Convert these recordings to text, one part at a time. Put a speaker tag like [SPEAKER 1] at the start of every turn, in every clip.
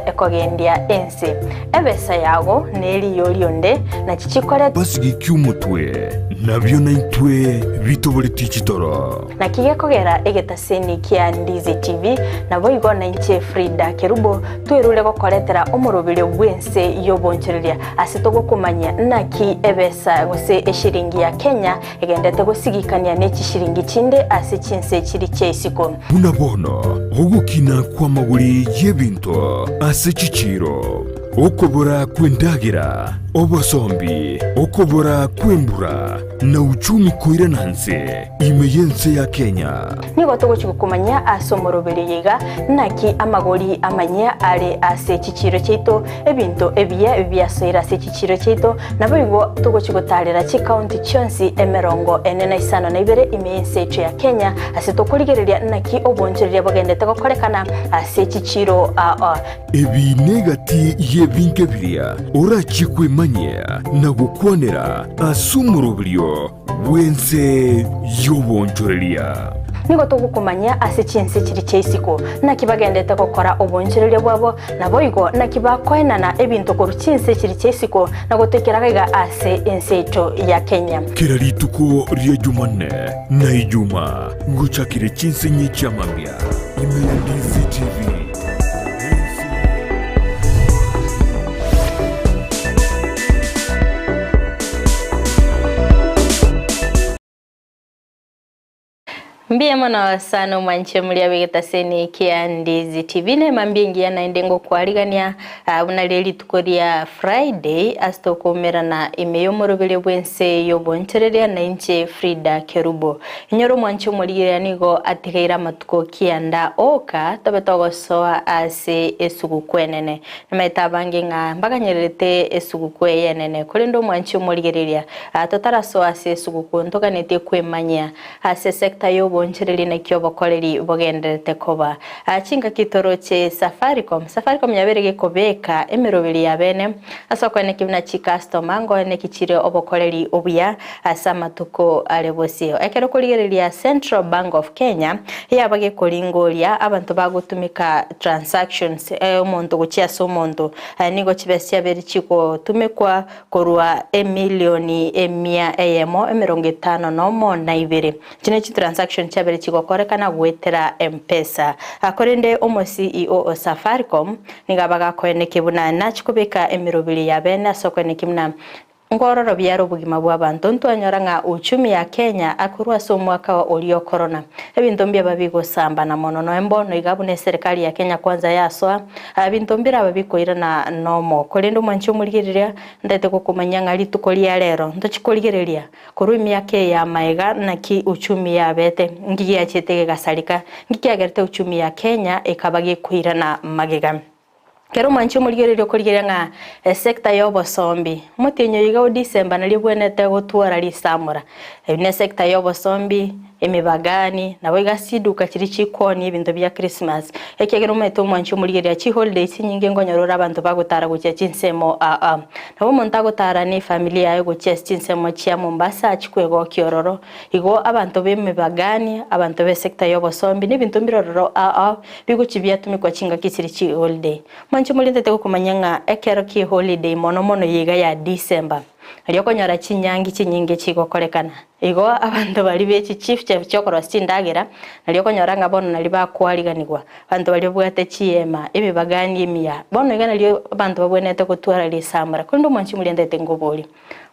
[SPEAKER 1] Ekogendia ense. Ebesa yago neriyo rionde, nachi chikore.
[SPEAKER 2] Basigekie omotwe, nabio naintwe bitoboretie chitoro.
[SPEAKER 1] Naki gekogera egetaseni kia Ndizi TV, naboigo nainche Frida Kerubo twerure gokoretera omoroberio bw'ense y'obonchoreria ase togokomanyia naki ebesa gose eshiringi ya Kenya Egendete gosigikania ne chishiringi chinde ase chinse chiri chia isiko.
[SPEAKER 2] Buna bono ogokina kw'amagori y'ebinto ase chichiiro, okobora kw'endagera, obosombi, okobora kw'embura, na uchumi koirana nse ime y'ense ya Kenya.
[SPEAKER 1] Nigo togochia gokomanyia ase omoroberio oyo iga, naki amagori amanyia are ase chichiiro chiaito, ebinto ebiya biasoire ase chichiiro chiaito, naboigo togochia gotaarera chikaunti chionsi emerongo ene na isano na ibere ime y'ense yaito ya Kenya, ase tokorigereria naki obonchoreria bogendete gokorekana ase chichiiro aa.
[SPEAKER 2] Ebi negati y'ebinto biria orachie kwemanyia na gokwanera ase omoroberio bw'ense y'obonchoreria.
[SPEAKER 1] Nigo togokomanyia ase chinse chiria chia isiko, naki bagendete gokora obonchoreria bwabo, naboigo naki bakoenana ebinto korwa chinse chiria chia isiko na gotoikera gaiga ase ense yaito ya Kenya.
[SPEAKER 2] Kera rituko ria Jumanne na Ijuma ngochakire chinsinyi chi'amambia ime ya DCTV.
[SPEAKER 1] Mbuya mono sana omwanche omoria bw'egetaseni kia Ndizi TV nema mbuya engiya naende ngokwarigania ah, buna rie rituko ria Friday ase tokoumerana ime y'omoroberio bw'ense y'obonchoreria na inche Frida Kerubo. Inyore omwanche omorigereria nigo atigaire amatuko kianda oka tobe togosoa ase esuguku enene. Namaete abange ng'a mbaganyererete esuguku eye enene, korende omwanchi omorigereria, totarasoa ase esuguku, ntoganetie kwemanyia ase esecta y'obonchoreria naki obokoreri bogendererete koba. Chingaki toroche Safaricom, Safaricom yabeire gekobeka emeroberi ya bene ase okoenekia buna chicustomer ngoeneki chire obokoreri obuya ase amatuko are bosio. Ekero okorigereria Central Bank of Kenya yaba gekoringoria abanto bagotumeka transactions omonto gochia ase omonto nigo chibesa chiabeire chigotumekwa korwa emilioni emia eyemo emerongo etano nomo na ibere. Echi ne chitransaction chiabeire chigokorekana goetera Mpesa. Korende omo CEO o Safaricom nigo abagakoenekia buna nachi kobeka emeroberi ya bene ase okoenekia buna Nkororo biare obogima bw'abanto, ntwanyora ng'a uchumi ya Kenya akorwa ase omwaka oria o Corona. Ebinto mbiaba bigosambana mono noe mbono iga buna eserekari ya Kenya Kwanza yasoa, binto mbiraba bikoirana nomo. Korende omwanchi omorigereria, ntaete gokomanyia ng'a rituko ria rero ntochi korigereria korwa emiaka eye ya maega naki uchumi yabete, nki giachete gegasareka, nki kiagerete uchumi ya Kenya ekaba gekoirana magega. Kera omwanchi omorigereria okorigereria ng'a esecta y'obosombi, omotienyi oyo iga o December nario ebwenerete gotwora risamora. Eyio ne sector y'obosombi, emebagani, nabo iga chiduka chiria chikoonia ebinto bia Christmas. Ekiagera omanyete omwanchi omorigereria chiholiday chinyinge nkonyora ore abanto bagotara gochia chinsemo aa. Nabo omonto agotara ne efamiri yaye gochia ase chinsemo chia Mombasa achie kwegokia ororo. Igo abanto b'emebagani, abanto b'esecta y'obosombi, na ebinto mbire ororo aa. Bigochia biatumekwa chingaki chire chi'eholiday. Mwanche morentete gokomanya ng'a ekero ki'eholiday mono mono yeiga ya December, erio okonyora chinyangi chinyinge chigokorekana. Igo abanto baria be chichief chef chiokorosia chindagera, nario okonyora ng'a bono nario bakoariganigwa, abanto baria babwate chiema, emebagani emiya. Bono iga nario abanto babwenerete gotwara risamora. Korende omwanchi morentete ngoborie.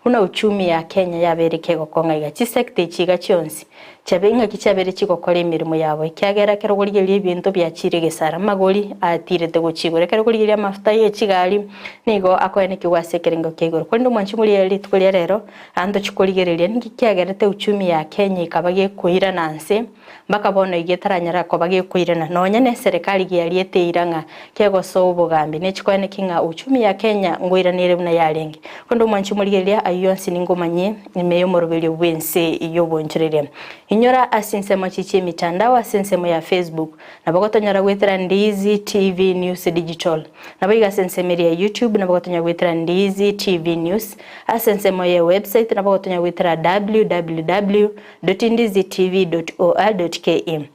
[SPEAKER 1] Buna uchumi ya Kenya yabeire kegokong'a iga, chisecta echi iga chionsi chiabe ing'aki chiabeire chigokora emeremo yabo ekiagera ekero okorigereria ebinto biachire gesara amagori atirete gochia igoro. Ekero okorigereria amafuta ye chigari nigo akoenekigwa ase ekerengo kia igoro. Korende omwanchi omoria rituko ria rero ntochi korigereria ninki kiagerete uchumi ya Kenya ekaba gekoirana nse. Mpaka bono iga etaranyara koba gekoirana, nonya neserekari giariete eira ng'a kegosoa obogambi, nechikoeneki ng'a uchumi ya Kenya ngoiranere buna yarenge. Korende omwanchi omorigereria ayio yonsi ningomanyie ime y'omoroberio bw'ense y'obonchoreria. Inyora ase ensemo chichia emitandao ase ensemo ya Facebook, nabo gotonyora goetera Ndizi TV News Digital. Naboigo ase ensemo eria ya YouTube nabo gotonyora goetera Ndizi TV News. Ase ensemo ye website nabo gotonyora goetera www. Dotindizitv dot or dot ke.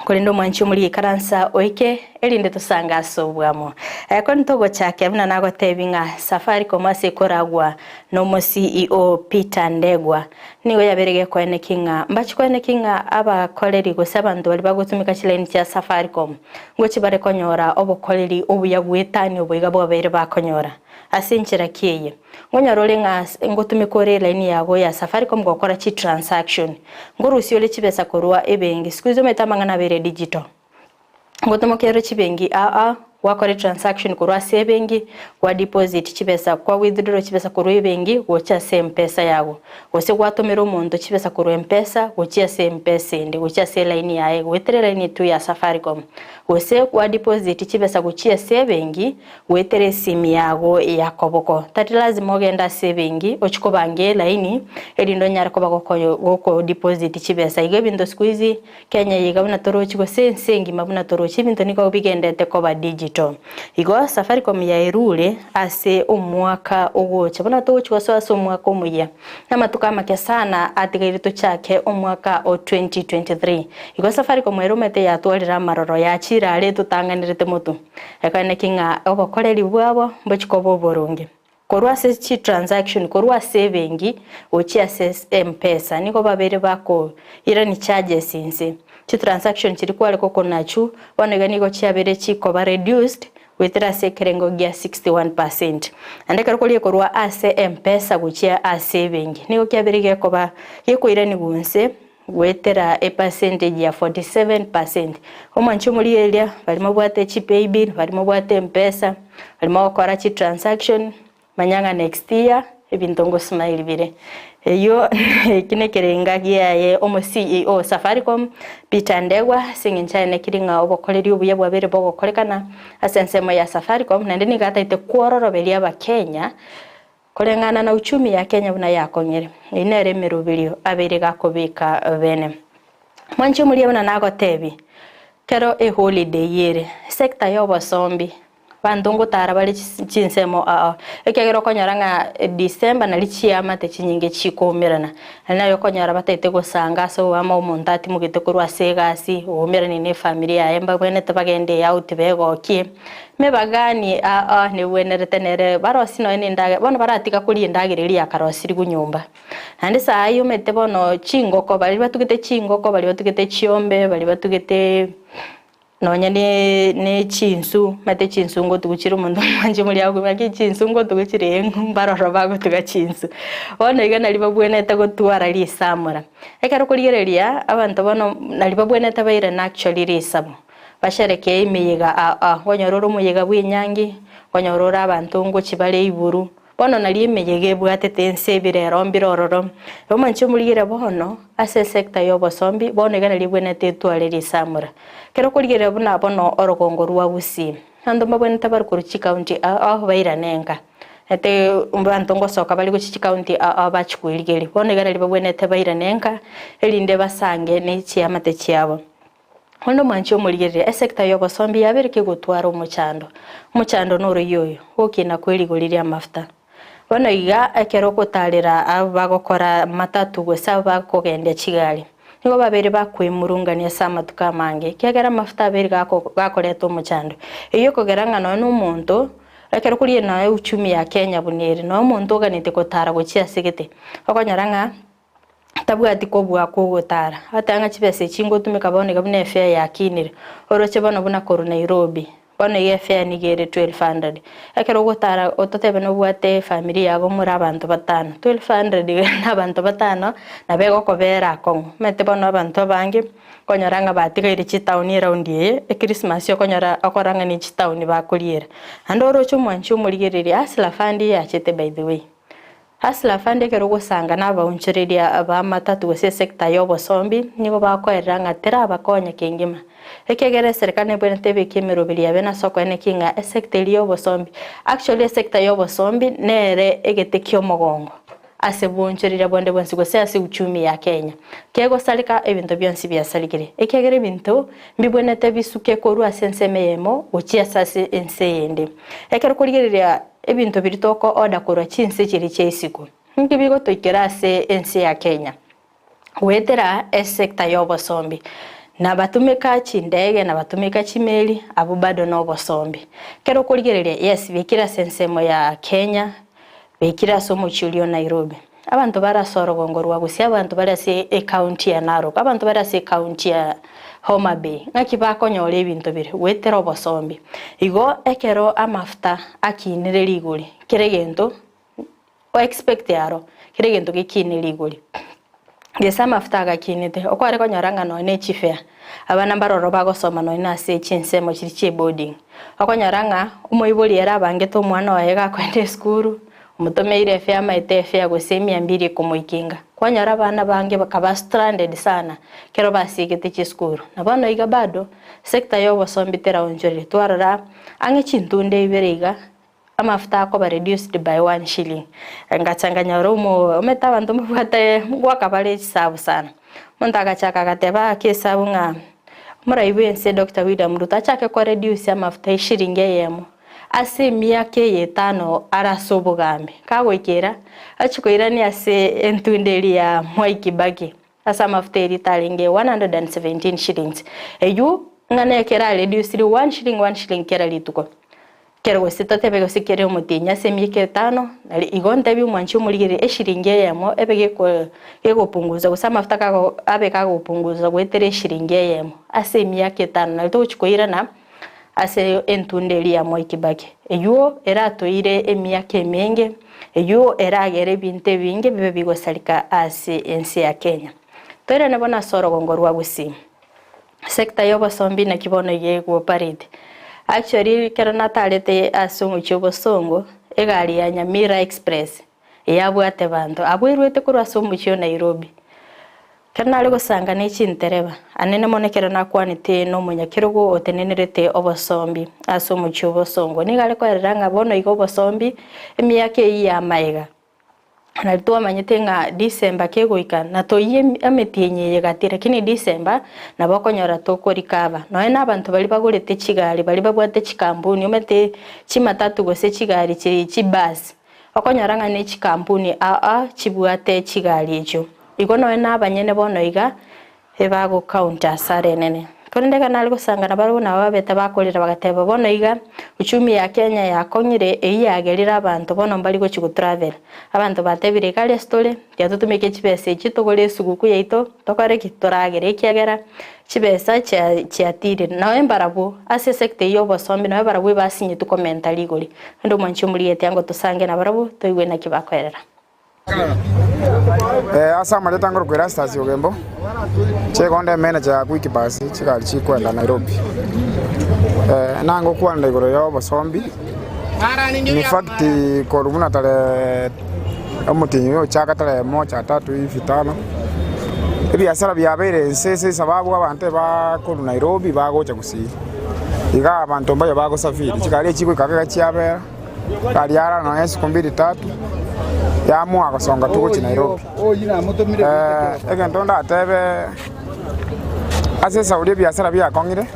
[SPEAKER 1] Korende omwanchi omorigia ikaransa oike erinde tosange ase obwamo. Ekero ntogochakia buna nagotebi ng'a Safaricom ase ekoragwa nomo CEO Peter Ndegwa nigo yabeire gekoeneki ng'a mbachi koeneki ng'a abakoreri gose abanto baria bagotumeka chilaini chia Safaricom ngochi bare konyora obokoreri obuya bw'etani obo iga bwabeire bakonyora. Ase enchera ki eye? Ngonyora ore ng'a ngotumeka ore elaini yago ya Safaricom gokora chitransaction. Ngorusia ore chibesa korwa ebenki. Siku hizi omanyete amang'ana abeire digital. Ngotomokia ore chibenki aa, gwakora etransaction korwa ase ebenki, gwa deposit chibesa, kwa withdraw chibesa korwa ebenki gocha ase mpesa yago. Gose gwatomera omonto chibesa korwa mpesa gochia ase mpesa ende, gochia ase elaini yaye, goetera elaini tu ya Safaricom. Gose gwa deposit chibesa gochia ase ebenki, Goetera esimi yago ya koboko. Tari lazima ogende ase ebenki ochie kobanga elaini erinde onyare koba goko deposit chibesa. Igo ebinto siku hizi Kenya eye iga buna torochi gose ense engima buna torochi ebinto nigo bigendete koba digital. Igo Safaricom yaerure ase omwaka ogocha buna togochi gosoa ase omwaka omoyia namatuko amake sana atigaire tochake omwaka o 2023. Igo Safaricom ere omanyete yatwarire amaroro yachire are etotang'anerete motwe. Ekaneki ng'a obokoreri bwabo mbochie koba oboronge. Korwa ase chitransaction korwa ase ebenki gochia ase M-Pesa nigo babeire bakoirani charges inse. Chitransaction chiria kware gokonachwo bono iga nigo chiabeire chikoba reduced goetera ase ekerengo gia 61%. Naende ekero koria korwa ase M-Pesa gochia ase ebenki nigo kiabeire gekoba gekoiranigwa inse Goetera epercentage ya 47%. Omwanchi omorigereria, baria mobwate chipaybill, baria mobwate mpesa, baria mogokora chitransaction, manya ng'a next year ebinto ngosmile bire. Eyio eki nekerenga giaye omo CEO Safaricom, Peter Ndegwa, ase eng'encho aye nekiri ng'a obokoreri obuya bwabeire bogokorekana ase ensemo ya Safaricom, naende nigo ataete kwororoberia abakenya Koreng'ana na uchumi ya Kenya buna yakong'ire, eyio nere emeroberio abeire gakobeka bene. Mwanche omoria buna nagotebi, kero eholiday ere, sector ya obosombi, banto ngotara bare chinsemo ao, ekiagera okonyora ng'a December nari chiamate chinyinge chikoumerana, naende nari okonyora bataete gosanga ase oboamo omonto atimogete korwa ase egasi, oumerani na efamiri yaye mbabwenerete bagende eout begokie. Mebagani aa negwenerete nere barosie nonya nendagera, bono baratiga koria endagera eria yakarosirigwe nyomba. Naende saa eyio omanyete bono chingoko, baria batugete chingoko, baria batugete chiombe, baria batugete nonya ne ne chinsu, omanyete chinsu ngotugu chire omonto omwanche moria akoigwa ng'a chinsu ngotugu chire eng'u mbaroro bagotuga chinsu. Bono iga naria babwenerete gotwara risamora. Ekero okorigereria abanto bono naria babwenerete bairane actually risabo. Basherekee emeyega aa, nkonyora ore omoyega bw'enyangi, nkonyora ore abanto ngochia bare iburu. Bono nario emeyega ebwatete ense ebirero mbire ororo. Omonche omorigere bono ase esector ya obosombi, bono iga nario ebwenerete etware risamora. Ekero okorigereria buna bono orogongo rwa Gusii, abanto mbabwenerete bare korwa chicounty ao bairane nka. Ete abanto ngosoka bare gochia chicounty ao bachia koerigeria. Bono iga nario babwenerete bairane nka, erinde basange ne chiamate chiabo. Onde omwanchi omorigereria, esecta y'obosombi yabeire kegotwara omochando. Omochando noroyio oyo, gokina kwe rigori ri'amafuta. Bono iga ekero ogotarera abwo bagokora matatu gose abwo bakogendia chigari, nigo babeire bakwemurungania ase amatuko amange, ekiagera amafuta abeire gako gakoreta omochando. Eyio ekogera ng'a nonya na omonto, ekero koria nonya uchumi ya Kenya buna ere, nonya omonto oganetie gotara gochia ase gete, okonyora ng'a. tabwati kobua kw'ogotara. Agateba ng'a chibesa echi ngotumeka bono iga buna efare yakinire, oroche bono buna korwa Nairobi, bono iga efare nigo ere 1200. Ekero ogotara ototebe nobwate efamiri yago more abanto batano, 1200 iga na abanto batano, nabo egokobera akong'u. Omanyete bono abanto abange, okonyora ng'a batigaire chitaoni eroundi eye, echristmas okonyora okorora ng'a ne chitaoni bakoriera. Naende oroche omwanchi omorigereria, Hustler Fund yachete by the way. Hustler Fund ekero ogosanga nabaonchoreria b'amatatu gose esector y'obosombi nigo bakoerera ng'a terabakonya kengima. Ekiagera eserekari nebwenerete ebeke emeroberi yabe nase okoeneki ng'a esector eria y'obosombi actually esector y'obosombi nere egete ki'omogongo ase bwoonchoreria bonde bwensi gose ase uchumi ya Kenya. Kegosareka ebinto bionsi biasarigire ekiagera ebinto mbibwenerete bisuke korwa ase ensemo eyemo gochia ase ase ense eyende. Ekero okorigereria Ebinto biria toko order korwa chinse chiria chia isiko ninki bigotoikera ase ense ya Kenya goetera esector ya obosombi. Na batumeka chindege na batumeka chimeli, abwo bado nobosombi. Ekero okorigereria, yes, baikire ase ensemo ya Kenya, baikire ase omochie oria o Nairobi. Abanto bare ase orogongo rwa Gusii, abanto bare ase ecounty ya Narok, abanto bare ase ecounty ya Homa Bay, ng'aki bakonyora ebinto biria? Goetera obosombi. Igo ekero amafuta akinire rigori, kera egento o expect aro, kera egento gekine rigori. Gese amafuta agakinete, okware konyora ng'a nonya ne chifare, abana mbaroro bagosoma nonya na ase chinsemo chiria chia eboarding. Okonyora ng'a omoibori ere abangete omwana oye gakoenda esukuru, omotomeire efare amaete efare gose emia mbiri ekomoikinga. Kwanyora abana bange bakaba stranded sana ekero basiegete chisukuru. Na bono iga bado, sector ya obosombi teraonchoreria, twarora ang'e chintunda ibere iga, Amafuta akoba reduced by one shilling. Ngacha nkanyora omo omanyete abanto mbabwate ngoaka bare echisabu sana. Omonto agachaka agateba ake esabu ng'a omorai bwe ense Doctor William Ruto achake ko reduce amafuta eshilingi eyemo ase emiaka eye etano are ase obogambi. Kagoika era, achia koirania ase entunda eria ya Mwai Kibaki ase amafuta eria tarenge 117 shillings. Eywo ng'a nekero areduciri one shilling one shilling kera rituko. Kero gose totebe gose kere omotienyi ase emiaka etano, nari igo ntebie omwanchi omorigereria eshiringi eyemo ebe geko gegopunguza gose amafuta kago abe kagopunguza goetera eshiringi eyemo ase emiaka etano nari togochi koirana ase entunda eria ya Mwai Kibaki. Eywo eratoire emiaka emenge, eywo eragere ebinto ebinge bibe bigosareka ase ense ya Kenya. Toirane bono ase orogongo rwa Gusii. Sector y'obosombi naki bono iga egopareti. Actually ekero natarete ase omochie obosongo, egari ya Nyamira Express eyabwate abanto, abwo erwete korwa ase omochie o Nairobi. Ekero nare gosanga ne chintereba, anene mono ekero nakwanete na omonyakerogo otenenerete obosombi ase omochie obosongo, nigo are koerera ng'a bono iga obosombi emiaka eyio ya magega. Nari twamanyete ng'a December kegoika na toiye emetienyi eye gati lakini December nabo okonyora toko recover. Nonya na abanto baria bagorete chigari baria babwate chikampuni omanyete chimatatu gose chigari chi chibus okonyora ng'a ne chikampuni ao ao chibwate chigari echio. Igo nonya na abanyene bono iga Ebago count asara enene. Korende ekero nare gosanga nabarabwo nabo babete bakorera bagateba bono iga uchumi ya Kenya yakong'ire eyio yagerire abanto bono mbari gochi go travel. Abanto batebire iga aria ase tore tiga totumeke chibesa echi togore esuguku yaito tokore ki? Toragere ekiagera chibesa chia chiatire. Nonya mbarabwo ase esector eyio ya obosombi nonya barabwo ebasinyetwe komenta rigori. Rende omwanchi omorigeti ango tosange nabarabwo toigwe naki bakoerera.
[SPEAKER 3] Ase amarieta ngorokwa Erastus Ogembo, chigonde emanager ya Quick Bus chigari chikwenda Nairobi. Nangokwana igoro ya obosombi, in fact korwa buna tarehe omotienyi oyo ochaka tarehe moja tatu hivi tano, ebiasara biabeire inse ase esababu abanto ebakorwa Nairobi bagocha gusii. Iga abanto mbaye bagosafiri, chigari echi chigoika iga chiabera. Gari ara nonya isiko mbiri tatu, yaamua gosonga tu gochia Nairobi. Egento ndatebe ase esauri ebiasara biakong'ire,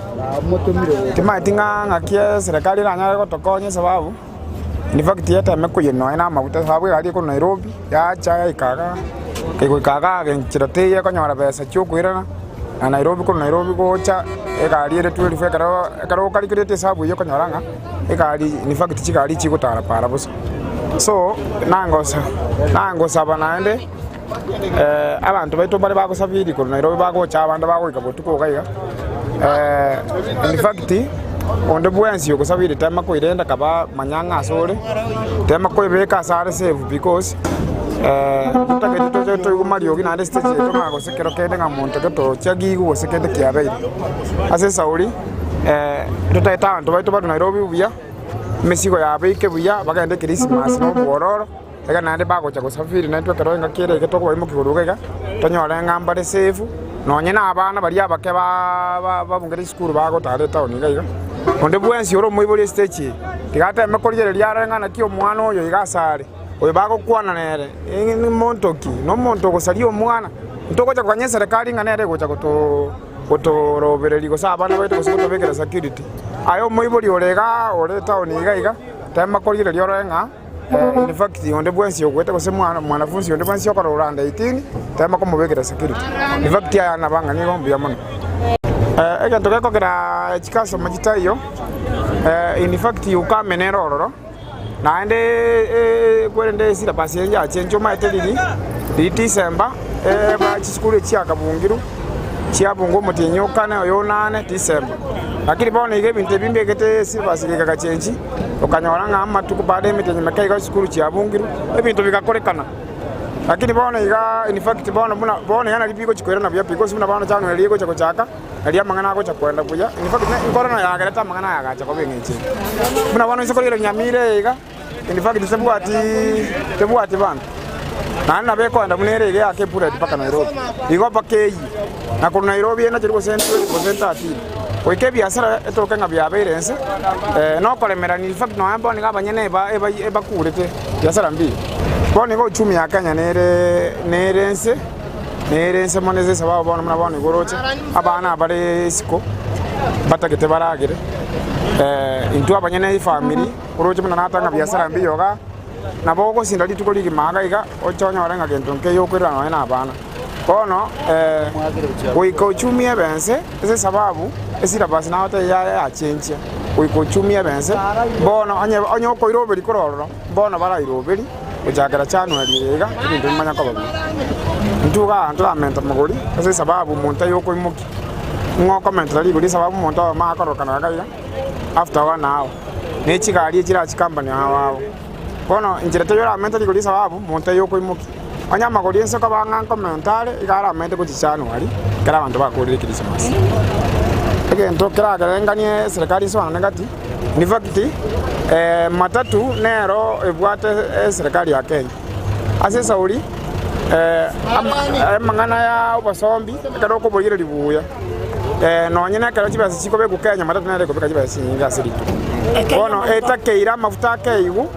[SPEAKER 3] timanyeti ng'a ng'aki eserekari eranyare gotokonya esababu, in fact eteme koyia nonya na amaguta esababu egari ekorwa Nairobi, yacha yaika igaa, egoika igaa enchera teiyo ekonyora besa chiokoirana. Na Nairobi korwa Nairobi gocha egari ere 12 ekero ekero okarikerete esabu eyio okonyora ng'a egari in fact chigari chigotara para bosa. So nangosa nangosaba naende abanto baito mbare bagosafiri korwa Nairobi bagocha abande bagoika botuko iga iga in fact onde bwensi ogosafiri tema koirenda kaba manya ng'a ase ore, tema koebeka ase are safe because totagete toche toigwe mariogi naende stage yaito ng'a gose Ekero kende ng'a monto getochia giigwe gose kende kiabeire. Ase esauri, totaete abanto baito barwe Nairobi buya, emesigo yabo eike buya, bagende Christmas na obwororo, iga naende bagocha gosafiri naintwe ekero engaki ere iga tokobaimokia korwa iga iga, tonyore ng'a mbare safe, nonye na abana baria abake babungete chisukuru bagotara etown iga iga. Onde bwensi ore omoibori estage eye, tiga ateme korigereria arore ng'a naki omwana oyo iga asare. Oyo bagokwana nere nomonto ki? Nomonto ogosaria omwana? Ntogocha koganya eserekari ng'a nere egocha gotorobereria gose abana baito gose gotobekera security. Aye omoibori ore igaa ore etown iga iga, tema korigereria orore ng'a in fact onde bwensi ogoeta gose mwanafunzi onde bwensi okorora under 18, tema komobekera security. In fact aya nabang'ani igo mbuya mono. Egento gekogera chikasoma chitaiyo, in fact ukame nere ororo, naende kwerende esyllabus eye yachenchwa omanyete riri, riri December eba chisukuru echi chiakabungirwe, chiabungwa omotienyi o kane oyo onane December. Lakini bono iga ebinto ebi mbegete esyllabus eye egachenchi, okanyora ng'a amatuko baada ya emetienyi meke iga chisukuru chiabungirwe, ebinto bigakorekana. Lakini bono iga in fact bono buna bono iga nari bigochi koirana buya pi, gose buna bono January egocha gochaka, nari amang'ana agocha koenda buya, in fact ne korona yagerete amang'ana aya agacha koba eng'encho eye. Buna bono inse korigereria Nyamira eye iga, in fact tebwatiiii tebwati banto, naende nabo ekoenda buna ere iga eake epureti mpaka Nairobi, igo mpaka eyie, na korwa Nairobi enacheri gose 12 gose 13, goika ebiasara etoke ng'a biabeire inse, nokoremerania in fact nonya bono iga abanyene eba eba ebakurete biasara mbiya. Bono igo uchumi ya Kenya nere nere ense, nere ense mono ase esababu bono buna bono igo oroche, abana abare isiko batagete baragere, intwe abanyene efamiri oroche buna natanga biasara mbiya igaa, nabo ogosinda rituko rigima iga iga, oche onyore ng'a gento nkeiyo okoirana nonye na abana. Bono goika uchumi ebe ense ase esababu esyllabus nagotebia yaya yachenchia, goika uchumi ebe ense, bono onye onye okoiroberia korwa ororo. Bono barairoberi gochakera Januari eye iga, ebinto bimanye koba buya. Intwe iga ntoramenta mogori ase esababu omonto aye okoimokia, ng'o okomentera rigori esababu omonto oyomo akorokana iga iga after one hour, ne chigari echire ase chikampani ao ao. Bono inchera teiyo oramente rigori esababu omonto aye okoimokia. Onye amagori ense koba ng'a nkomenta are, iga aramente gochia Januari ekero abanto bakorire ekerisimasi. Egento keragerenganie eserekari nsoanane gati. In fact, matatu nero ebwate eserekari ya Kenya. Ase esauri, amang'ana ya obosombi ekero okoboigereria buya, nonye na ekero chibesa chikobekwa Kenya, matatu nero ekobeka chibesa chinyinge ase rituko. Bono etakeire amafuta akeigu,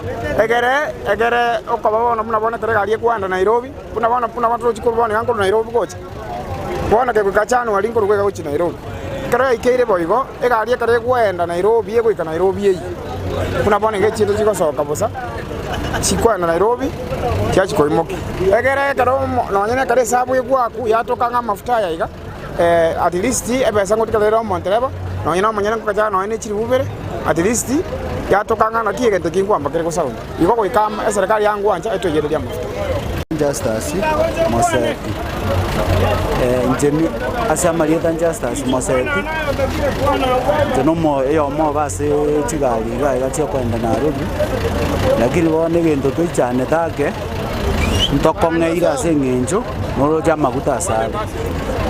[SPEAKER 3] egere egere okoba bono buna bono ekero egari ekoenda Nairobi, buna bono buna bono torochi korwa bono iga nkorwa Nairobi gocha. Bono kegoika January nkorwa iga gochia Nairobi. Ekero yaikeire boigo, egari ekero egoenda Nairobi egoika Nairobi eyio, buna bono iga echinto chigosoka bosa, chikoenda Nairobi, chiachia koimokia. Egere ekero omo nonye na ekero esabu egwaku yatoka ng'a amafuta aya iga, at least ebesa ngotigara ere omontereba, nonye na omonyene nkogacha nonye na echiribu ibere, at least yatoka ng'a naki egento eki nkwamba kere gosound. Igo goika eserekari yangwancha etoiyererie amafuta.
[SPEAKER 4] Justus Moseti, Inche ase amarieta Justus Moseti, inche nomo oyomo obo ase chigari iga iga chiokogenda Nairobi, lakini bono egento toichanete ake, ntokong'eire ase eng'encho noroche amaguta ase are.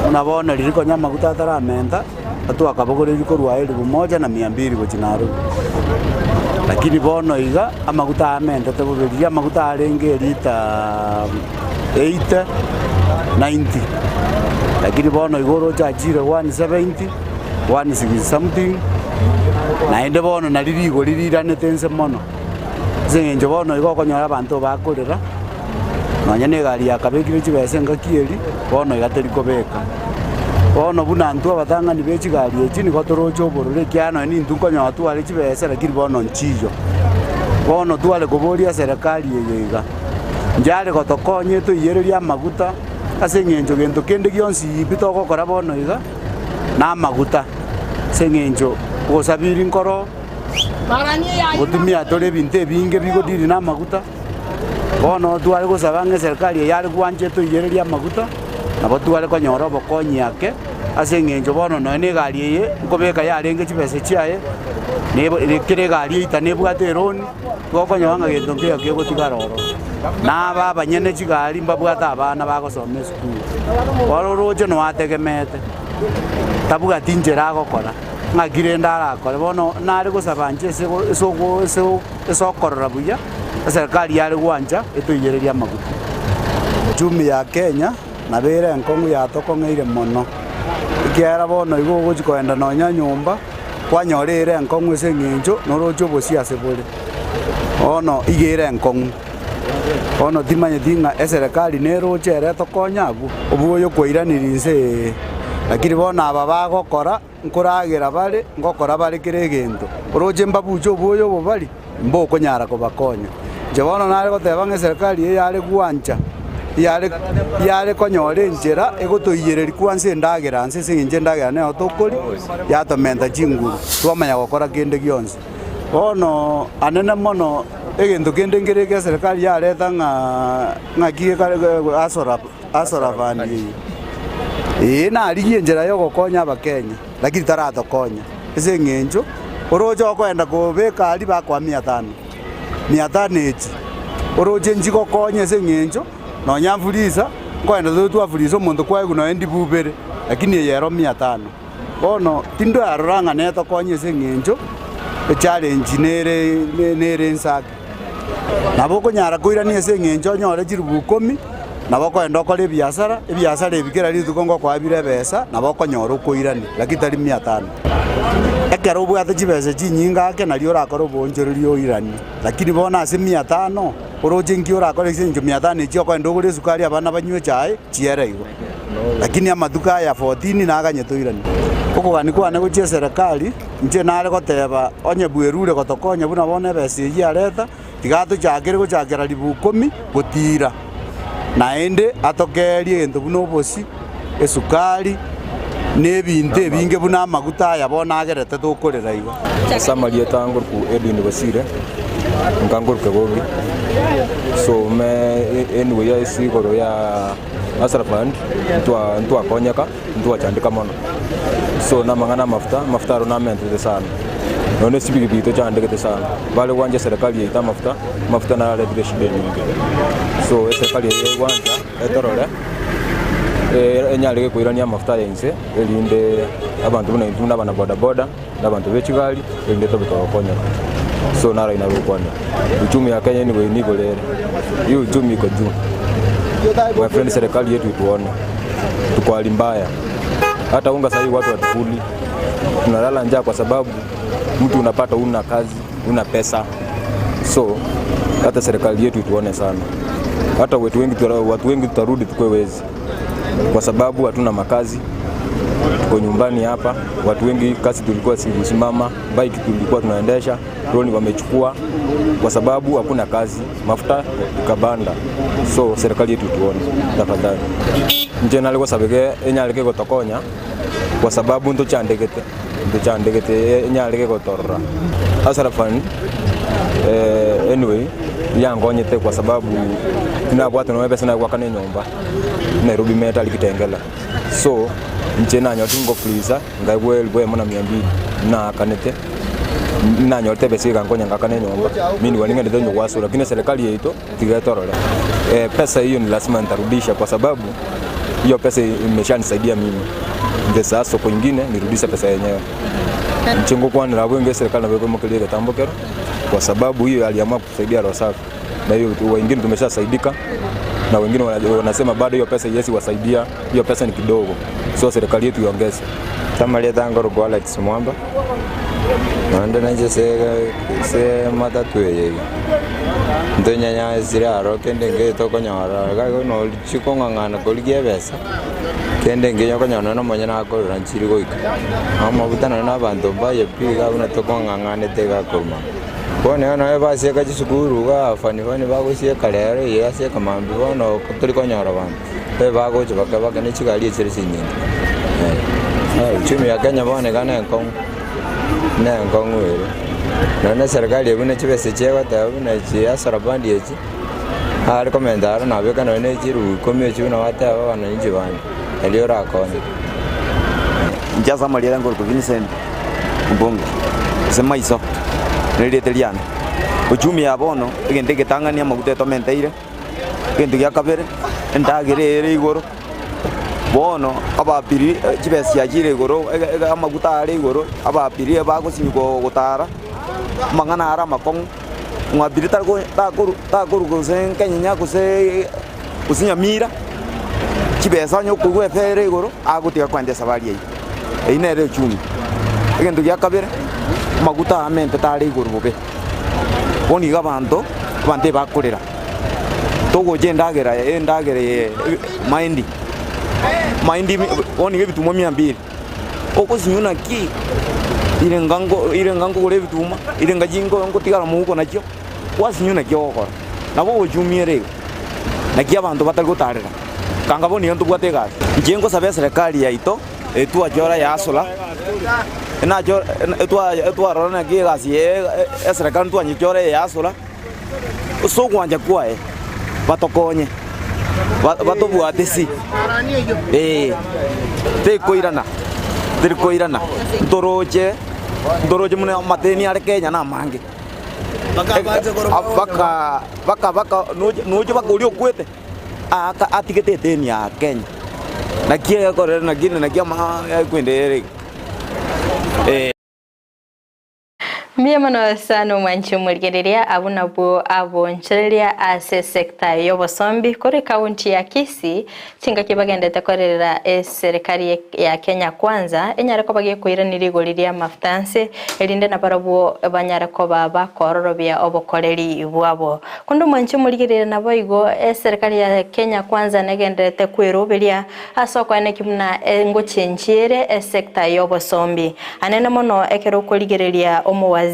[SPEAKER 4] Buna bono riria konya amaguta ataramenta. Twakabogoreiri korwa elifu moja na mia mbili gochia Nairobi. Lakini bono iga amaguta aya amentete bobe, riria amaguta arenge elita 80, 90, lakini bono iga oroche achire 170, 160 something, naende bono nari rigori riranete inse mono. Ase eng'encho bono iga okonyora abanto bakorera, nonya na egari yakabekire chibesa engaki eria, bono iga teri kobeka. Bono buna intwe abatang'ani be chigari echi nigo toroche obororo ekiagera nonya nintwe nkonyora tware chibesa lakini bono nchiyo. Bono tware koboria eserekari eye iga, nchare gotokonya etoiyererie amaguta ase eng'encho gento kende gionsi pi togokora bono iga, na amaguta, ase eng'encho ogosabiri nkoro. Gotumia tore ebinto ebinge bigodiri na amaguta, bono tware gosaba ng'a eserikari eye yare gwancha etoiyererie amaguta, nabo tware konyora obokonyi ake, ase eng'encho bono nonya na egari eye nkobeka yarenge chibesa chiaye, nebo kera egari eita nebwate eroni, tokonyora ng'a gento nkeiyo kegotigara ororo. Na aba abanyene chigari mbabwate abana bagosoma esukuru, bono oroche noyo ategemeete, tabwati nchera agokora. Ng'aki rende arakore bono nare gosaba inche ase ase ase ase okorora buya, eserikari yare gwancha etoiyererie amaguta. Uchumi ya Kenya nabo ere enkong'u yatokong'eire mono, ekiagera bono igo ogochi kogenda nonya nyomba, kwanyora ere enkong'u ase eng'encho noroche obosie ase bore, bono iga ere enkong'u. Bono timanyeti ng'a eserekari neroche ere etokonye abwo, obwoyo kwairanire inse ee. Lakini bono aba bagokora, nkoragera bare, ngokora bare kera egento. Oroche mbabuche obwoyo obo bari, mbokonyara kobakonya. Inche bono nare goteba ng'a eserekari eye yare gwancha. yare yare konyora enchera egotoiyereria kwansa endagera nse ase eng'encho endagera nero tokoria, yatomenta chinguru, twamanya gokora kende gionsi. Bono anene mono egento kende nkere eke eserekari yareta ng'a ng'aki gekare asora asora fund eye. Ee narigie enchera ya ogokonya abakenya, lakini taratokonya ase eng'encho oroche okoenda kobeka aria bakoa mia tano, mia tano echi oroche nchigokonye ase eng'encho nonya mfulisa nkoenda tore twafulisa omonto kwaegwa nonya ndibubere, lakini eye ero mia tano. Bono tindoyarora ng'a netokonye ase eng'encho echallenge nere nere ensake. Nabo okonyara koirania ase eng'encho onyore chiribu ikomi, nabo okoenda okore ebiasara, ebiasara ebi kera rituko ngokoa bire ebesa, nabo okonyora okoirania, lakini tari mia tano. Ekero obwate chibesa chinyinge ake nario orakore oboonchoreria oiranie, lakini bono ase mia tano, oroche nki orakore ase eng'encho mia tano echio okoenda ogore esukari abana banywe echae, chiere igo. Lakini amatuko aya 14 naganyete oiranie. Okogania kwane gochia eserekari, inche nare goteba onye bwerure gotokonya buna bono ebesa eyio areta, tiga atochakere gochakera ribu ikomi gotiira. Naende atokeerie egento buna obosie, esukari, na ebinto ebinge buna amaguta aya bono agerete tokorera igo.
[SPEAKER 5] Ase amarieta ngoruku Edwin Bosire, nka ngoruke bobe, so me anyway ase igoro ya Hustler Fund ntwa ntwakonyeka, ntwachandeka mono. So na amang'ana amafuta, amafuta aro namentete sana, nonya na echipikipiki tochandegete sana, bare gwancha eserekari yaito amafuta, amafuta naro aretire eshida enyinge. So eserekari eye egwancha etorore, enyare koirania amafuta aya inse, erinde abanto buna intwe buna abana bodaboda, na abanto be chigari, erinde tobe togokonyeka. So naro aye nagokwanera. Uchumi ya Kenya nigo nigo ere, hii uchumi iko juu. My friend, serikali yetu ituone, tuko hali mbaya. Hata unga sahii watu hatukuli, tunalala njaa kwa sababu mtu unapata una kazi, una pesa. So hata serikali yetu ituone sana. Hata watu wengi, watu wengi tutarudi tukue wezi kwa sababu hatuna makazi, tuko nyumbani hapa. Watu wengi kazi tulikuwa sikusimama, bike tulikuwa tunaendesha, loni wamechukua kwa sababu hakuna kazi, mafuta ikabanda. So serikali yetu tuone tafadhali, nche nale gosabeke enyareke gotokonya kwa sababu ntochandegete ntochandegete enyareke gotorora Hustler Fund eh, anyway yankonyete kwa sababu tinabwate nonya ebesa nagwakana enyomba Nairobi metari Kitengela so inche nanyorete ngofreeza nkaegwa elfu eyemo na mia mbili naakanete nanyorete ebesa egankonya ngakana enyomba meanwhile ning'endete onye gwasura lakini eserekari yaito tiga etorore pesa hiyo ni lazima nitarudisha kwa sababu hiyo pesa imeshanisaidia mimi nde sasa soko ingine nirudishe pesa yenyewe inche ngokwanera abwo enga eserekari nabo ekoimokeria egetambo kero kwa sababu hiyo aliamua kutusaidia roho safi na hiyo wengine tumeshasaidika na wengine wanasema bado hiyo pesa haiwezi wasaidia, hiyo pesa ni kidogo, so serikali yetu iongeze.
[SPEAKER 6] Amarieta nkorokwa Alex Mwamba, naende nainche ase ase ematatu eye iga. Ntonyanyasire aro kende nkeiyo tokonyora iga igo nochia kong'ang'ana korigia ebesa, kende nkeiyo okonyora nonye na omonyene akorora nchiri goika. Amabuta nonye na abanto mbaye pi iga buna tokong'ang'anete iga korwa mambia. Bono iga nonye basieka chisukuru igaa fani fani bagosieka rero eye yasieka mambia bono tori konyora banto, babe bagocha bake bake ne chigari echire chinyinge eh. Uchumi ya Kenya bono iga ne enkong'u, ne enkong'u ere. Nonye na eserikari buna chibesa echi egoteba buna echi hustler fund echi, are komenta aro nabeka nonye na chiribu ikomi echio buna bateba abananchi bande, nario orakonye.
[SPEAKER 7] Inche ase amarieta nkorokwa Vincent Mbonge, ase maiso nerieta riane. Uchumi ya bono, egento egetang'ani amaguta etomenteire, egento gia kabere, endagera ere igoro, bono abapiri chibesa chiachire igoro, ege- ege amaguta are igoro, abapiri bagosinywa go- gotara, amang'ana are amakong'u, omwapiri tariko takoru takoru gose nkenyenya gose gose nyamira, chibesa onye okoigwa efare ere igoro, agotiga koenda esabari eyio. Eyio nere echumbi. Egento gia kabere, amaguta aya amentete are igoro bobe, bono iga abanto, abanto ebakorera, togocha endagera endagera eye mahindi, mahindi bono iga ebituma mia mbili, ogosinywa naki, ire nga nko ire nga nkogora ebituma, ire nga chinko ngotigara mohuko nachio, gwasinywa naki ogokora, nabo ogochumia ere igo. Naki abanto batari gotarera. Kanga bono iga ntobwate egasi. Inche ngosabe eserekari yaito etwachora yasora, enachora etwarora naki egasi eye eserekari ntwanyechora eye yasora, ase ogwancha kwaye batokonye, batobwate si, ee, tekoirana, teri koirana, ntoroche ntoroche buna amateni are Kenya namange. Baka baka baka noche baka oria okwete. Aaka atigete eteni ya Kenya. Naki egekorera naki naki ama ekwende ere iga. Eh.
[SPEAKER 1] Mbuya mono sana omwanchi omorigereria abwo nabwo abonchoreria ase sector y'obosombi korwa ekaunti ya Kisii chingaki bagendete korerera eserikari ya Kenya Kwanza enyare koba gekoirania rigori ria amafuta nse erinde nabarabwo banyare koba bakororobia obokoreri bwabo. Konde omwanche omorigereria naboigo eserikari ya Kenya Kwanza negendererete kweroberia ase okoenekia buna ngochenchia ere esector y'obosombi. Anene mono ekero okorigereria omowaziri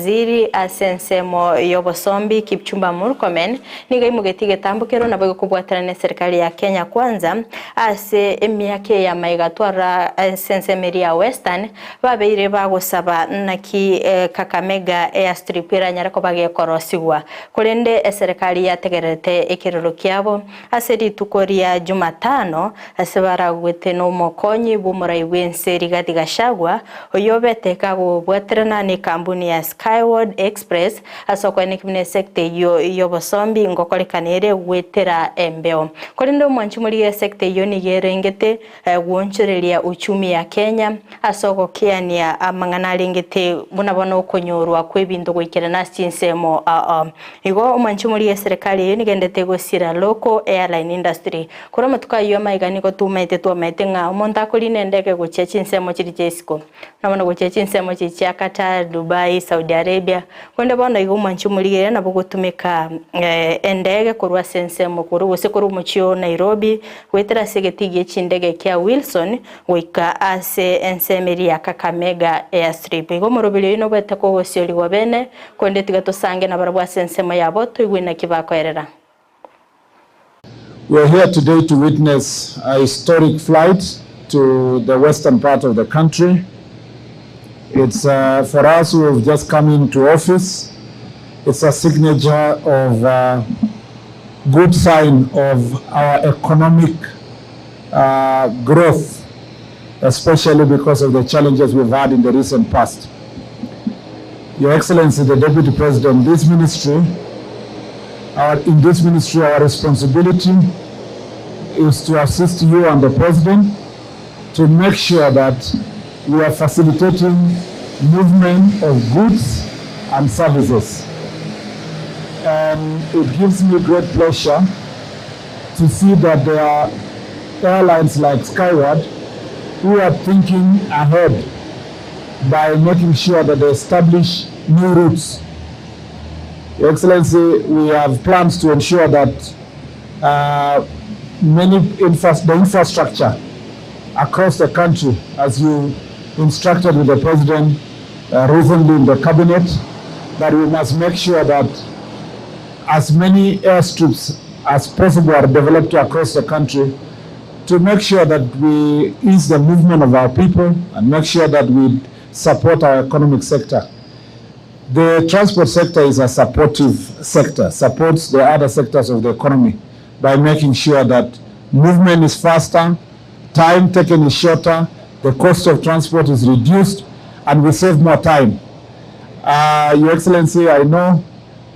[SPEAKER 1] ase ensemo y'obosombi Kipchumba Murkomen nigo aimogetie egetambokero naboigo kobwaterana neserikari ya Kenya Kwanza ase emiaka eye amaiga twarora ase ensemo eria ya Western Babeire bagosaba naki Kakamega airstrip eranyare koba gekorosigwa, korende eserekari yategererete ekerero kiabo ase rituko ria Jumatano ase baragwete nomokonyi bw'omorai bw'ense Rigathi Gachagua oyio obete kagobwaterana nekambuni ya Skyward Express ase okoeneki buna esecta eyio y'obosombi ngokorekana ere gwetera embeo. Korende omwanchi morigia esecta eyio nigo erengete Gwonchoreria uchumi ya Kenya ase ogokeania amang'ana arengete buna bono okonyorwa kw'ebinto goikerana ase chinsemo ao. Igo omwanchi omorigia eserekari eyio nigendete gosira local airline industry. Korwa amatuko ayio amaiga nigo tomaete twamaete ng'a omonto akorina endege gochia chinsemo chiria chia isiko. Buna bono gochia chinsemo chiria chia Qatar, Dubai, Saudi Arabia. Korende bono igo omwanchi omorigereria nabo ogotumeka endege korwa ase ensemo korwa gose korwa omochie o Nairobi Goetera ase egetii gie chindege kia Wilson goika ase ensemo eria ya Kakamega Airstrip. Igo omoroberi oyio nobwate kogosiorigwa bene, korende tiga tosange nabarabwo ase ensemo yabo toigwe naki bakoerera.
[SPEAKER 8] We are here today to witness a historic flight to the western part of the country. It's uh, for us who have just come into office, it's a signature of uh, good sign of our economic uh, growth, especially because of the challenges we've had in the recent past. Your Excellency, the Deputy President, this ministry, our, in this ministry, our responsibility is to assist you and the President to make sure that we are facilitating movement of goods and services. And it gives me great pleasure to see that there are airlines like Skyward who are thinking ahead by making sure that they establish new routes. Your Excellency, we have plans to ensure that uh, many infra the infrastructure across the country, as you instructed with the President uh, recently in the cabinet, that we must make sure that as many airstrips as possible are developed across the country to make sure that we ease the movement of our people and make sure that we support our economic sector. The transport sector is a supportive sector, supports the other sectors of the economy by making sure that movement is faster, time taken is shorter, the cost of transport is reduced, and we save more time. Uh, Your Excellency, I know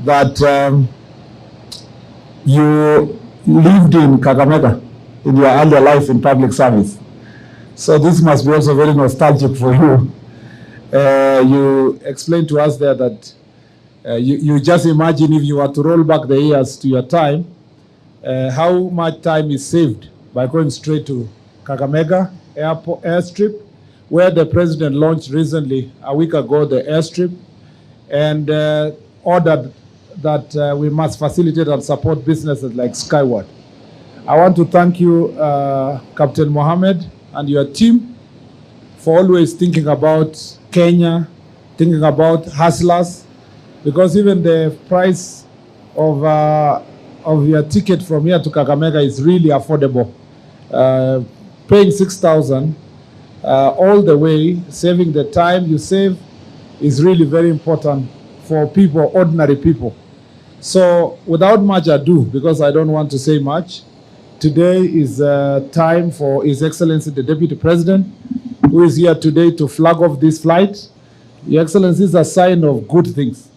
[SPEAKER 8] that um, you lived in Kakamega in your earlier life in public service. So this must be also very nostalgic for you. Uh, you explained to us there that uh, you, you just imagine if you were to roll back the years to your time, uh, how much time is saved by going straight to Kakamega airport, airstrip, where the president launched recently, a week ago, the airstrip, and uh, ordered that uh, we must facilitate and support businesses like Skyward. I want to thank you, uh, Captain Mohammed, and your team for always thinking about Kenya, thinking about hustlers, because even the price of uh, of your ticket from here to Kakamega is really affordable. Uh, paying 6,000 uh, all the way, saving the time you save is really very important for people, ordinary people. So without much ado, because I don't want to say much, today is uh, time for His Excellency the Deputy President, who is here today to flag off this flight. Your Excellency is a sign of good things.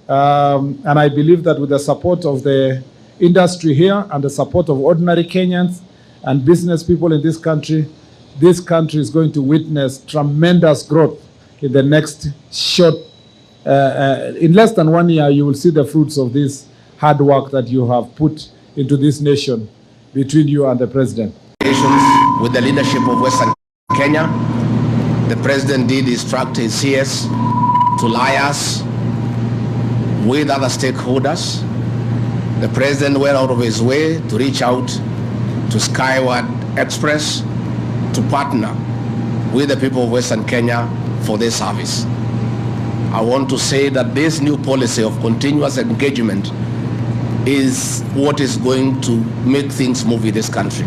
[SPEAKER 8] Um, and I believe that with the support of the industry here and the support of ordinary Kenyans and business people in this country, this country is going to witness tremendous growth in the next short, uh, uh, in less than one year, you will see the fruits of this hard work that you have put into this nation between you and the president.
[SPEAKER 9] With the leadership of Western Kenya, the president did instruct his CS to liaise with other stakeholders. The president went out of his way to reach out to Skyward Express to partner with the people of Western Kenya for this service. I want to say that this new policy of continuous engagement is what is going to make things move in this country.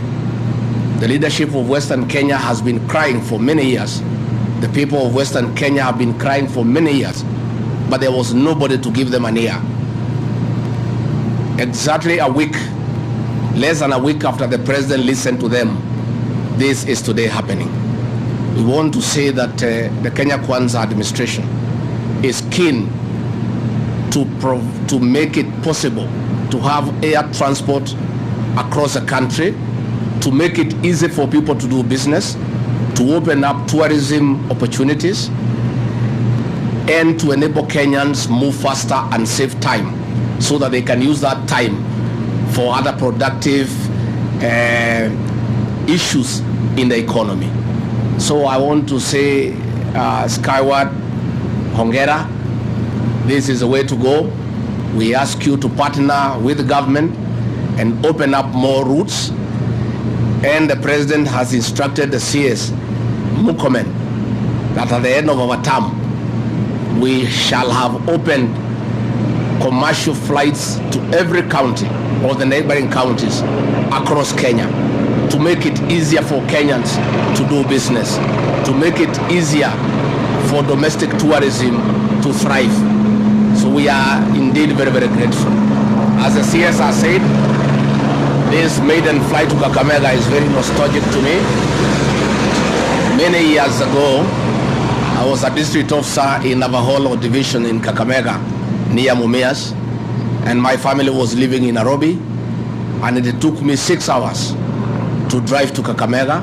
[SPEAKER 9] The leadership of Western Kenya has been crying for many years. The people of Western Kenya have been crying for many years, but there was nobody to give them an ear. Exactly a week, less than a week after the president listened to them, this is today happening. We want to say that uh, the Kenya Kwanza administration is keen to, prov- to make it possible to have air transport across the country, to make it easy for people to do business, to open up tourism opportunities, and to enable Kenyans move faster and save time so that they can use that time for other productive uh, issues in the economy. So I want to say, uh, Skyward, Hongera, this is the way to go. We ask you to partner with the government and open up more routes. And the president has instructed the CS, Murkomen, that at the end of our term, we shall have opened commercial flights to every county or the neighboring counties across Kenya to make it easier for Kenyans to do business, to make it easier for domestic tourism to thrive. So we are indeed very, very grateful. As the CS has said, this maiden flight to Kakamega is very nostalgic to me. Many years ago, I was a district officer in Navaholo division in Kakamega, near Mumias, and my family was living in Nairobi, and it took me six hours to drive to Kakamega,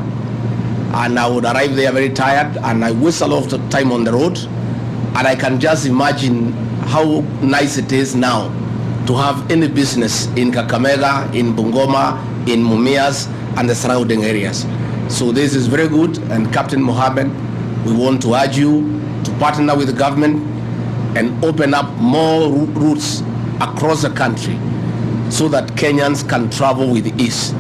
[SPEAKER 9] and I would arrive there very tired, and I waste a lot of time on the road, and I can just imagine how nice it is now to have any business in Kakamega, in Bungoma, in Mumias, and the surrounding areas. So this is very good, and Captain Mohammed, we want to urge you to partner with the government and open up more routes across the country so that Kenyans can travel with ease.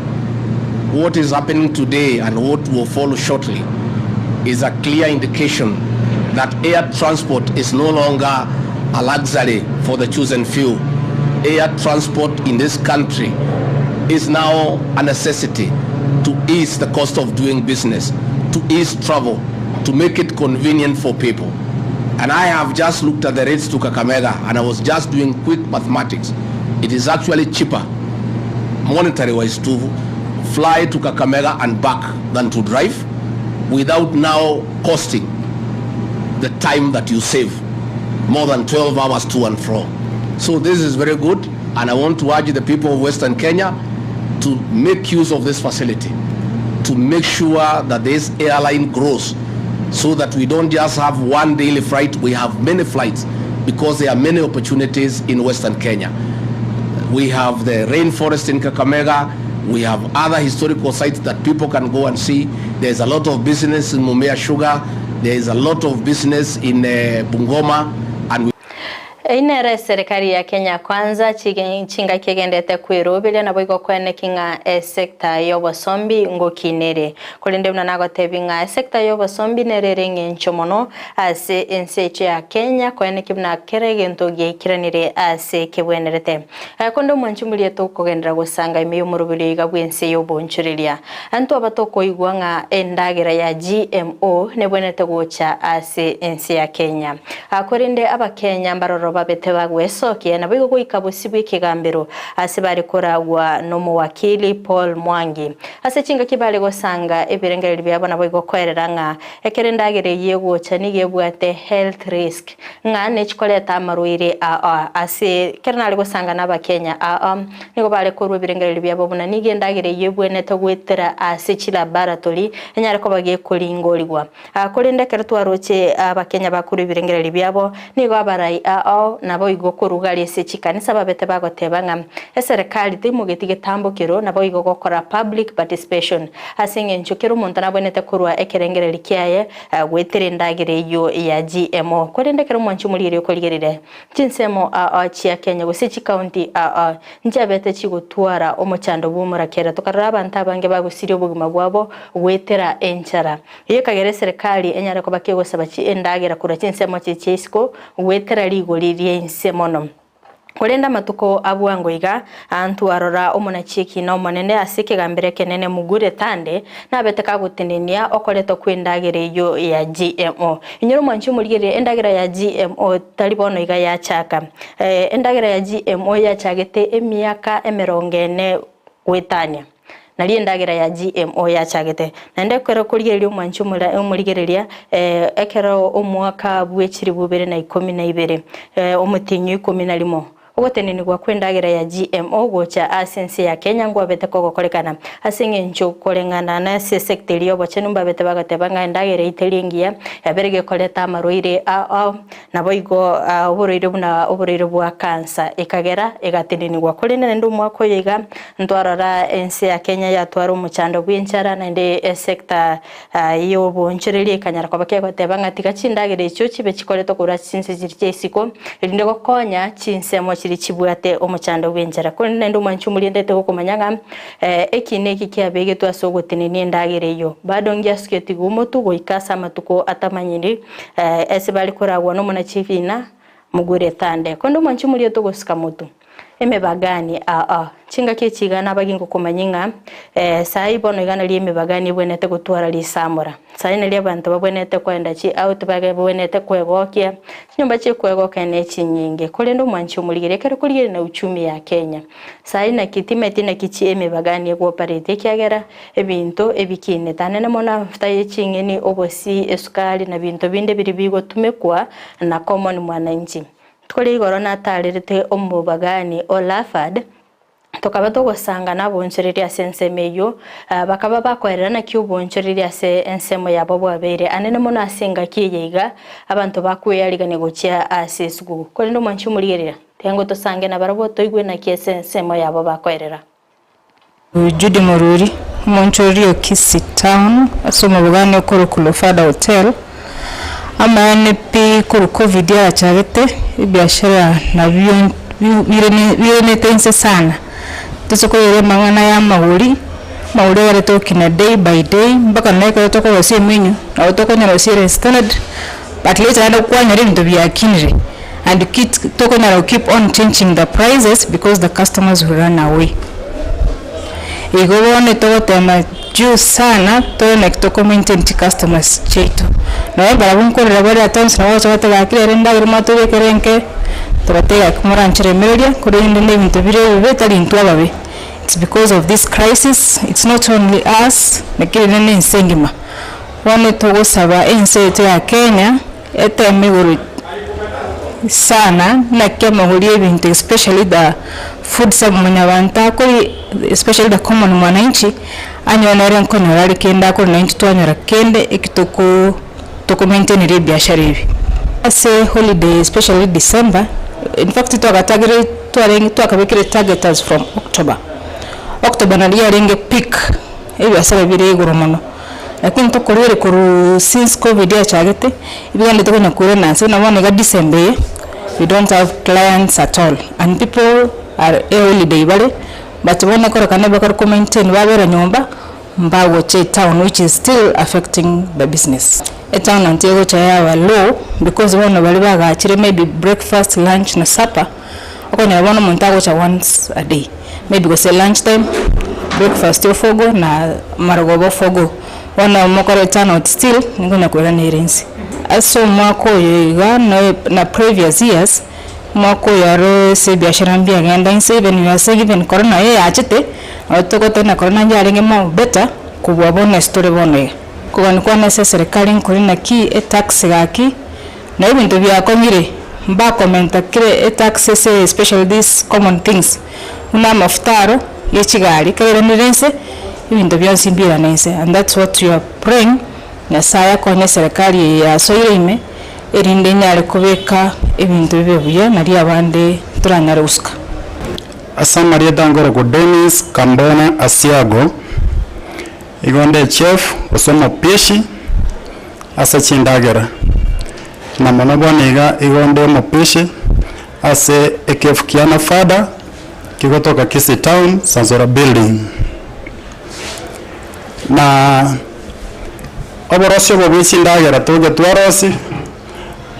[SPEAKER 9] What is happening today and what will follow shortly is a clear indication that air transport is no longer a luxury for the chosen few. Air transport in this country is now a necessity to ease the cost of doing business, to ease travel, to make it convenient for people. And I have just looked at the rates to Kakamega and I was just doing quick mathematics. It is actually cheaper, monetary wise, to fly to Kakamega and back than to drive without now costing the time that you save more than 12 hours to and fro. So this is very good and I want to urge the people of Western Kenya to make use of this facility to make sure that this airline grows so that we don't just have one daily flight, we have many flights because there are many opportunities in Western Kenya. We have the rainforest in Kakamega. We have other historical sites that people can go and see. There's a lot of business in Mumia Sugar. There is a lot of business in uh, Bungoma. And we
[SPEAKER 1] Eyio nere eserekari ya Kenya Kwanza chingaki egenderete kweroberia naboigo koeneki ng'a esecta y'obosombi ngokinere. Korende buna nagotebi ng'a esecta y'obosombi nere ere eng'encho mono ase ense yaito ya Kenya koeneki buna kera egento giaikiranire ase kebwenerete. Konde omwanchi omoria tokogenderera gosanga ime y'omoroberio iga bw'ense y'obonchoreria. Ntwaba tokoigwa ng'a endagera ya GMO nebwenerete gocha ase ense ya Kenya. Korende Abakenya mbaroro babete bagwesokia naboigo goika bosio bw'ekegambero ase bare koragwa nomowakili Paul Mwangi. Ase chingaki bare gosanga ebirengererio biabo naboigo koerera ng'a ekero endagera eyio egocha nigo ebwate health risk ng'a nechikoreta amarwaire aa ase ekero nare gosanga n'Abakenya aa nigo bare korwa ebirengererio biabo buna nigo endagera eyio ebwenerete goetera ase chilaboratory enyare koba gekoringorigwa. Korende ekero twaroche Abakenya bakorwa ebirengererio biabo, nigo abarai ao naboigo korwa gari ase chikanisa babete bagoteba ng'a eserekari teimogeti getambo kero naboigo gokora public participation ase eng'encho kera omonto nabwenerete korwa ekerengererio kiaye goetera endagera eyio ya GMO. Korende ekero omwanchi omorierio okorigerire chinsemo ao chia Kenya gose chikaunti ao nchiabete chigotwara omochando bw'omorakera tokarora abanto abange bagosiria obogima bwabo goetera enchara. Eyio ekagera eserekari enyare koba kegosaba endagera korwa chinsemo chiria chia isiko goetera rigori ri'ense mono. Korende amatuko a bwango iga, ntwarora omonachiki na omonene ase ekegambero ekenene Mugure Thande nabete kagotenenia okoretwa kw'endagera eyio ya GMO. Inyora omwanchi omorigereria endagera ya GMO tari bono iga yachaka. Endagera ya GMO yachagete emiaka emerongo ene goetania. Nario endagera ya GMO yachagete. Naende ekero okorigereria omwanchi omorigereria, ekero omwaka bwe chilifu ibere na ikomi na ibere, omotienyi o ikomi na rimo, ogotenenigwa kw'endagera ya GMO gocha ase ense ya Kenya nkwabete kogokorekana. Ase eng'encho koreng'ana nase esecta eria y'obochenu mbabete bagoteba ng'a endagera eyio teri engiya, yabere gekoreta amarwaire ao. Naboigo oborwaire buna oborwaire bwa kansa ekagera egatenenigwa. Korende naende omwaka oyo iga ntwarora ense ya Kenya yatwara omochando bw'enchara naende esector y'oboonchoreria ekanyara koba kegoteba ng'a tiga chindagera echio chibe chikoretwe korwa ase chinse chiria chia isiko erinde gokonya chinsemo chiria chibwate omochando bw'enchara. Korende naende omwanchi omorientete gokomanya ng'a Eki neki kiabegetwe ase ogotenenia endagera eyio. Bado ngiasuketigwe omotwe goika ase amatuko atamanyiri, ase bare koragwa nomonachibina mogwere etande. Korende omwanchi omoria togosika motwe. Emebagani aa. Chingaki echi iga nabage ngokomanyia ng'a sai bono iga nario emebagani ebwenerete gotwara risamora. Sai nario abanto babwenerete koenda chi out babwenerete kwegokia, chinyomba chi'okwegokia nechinyinge. Korende omwanchi omorigereria ekero korigereria na uchumi ya Kenya. Sai naki timeti naki chi emebagani egwopareti ekiagera ebinto ebikinete anene mono amafuta ye ching'eni, obosi, esukari na binto binde biria bigotumekwa na common mwananchi. Rituko ria igoro natarerete omobagani o Lafad, tokaba togosanga nabonchoreria ase ensemo eyio, bakaba bakoerera naki obonchoreria ase ensemo yabo bwabeire anene mono ase engaki eye iga abanto bakwearigania gochia ase esuguku. Korende omwanchi omorigereria. Tengo tosange nabarabwo toigwe naki ase ensemo yabo bakoerera.
[SPEAKER 10] Judy Moruri, omonchorori o Kisii Town ase omobogani okorokwa Lofada Hotel, amaene pi korwa Covid yachagete ebiashara nabio birenete inse sana, tose koyora amang'ana ya amagori, amagori agarete gokina day by day mpaka nonya ekero tokorosia emenyu nabo tokonyora ere standard but later naende kwanyora ebinto biakinire. And tokonyara go keep on changing the prices because the customers will run away. Igo bono togotema juu sana tore naki toko maintain chicustomers chiaito. Nonya barabwo nkorera bare at times nabo bagocha goteba gaki rero endagera mwatobekera enke, tobatebia gaki morancheremereria korende na ebinto bire ebibe tari intwe ababe. It's because of this crisis, it's not only us, lakini nene ense engima. Bono togosaba ense yaito ya Kenya. Eteme igoro sana naki amagori ebinto especially the food sab mwanyabanto akori especially the common mwananchi anyore nere nkonyora are kende akore naintwe twanyora kende eki toko toko maintainera ebiashara ebi. Ase holiday especially December, in fact twakatagere twarenge twakabekire target as from October, October nario yarenge peak ebiasara bire igoro mono. Lakini tokorwere korwa since covid yachagete, ebigenderete konya koirana ase buna bono iga December eye, We don't have clients at all and people are e holiday bare but bono ekorokana bakore ko maintain babera nyomba mbagocha etown which is still affecting the business. Etown nanto egocha yaba low because bono baria bagachire maybe breakfast, lunch na supper okonyora bono omonto agocha once a day maybe gose lunch time, breakfast ofogo na marogoba ofogo. Bono mokore turnout still nigo koirana ere inse. Ase omwaka oyo iga na previous years, omwaka oyo aro ase ebiashara mbiagenda inse even we are saying even corona eyachete, nabo togoteba corona yarenge more better kobua bono ase tore bono iga. Kogani kwane ase eserekari nkori naki etax gaki, na ebinto biakong'ire mbakomenta kere etax ase especially these common things, buna amafuta aro ya echigari ekero airanire inse, ebinto bionsi mbirane inse and that's what we are praying. Nyasaye akonye eserekari eye yasoire ime, erinde enyare kobeka ebinto bibe buya, nario abande toranyare gosuka.
[SPEAKER 11] Ase amarieta nkorokwa Dennis Kambona Asiago, igo nde echef gose omopishi ase chindagera, na mono bono iga igo nde omopishi ase ekefu kia Nafada kegotoka Kisii town, Sansora building. Na oborosi obo bwe chindagera toge twarosi,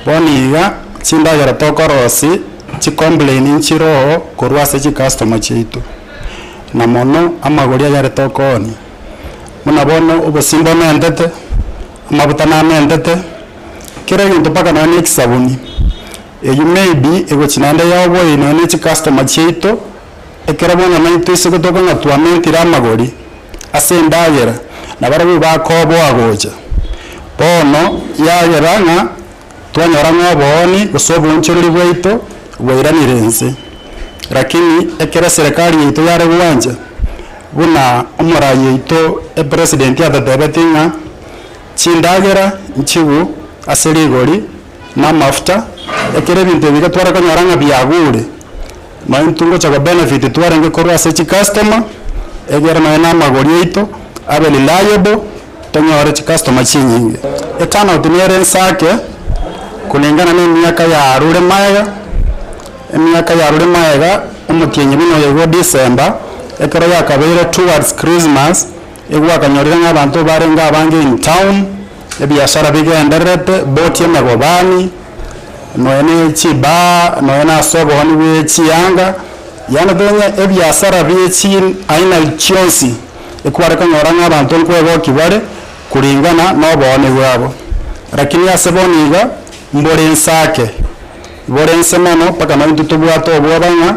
[SPEAKER 11] bono iga chindagera tokorosi chicomplain nchiroo korwa ase chicustomer chiaito, na mono amagori ayare tokoonia. Buna bono obosimba omentete, amabuta namentete, kera egento mpaka nonya na echisabuni, eywo maybe egochi naende yaoboyia nonya na echicustomer chiaito. Ekero bono naintwe isiko tokong'a twamentire amagori ase endagera, na barabwo bakoboa gocha. Bono yagera ng'a twanyora ng'a obooni gose oboonchoreri bwaito bwairanire inse. Lakini ekero eserekari yaito yare gwancha, buna omorai oito epresident atotebetie ng'a chindagera nchibu ase rigori na amafuta, ekero ebinto ebi iga tware konyora ng'a biagure. Nonya intwe ngocha go benefit twarenge korwa ase chicustomer, egere nonya na amagori aito abe reliable, tonyore chicustomer chinyinge. Eturnout nere ense ake, kulingana na emiaka yarure magega, emiaka yarure magega, omotienyi buna oyo igo December, ekero yakabeire towards Christmas, egwakanyorire ng'a abanto barenge abange in town, ebiashara bigendererete, boti emegobani. nonya ne chibaa, nonya na ase obooni bwe chianga, yaani tonya ebiasara bie chi aina chionsi, ekware konyora ng'a abanto nkwegokia bare kuringana na obooni bwabo. Lakini ase bono iga, mbore inse ake, bore inse mono mpaka nonye intwe tobwate obwoba ng'a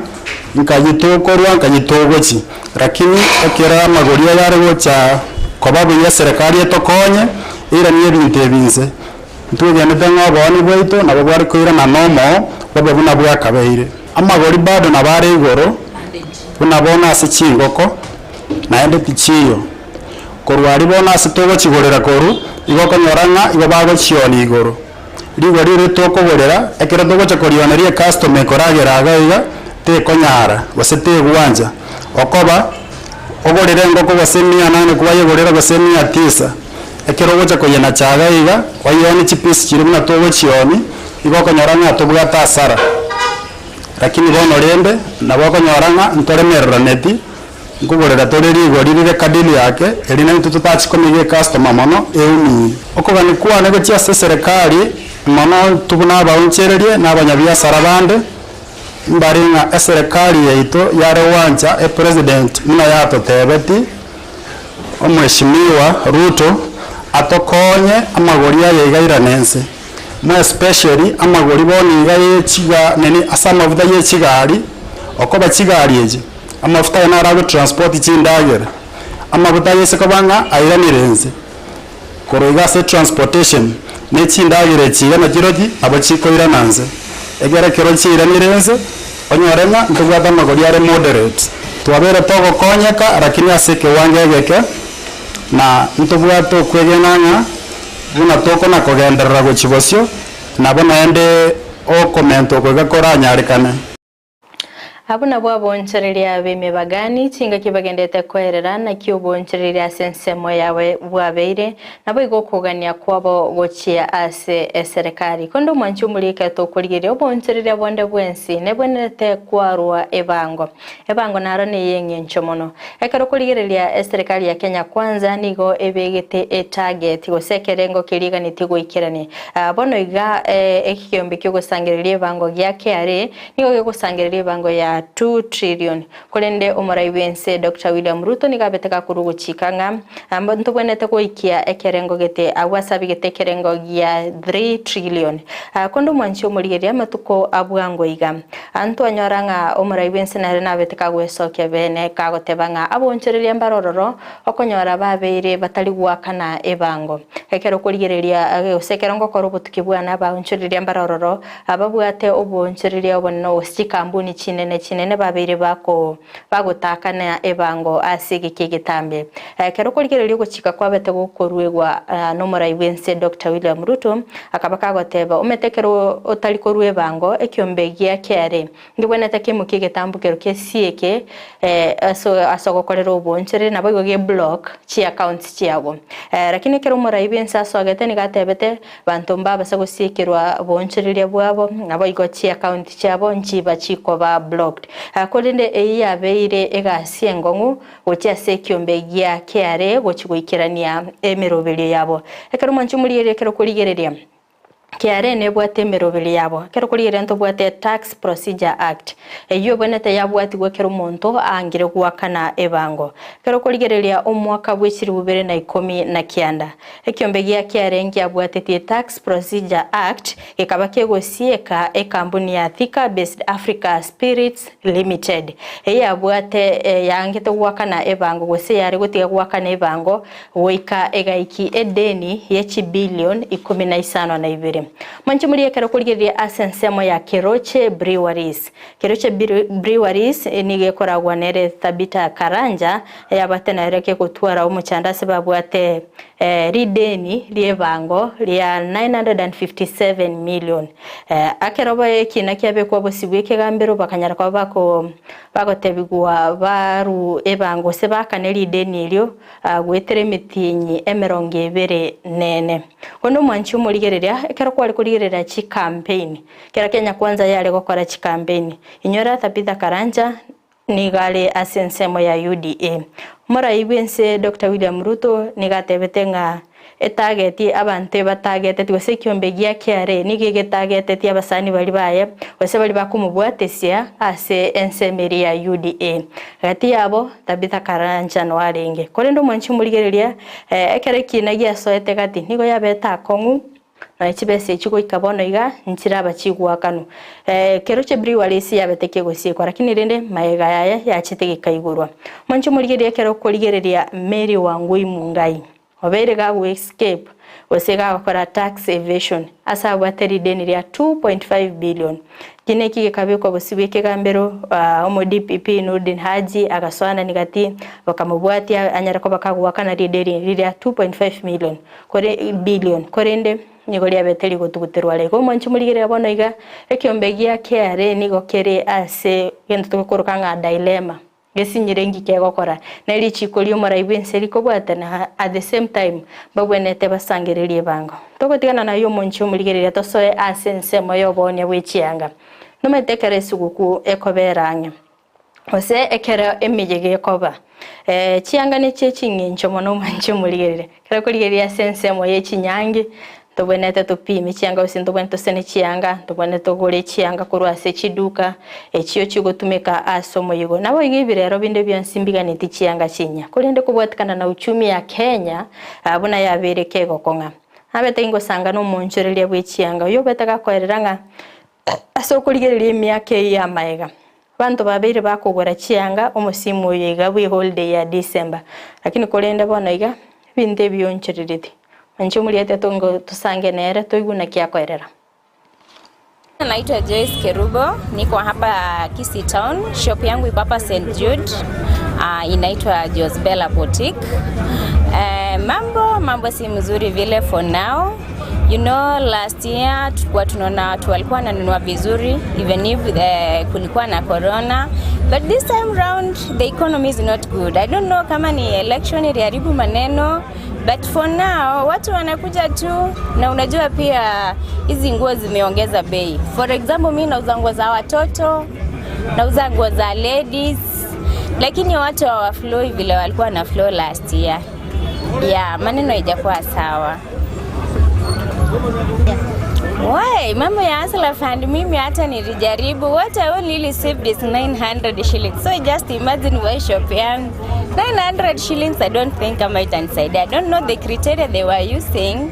[SPEAKER 11] nkayi tokorwa nkayi togochi, lakini ekero amagori aya are gocha koba buya eserekari etokonye, eiranie ebinto ebi inse. Ntwegenete ng'a obooni bwaito nabo bware koirana nomoo bobe buna bwakabeire. Amagori bado nabo are igoro, buna bono ase chingoko, naende tichiyo. Korwa aria bono ase togochigorera korwa, igo okonyora ng'a igo bagochionia igoro. Rigori riria tokogorera, ekero togocha korioneria ecustomer ekoragera iga iga, tekonyara, gose tegwancha, okoba, ogorere engoko gose mia nane kwayegorera gose mia tisa. Ekero ogocha koyenacha iga iga, oyeonie chipisi chiria buna togochionia, igo okonyora ng'a tobwate hasara. Lakini bono rende, nabo okonyora ng'a ntoremereraneti, nkogorera tore rigori rire kadiri yake, eri naintwe totachi komiga ecustomer mono, eumie. Okogania kwane gochia ase eserekari, mono intwe buna abaonchereria na abanyabiasara bande, mbare ng'a eserekari yaito yare gwancha epresident buna yatotebeti, Omweshimiwa Ruto atokonye amagori aya iga airane ense, more especially amagori bono iga ye chiga nini ase amafuta ye chigari, okoba chigari echi, amafuta aya naro ago transport chindagera, amafuta aya ase koba ng'a airanire ense, korwa iga ase transportation, ne chindagera echi iga nachirochi nabo chikoirana nse, ekero ekero chiairanire ense, onyore ng'a ntobwate amagori are moderate. Twabeire togokonyeka lakini ase ekewango egeke, na ntobwate okwegena ng'a buna tokona kogenderera gochia bosio, nabo naende okomenta oko iga koranyarekane.
[SPEAKER 1] Abwo nabwo abonchoreria b'emebagani, chingaki bagendete koerera, naki obonchoreria ase ensemo yawe bwabeire, naboigo okogania kwabo gochia ase eserekari. Korende omwanchi omorike tokorigereria obonchoreria bonde bwensi, nebwenerete kwarua ebango. Ebango naro ney'eng'encho mono. Ekero okorigereria eserekari ya Kenya Kwanza nigo ebegete etarget gose ekerengo keria eganetie goikerania. Bono iga ekeombe kiogosangereria ebango gia KRA Nigo gegosangereria ebango ya 2 trillion. Korende omorai bw'ense Doctor William Ruto nigo abete gakorwa ogochika ng'a ntobwenerete goikia ekerengo gete agwo ase abegete ekerengo gia 3 trillion. Konde omwanchi omorigereria amatuko a bwango iga. Ntwanyora ng'a omorai bw'ense nere nabete kagwesokia bene kagoteba ng'a abonchoreria mbare ororo okonyora babeire batari goakana ebango. Ekero okorigereria gose ekero ngokora obotuki bwane abaonchoreria mbare ororo Ababwate oboonchoreria obonene gose chikambuni chinene chinene babeire bako bagotaakana ebango ase egeka egetambe. Ekero okorigereria ogochika kwabete gokoruegwa nomorai bw'ense Doctor William Ruto akaba kagoteba omete ekero otari korua ebango ekiombe gia kiare ngebwenerete keimokie egetambokero kesieke ase ogokorera oboonchoreria naboigo ge block chiaccounts chiago. Lakini ekero omorai bw'ense asogete nigo atebete Banto mbabase gosiekerwa boonchoreria bwabo, naboigo chiakaunti chiabo nchiba chikoba blocked. Korende eyio yabeire egasi engong'u gochia ase ekiombe gia KRA gochia goikerania emeroberio yabo. Ekero mwancha omorigereria ekero okorigereria KRA nebwate emeroberio yabo. Ekero okorigereria ntobwate Tax Procedure Act, eyio ebwenerete yabwatigwe ekero omonto aangire goakana ebango. Ekero okorigereria omwaka bwe chilifu bibere na ikomi na kianda, Ekiombe gia kiare nkiabwatetie Tax Procedure Act gekaba kegosieka ekambuni ya Thika Based Africa Spirits Limited eyabwate yaangete goakana ebango gose yare gotiga goakana ebango goika egaiki edeni ye chibillion ikomi na isano na ibere. Mwanche moria ekero korigereria ase ensemo ya Keroche Breweries. Keroche Breweries nigo ekoragwa nere Thabita Karanja Eyabate nere kegotwara omochando ase babwate rideni ri'ebango ria 957 million. Ekero ekina kiabekwa bosio bw'ekegambero bakanyara koba bako bagotebigwa baru ebango gose baakane rideni erio goetera emetienyi emerongo ebere nene. Onde omwanchi omorigereria ekero kware korigereria chicampaign, kera Kenya Kwanza yare gokora chicampaign, inyora Tabitha Karanja Nigo are ase ensemo ya UDA. Omorai bw'ense Doctor William Ruto nigo atebete ng'a etageti abanto ebatageteti gose ekiombe gia KRA nigo egetageteti abasani baria baye gose baria bakomobwatesia ase ensemo eria ya UDA. Gati yabo Tabitha Karanja no arenge. Korende omwanchi omorigereria ekero ekina giasoete gati nigo yabete akong'u Nonya chibesa echi goika bono iga nchiraba chigoakanwa. Ekero chi'ebriwari ase yabete kegosiekwa, lakini rende magega yaye yachete gekaigorwa. Mwanche morigererie ekero okorigereria Mary Wangui Mungai, obeire gago escape gose gagokora tax evasion ase abwate rideni ria 2.5 billion. Eki neki gekabekwa bosio bw'ekegambero, omo DPP Noordin Haji agasoanani gati bakamobwatia anyare koba kagoakana rideni riria 2.5 million. Kore billion, korende nigo riabete rigotuguterwa are. Igo omwanchi morigereria bono iga, ekiombe gia KRA nigo kere ase egento togokoroka ng'a dilemma, gesinyire inki kegokora, ne richiko ri'omorai bw'ense rikobwatana at the same time mbabwenerete basangererie ebango. Togotigana naye omonchi omorigereria tosoe ase ensemo y'oboonia bwe chianga. Nomanyete ekero esuguku ekobera ang'e. Gose ekero emeyega ekoba, chianga nechie ching'encho mono mwanche morigereria. Ekero okorigereria ase ensemo ye chinyangi, ntobwenerete topime chianga gose ntobwenerete tosene chianga, ntobwenerete togore chianga korwa ase chiduka, echio chigotumeka ase omoyega. Naboigo ebirero binde bionsi mbiganeti chianga chinyia. Korende kobwatikana na uchumi ya Kenya, buna yabeire kegokong'a. Nabete ingosanga na omoonchoreria bwe chianga, oyio obete gakoerera ng'a Ase okorigereria emiaka eyio y'amaega, abanto babeire bakogora chianga omosimu oyo iga bwe holiday ya December. Lakini korende bono iga, ebinto ebi bionchorereti. Inche omoriete tongo tosange nere toigwe naki akoerera.
[SPEAKER 12] Naitwa Joyce Kerubo, niko hapa Kisii Town. Shop yangu iko hapa St Jude. Uh, inaitwa Josbella Boutique. Uh, mambo mambo si mzuri vile for now. You know, last year tulikuwa tunaona watu walikuwa wananunua vizuri even if kulikuwa na corona, but this time round the economy is not good. I don't know kama ni election iliharibu maneno, but for now watu wanakuja tu, na unajua pia hizi nguo zimeongeza bei. For example, mi nauza nguo za watoto, nauza nguo za ladies, lakini watu hawaflow vile walikuwa na flow last year. Yeah, maneno haijakuwa sawa. Why? Mambo ya Hustler Fund mimi hata nilijaribu. What I only received is 900 shillings. So just imagine why shop yangu 900 shillings, I don't think kama itanisaidia. I don't know the criteria they were using,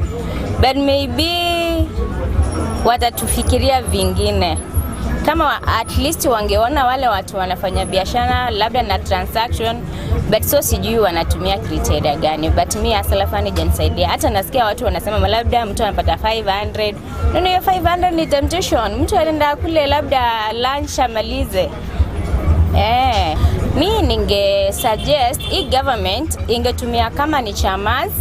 [SPEAKER 12] but maybe watatufikiria vingine kama at least wangeona wale watu wanafanya biashara labda na transaction, but so sijui wanatumia criteria gani, but mi Hustler Fund haijanisaidia. Hata nasikia watu wanasema labda mtu anapata 500. No, no, hiyo 500 ni temptation. Mtu anaenda kule labda lunch amalize. Mi ninge suggest hii government ingetumia kama ni chamas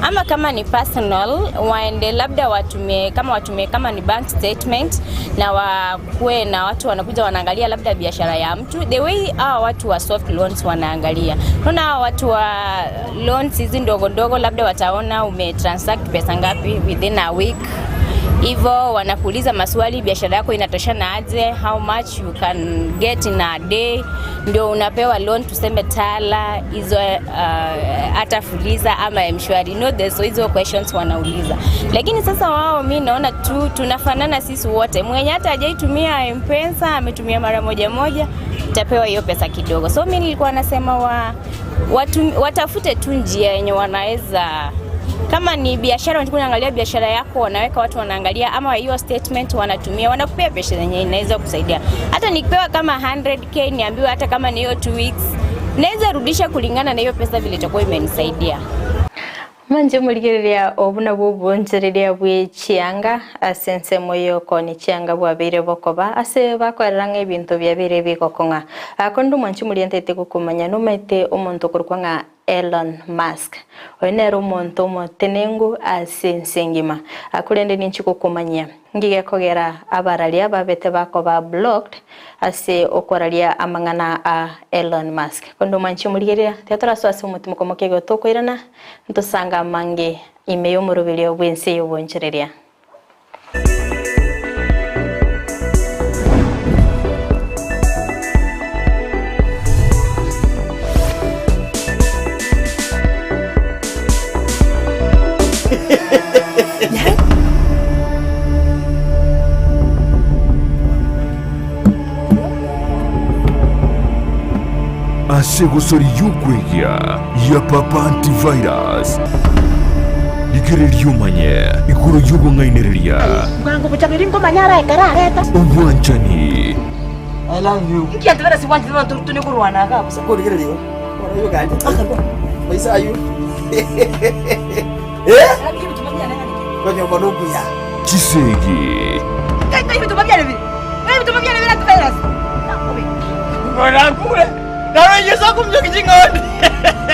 [SPEAKER 12] ama kama ni personal, waende labda watumie kama watumie kama ni bank statement, na wakuwe na watu wanakuja wanaangalia labda biashara ya mtu the way hawa watu wa soft loans wanaangalia. Unaona hawa watu wa loans hizi ndogo ndogo, labda wataona umetransact pesa ngapi within a week hivyo wanakuuliza maswali, biashara yako inatoshana aje, how much you can get in a day, ndio unapewa loan, tuseme Tala hizo, hata Fuliza ama M-Shwari. You know, there's hizo questions wanauliza, lakini sasa wao, mi naona tu tunafanana sisi wote, mwenye hata hajaitumia M-Pesa ametumia mara moja moja, utapewa hiyo pesa kidogo. So mi nilikuwa nasema watu, watafute tu njia yenye wanaweza, kama ni biashara unataka kuangalia biashara yako, wanaweka watu wanaangalia, ama hiyo statement wanatumia, wanakupea pesa yenye inaweza kusaidia. Hata nikipewa kama 100K niambiwe hata kama ni hiyo 2 weeks, naweza rudisha kulingana na hiyo pesa vile itakuwa imenisaidia.
[SPEAKER 1] Manje muligereria obuna bubunjereria bwe chianga ase ensemo yoko ni chianga bwabire bokoba ase bakorera ebinto byabire bigokong'a akondo mwanchi mulientete gukumanya numaite omonto okorokwa ng'a Elon Musk oyo nere omonto omotenengu ase ense engima akorende ninchi gokumanyia ngigekogera abararia babete bakoba blocked ase okoraria amang'ana a Elon Musk kondo mwanchi muligereria tiataraso ase omotima komokego tokoirana ntosanga mange ime yomoruberio bwense yobonchereria.
[SPEAKER 2] Asegosori yukwegya ya Papa Antivirus ligererio manye iguru y'ubung'ainereria
[SPEAKER 13] Bwangu buchabiri ngomanyara ekarareta
[SPEAKER 2] obwanchani
[SPEAKER 13] I love you. Nki antivirus wanjire bantu tune kurwana kabisa.
[SPEAKER 14] Kurigererio. Ora yo ganje. Maisa ayu. Eh? Konyo bonuku ya.
[SPEAKER 2] Chisegi
[SPEAKER 13] Kai kai bitu babyale bi. Kai bitu babyale bi antivirus.
[SPEAKER 14] Ngora kule. Daro yeso kumjo kijingoni.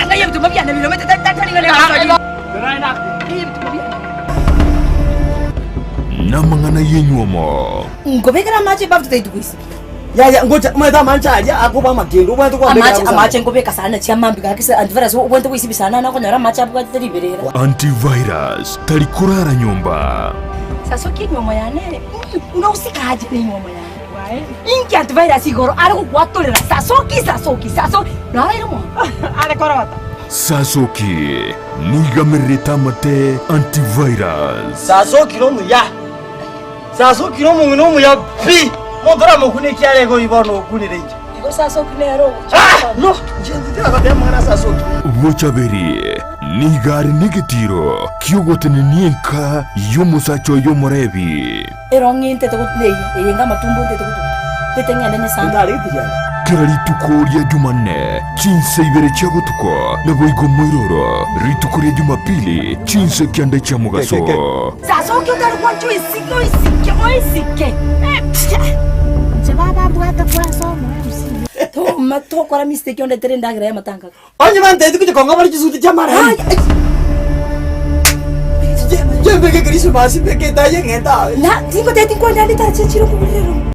[SPEAKER 13] Kai bitu babyale bi lomete tata ni ngale kasali. Kai bitu babyale.
[SPEAKER 2] Namang'ana yenyuomo
[SPEAKER 13] Ngobekera amache bafu tutaitukuisi.
[SPEAKER 14] Ya ya ngoja mwetha mancha aja akoba magendo bwantu kwa
[SPEAKER 13] Amache amache ngobeka sana chia mambi kakisa antivirus ubwente kuisibisana na konyora amache abwate riberera.
[SPEAKER 2] Antivirus talikurara nyumba
[SPEAKER 13] Sasa kinyomo yane unausikaje ne nyomo yane. Inki antivirus igoro ari kugwatolera sasoki sasoki sasoki. Narairimo. Ari korota.
[SPEAKER 2] Sasoki nigamererete amate antivirus.
[SPEAKER 14] Sasoki no muya. Sasoki no mu no muya pi. Mondora mukune kyarego ibono okunire nje.
[SPEAKER 13] Igo sasoki nero.
[SPEAKER 14] Ah, no, njye ndira mwana sasoki.
[SPEAKER 2] Bochaberi nigari nigitiro kiugotenenienka yomusacho yomurebi
[SPEAKER 13] Ero nginte to kutne yenga matumbo nte to kutu. Tete ngene ne sana.
[SPEAKER 2] Kera rituko rya Jumanne chinse ibere chia botuko naboigo moiroro rituko rya Jumapili chinse kianda chia mugaso.
[SPEAKER 13] Sasoki utari kwa chui isike oisike oisike.
[SPEAKER 15] Nje baba bwata kwa somo MC.
[SPEAKER 13] To mato kora mistake onde tere ndagira ya matanga.
[SPEAKER 14] Onye man tete kuje konga bari chisuti cha mara. Inche mbeke Christmas mbeke etayi eng'ente aye.
[SPEAKER 13] Na tingotebia tinkwenda ande tachechire okoburerwa.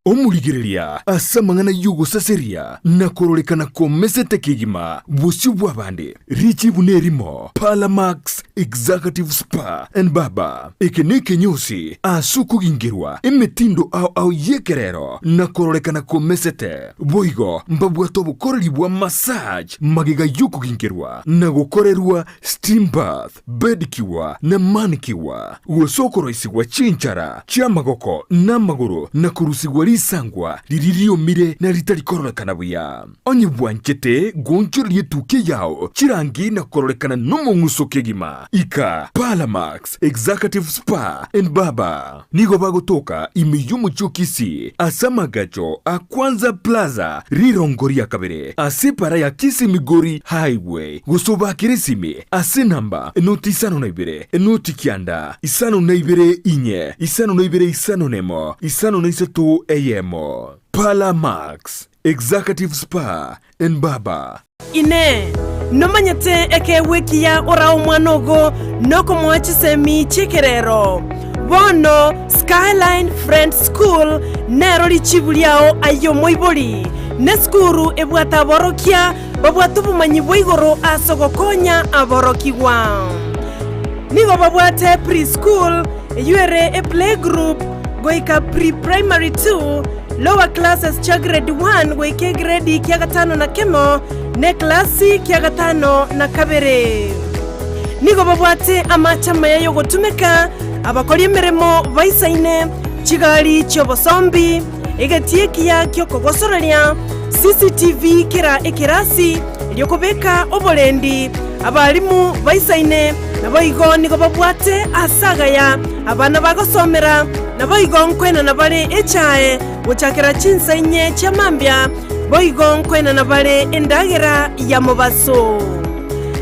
[SPEAKER 2] Omorigereria ase amang'ana y'ogosaseria na kororekana komesete kegima bosio bw'abande, richibu nerimo, Parlamax Executive Spa and Barber. Eke nekenyosi ase okogingerwa emetindo ao ao y'ekerero na kororekana komesete. Boigo mbabwate obokoreri bwa massage magega y'okogingerwa na gokorerwa steam bath. Bedicure na manicure, gose okoroisigwa chinchara chi'amagoko na amagoro na korusigwa risangwa riria riomire na ritari kororekana buya. Onye bwanchete goonchoreria etukia yao chirangi na kororekana nomong'uso kegima, ika Parlamax Executive Spa and Barber. Nigo bagotoka ime y'omochie o Kisii ase amagacho a Kwanza Plaza rirongo ria kabere ase epara ya Kisii Migori Highway gose obakere esimi ase enamba enoti 52 enoti 9 52 inye 52 51 53 eyemo. Parlour Max, Executive Spa and Barber.
[SPEAKER 16] Inee! Nomanyete ekeegwa ekiya orae omwana ogo nokomoa chisemi chi'ekerero? Bono Skyline Friends School nero richibu riao aye omoibori. Nesukuru ebwate aborokia babwate obomanyi bwa igoro ase ogokonya aborokigwa. Nigo babwate pre-school eyio ere eplaygroup goika pre-primary 2, Lower classes chia grade 1 goika egredi kia gatano na kemo, na eklasi kia gatano na kabere. Nigo babwate amache amaya y'ogotumeka, abakori emeremo baisaine, chigari chi'obosombi, egetii ekiya gi'okogosoreria, CCTV kera ekerasi, erio kobeka oborendi, abalimu baisaine, naboigo nigo babwate aase agaya abana bagosomera, Naboigo nkoenana bare echae gochakera chinsa inye chia mambia, boigo nkoenana bare endagera ya mobaso.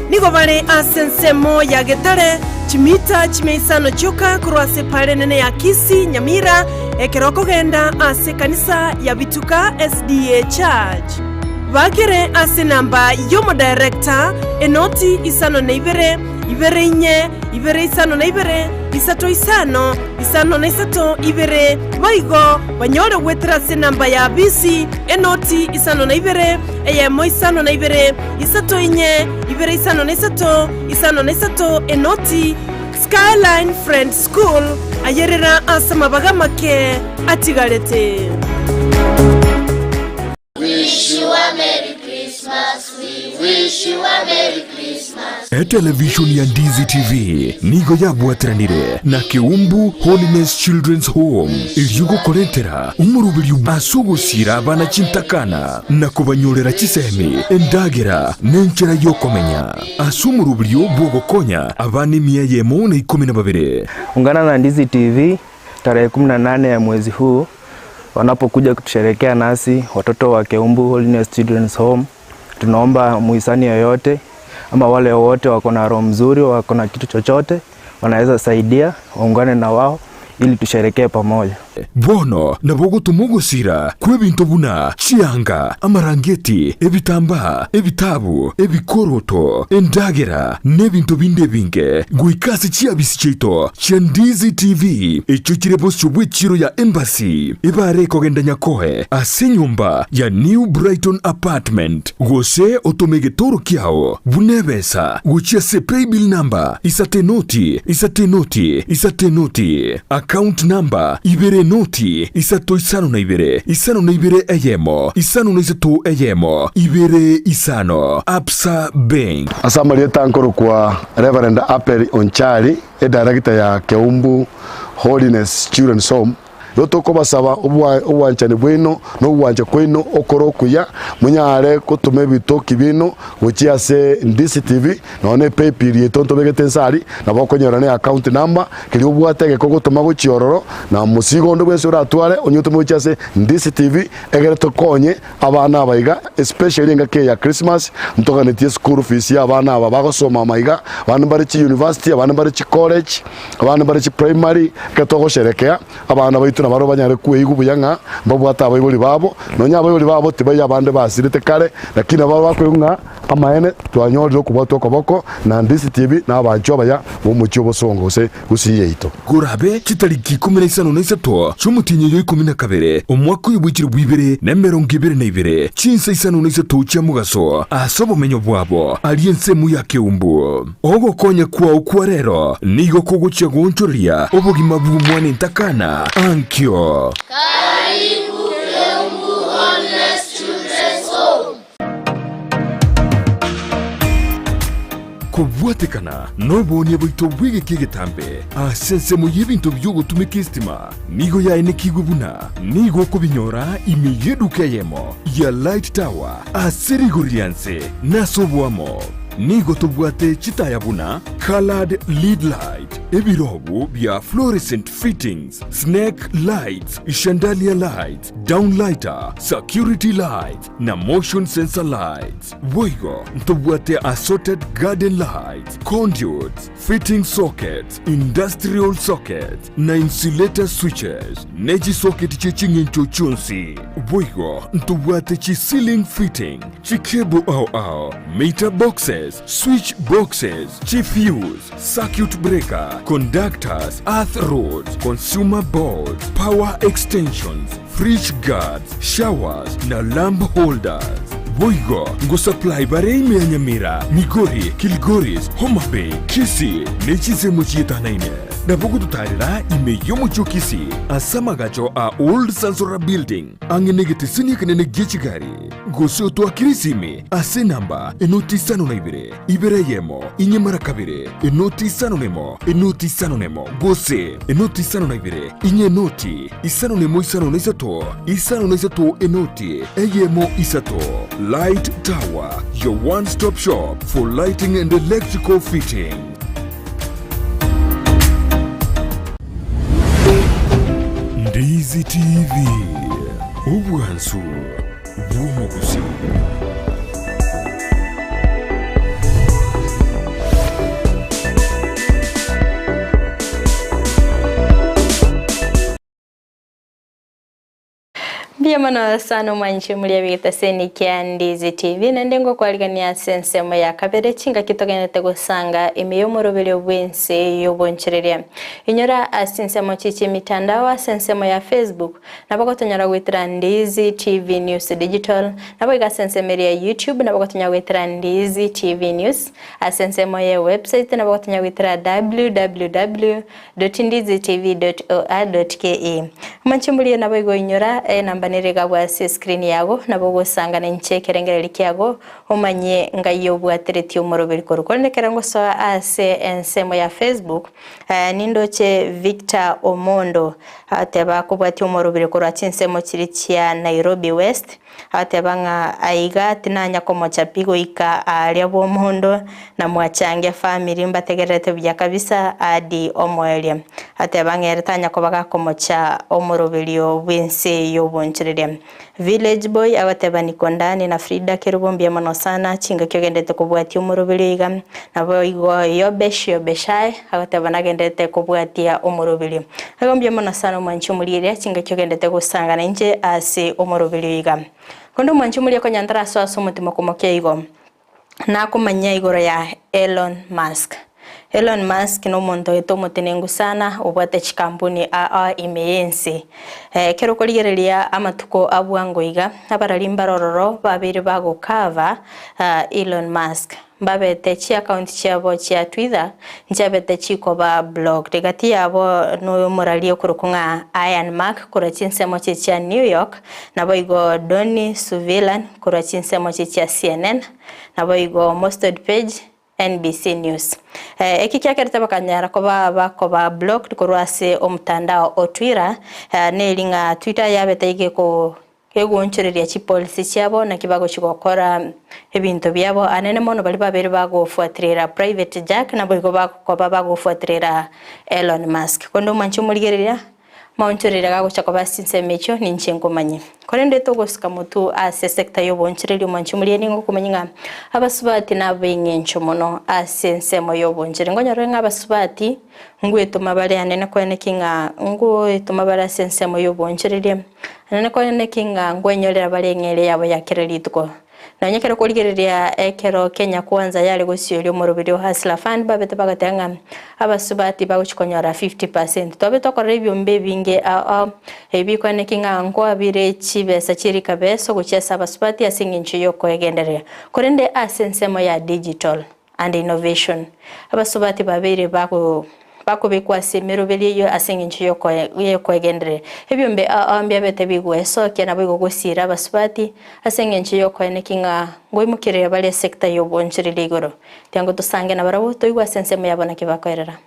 [SPEAKER 16] Nigo bare ase ensemo ya Getare, chimita chimia isano chioka korwa ase epaara enene ya Kisii, Nyamira, ekero okogenda ase ekanisa ya Bituka SDA Church. Bakere ase enamba y'omodirector, enoti 52, ibere inye, ibere 52, isato isano, 53 ibere, boigo banyore goetera ase enamba ya bisi, enoti 52, eyemo 52, isato inye, ibere 53, 53 enoti. Skyline Friends School, ayerera ase amabaga amake atigarete.
[SPEAKER 17] Wish you a Merry Christmas, we wish you a Merry Christmas.
[SPEAKER 2] Etelevishoni ya Ndizi TV nigo yabwateranire na Keumbu Holiness Children's Home erio gokorentera omoroberio ase ogosiira abana chintakana na kobanyorera chisemi, endagera, na enchera y'okomenya ase omoroberio bw'ogokonya abana emia eyemo na ikomi na babere.
[SPEAKER 18] Ungana na Ndizi TV tarehe 18 ya mwezi huu wanapokuja kutusherekea nasi watoto wa Keumbu Holiness Children's Home. Tunaomba muhisani yoyote ama wale wote wako na roho mzuri, wako na kitu chochote wanaweza saidia, waungane na wao ili tusherekee pamoja.
[SPEAKER 2] Bono nabo ogotoma ogosira kw'ebinto buna chianga, amarangeti, ebitambaa, ebitabu, ebikoroto, endagera, na ebinto binde ebinge, goika ase chiabisi chiaito chia Ndizi TV, echio chire bosio bw'echiiro ya Embassy, ebare ekogenda Nyakoe ase enyomba ya New Brighton Apartment, gose otome egetoro kiao buna ebesa gochia ase paybill number isato enoti isato enoti isato enoti, account number ibere enoti 352 52 eyemo 53 eyemo ibere isano, Absa Bank.
[SPEAKER 19] Ase amarieta nkorokwa Reverend Abel Onchari, edirector ya Keumbu Holiness Children's Home. Igo tokobasaba obwanchani bwaino na ogwancha kwaino okore okuya, monyare gotoma ebitoki biaino gochia ase DCTV, nonya ne paybill yaito ntobegete inse aria, nabo okonyora ne account number, keria obwate egeka ogotoma gochia ororo, na omosigo onde bwensi oratware onye otome gochia ase DCTV, egere tokonye abana aba iga, especially engaki eye ya Christmas, ntoganetie eschool fees ya abana aba bagosoma ama iga, abande mbare chiuniversity, abande mbare chicollege, abande mbare chiprimary, ekero togosherekea, abana baito nabo. nabarobwo banyare kweigwa buya ng'a mbabwate abaibori babo, nonya abaibori babo tibaiyo abande basirete kare, lakini nabo bakoigwa ng'a amaene twanyorire okobwatwa okoboko na Ndisi TV na abanchwa abaya b'omochie obosongo gose Gusii yaito.
[SPEAKER 2] Korabe chitariki ikomi na isano na isato chi'omotienyi oyo ikomi na kabere, omwaka oyo bw'echilifu ibere na emerongo ebere na ibere, chinsa isano na isato chia mogaso, ase obomenyo bwabo aria ensemo ya keumbu. Ogokonya kwao kwa rero nigo kogochia goonchoreria obogima bw'omwana entakana ankio.
[SPEAKER 17] Karibu Keumbu Holiness Children's Home.
[SPEAKER 2] Kobwatekana noboonia bwaito bw'egeka egetambe ase ensemo y'ebinto bi'ogotumeka esitima nigo yaenekigwe buna nigo okobinyora ime y'eduka eyemo ya Light Tower ase rigori ria nse na ase oboamo. Nigo tobwate chitaya buna coloured lead light, ebirobu bia fluorescent fittings, snake lights, chandelier lights, downlighter, security lights na motion sensor lights. Boigo ntobwate assorted garden lights, conduits, fitting sockets, industrial sockets, na insulator switches, ne chisocket chie ching'encho chionsi. Boigo ntobwate chi ceiling fitting, chicable ao ao, meter boxes, switch boxes, chifuse, circuit breaker, conductors, earth rods, consumer boards, power extensions, fridge guards, showers na lamp holders. Boigo ngosupply bare ime ya Nyamira, Migori, Kilgoris, Homa Bay, Kisii ne chinsemo chietanaine. Nabo gototarera ime y'omochie o Kisii ase amagacho a Old Sansora Building ang'e negeteseni ekenene gie chigari. Gose otoakere esimi ase enamba enoti isano na ibere, ibere eyemo, inye mara kabere, enoti isano nemo, enoti isano nemo, gose enoti isano na ibere, inye enoti isano nemo isano na isato, isano na isato enoti eyemo isato. Light Tower, your one stop shop for lighting and electrical fitting. Ndizi TV, obwansu bw'omogusii.
[SPEAKER 1] Mbuya mono sana omwanchi muri ebigetaseni kia Ndizi TV naende ngokwarigania ase ensemo ya kabere chingaki togenderete gosanga ime y'omoroberio bw'ense y'obonchereria. Inyora ase ensemo chichia emitandao ase ensemo ya Facebook nabo gotonyora goetera Ndizi TV News Digital nabo iga ase ensemo eria ya YouTube nabo gotonyora goetera Ndizi TV News ase ensemo ye website nabo gotonyora goetera www www.ndizitv.or.ke Omonche mburie nabo igo inyora enamba nere egabwa ase escreen yago nabo ogosangana inche ekerengererio kiago omanye ngai obwateretie omoroberi korwa korende ekero ngosoa ase ensemo ya Facebook nindoche Victor Omondo ateba akobwatia omoroberi korwa chinsemo chiria chia Nairobi West Agateba ng'a aiga tinanya komocha pi goika aaria bw'omondo, na mwachange family mbategererete buya kabisa adi omoerio. Agateba ng'a ere tanya koba gakomocha omoroberio bw'ense y'obonchoreria. Village boy agateba niko ndani na Frida Kerubo mbuya mono sana chingaki ogenderete kobwatia omoroberio iga. Naboigo Yobesh Yobeshai agateba nagenderete kobwatia omoroberio. Igo mbuya mono sana omwanchi omorieria chingaki ogendete gosangana inche ase omoroberio iga. Konde omwanchi omoria konya ntarasoa ase omotima komokia igo, nakomanyia igoro ya Elon Musk. Elon Musk nomonto oete omotenengu sana obwate chikampuni aa ime y'ense. Ekero okorigereria amatuko a bwango iga, abarari mbare ororo babeire bagokava Elon Musk. Mbabete chiaccount chiabo chia Twitter nchiabete chikoba blocked. Gati yabo noyomoraria okorokwa ng'a Ian Mark korwa chinsemo chie chia New York, naboigo Donny Suvillan korwa chinsemo chie chia CNN, naboigo Mostod Page, NBC News. Eki kiakerete bakanyara koba bakoba blocked korwa ase omotandao o Twitter, neri ng'a Twitter yabete igeko Kegoonchoreria chipolisi chiabo naki bagochia gokora ebinto biabo anene mono baria babeire bagofuatirera Private Jack naboigo bakoba bagofuatirera Elon Musk. Korende omwanche omorigereria, Maonchoreria gagocha koba ase chinsemo echio ninche nkomanye. Korende togosuka motwe ase esecta y'obonchoreria omwanchi omoria nigo okomanya ng'a abasubati nab'eng'encho mono ase ensemo y'obonchoreria. Nkonyorore ng'a abasubati ngwetoma bare anene koeneki ng'a ngoetoma bare ase ensemo y'obonchoreria, anene koeneki ng'a nkwenyorera bare eng'eria yabo ya kera rituko. Nonya ekero korigereria ekero Kenya Kwanza yare gosioria omoroberi o Hustler Fund babete bagateba ng'a abasubati bagochia konyora 50 percent. Twabete tokorora ebiombe ebinge ao ao ebikwaneki ng'a nkoabire chibesa chie rikabeso gochia ase abasubati ase eng'encho yokoegendereria. Korende ase ensemo ya digital and innovation abasubati babeire bago Bakobekwa ase emeroberi eyio ase engencho y'okoegendereria. Ebiombe ao mbiabete bigwesokia naboigo gosiira abasubati ase engencho y'okoeneki ng'a ngoimokereria bare esekta y'obonchoreria igoro. Tiango tosange nabarabwo toigwe ase ensemo yabo naki bakoerera.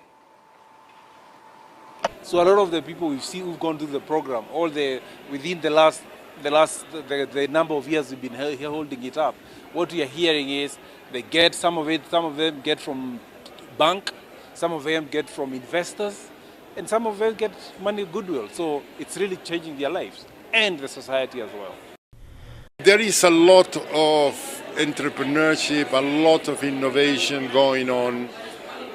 [SPEAKER 20] So a lot of the people we've seen who've gone through the program, all the within the last the last the, the number of years we've been holding it up, what we are hearing is they get some of it, some of them get from bank, some of them get from investors, and some of them get money goodwill. So it's really changing their lives and the society as well.
[SPEAKER 21] There is a lot of entrepreneurship, a lot of innovation going on,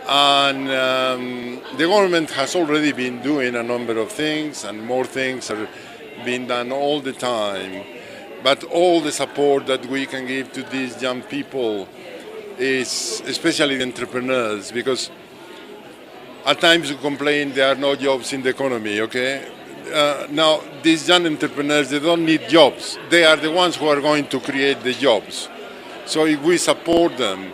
[SPEAKER 21] and um, the government has already been doing a number of things, and more things are being done all the time. But all the support that we can give to these young people is especially the entrepreneurs, because at times you complain there are no jobs in the economy, okay? Uh, now, these young entrepreneurs, they don't need jobs. They are the ones who are going to create the jobs. So if we support them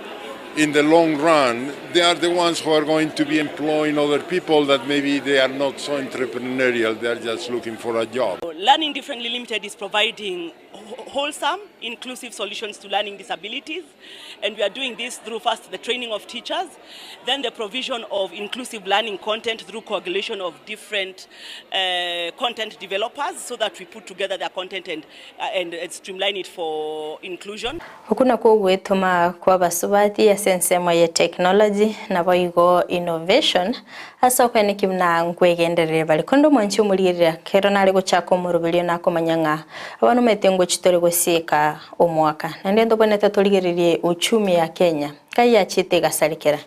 [SPEAKER 21] in the long run, they are the ones who are going to be employing other people that maybe they are not so entrepreneurial, they are just looking for a job.
[SPEAKER 22] Learning Differently Limited is providing wholesome, inclusive solutions to learning disabilities. And we are doing this through first the training of teachers, then the provision of inclusive learning content through coagulation of different uh, content developers so that we put together their content and, uh, and, and streamline it for inclusion.
[SPEAKER 1] Okwo nakwo ogwetoma kw'abasubati ase ensemo ye technology naboigo innovation ase okweneki buna nkwegenderere bare. Korende omwanchi omorigereria kero nare gochaka omoroberio nakomanya ng'a abana omanyete ngochi tore gosieka omwaka. Naende ntobwenerete torigererie uchumi ya Kenya kai yachiete egasarekera.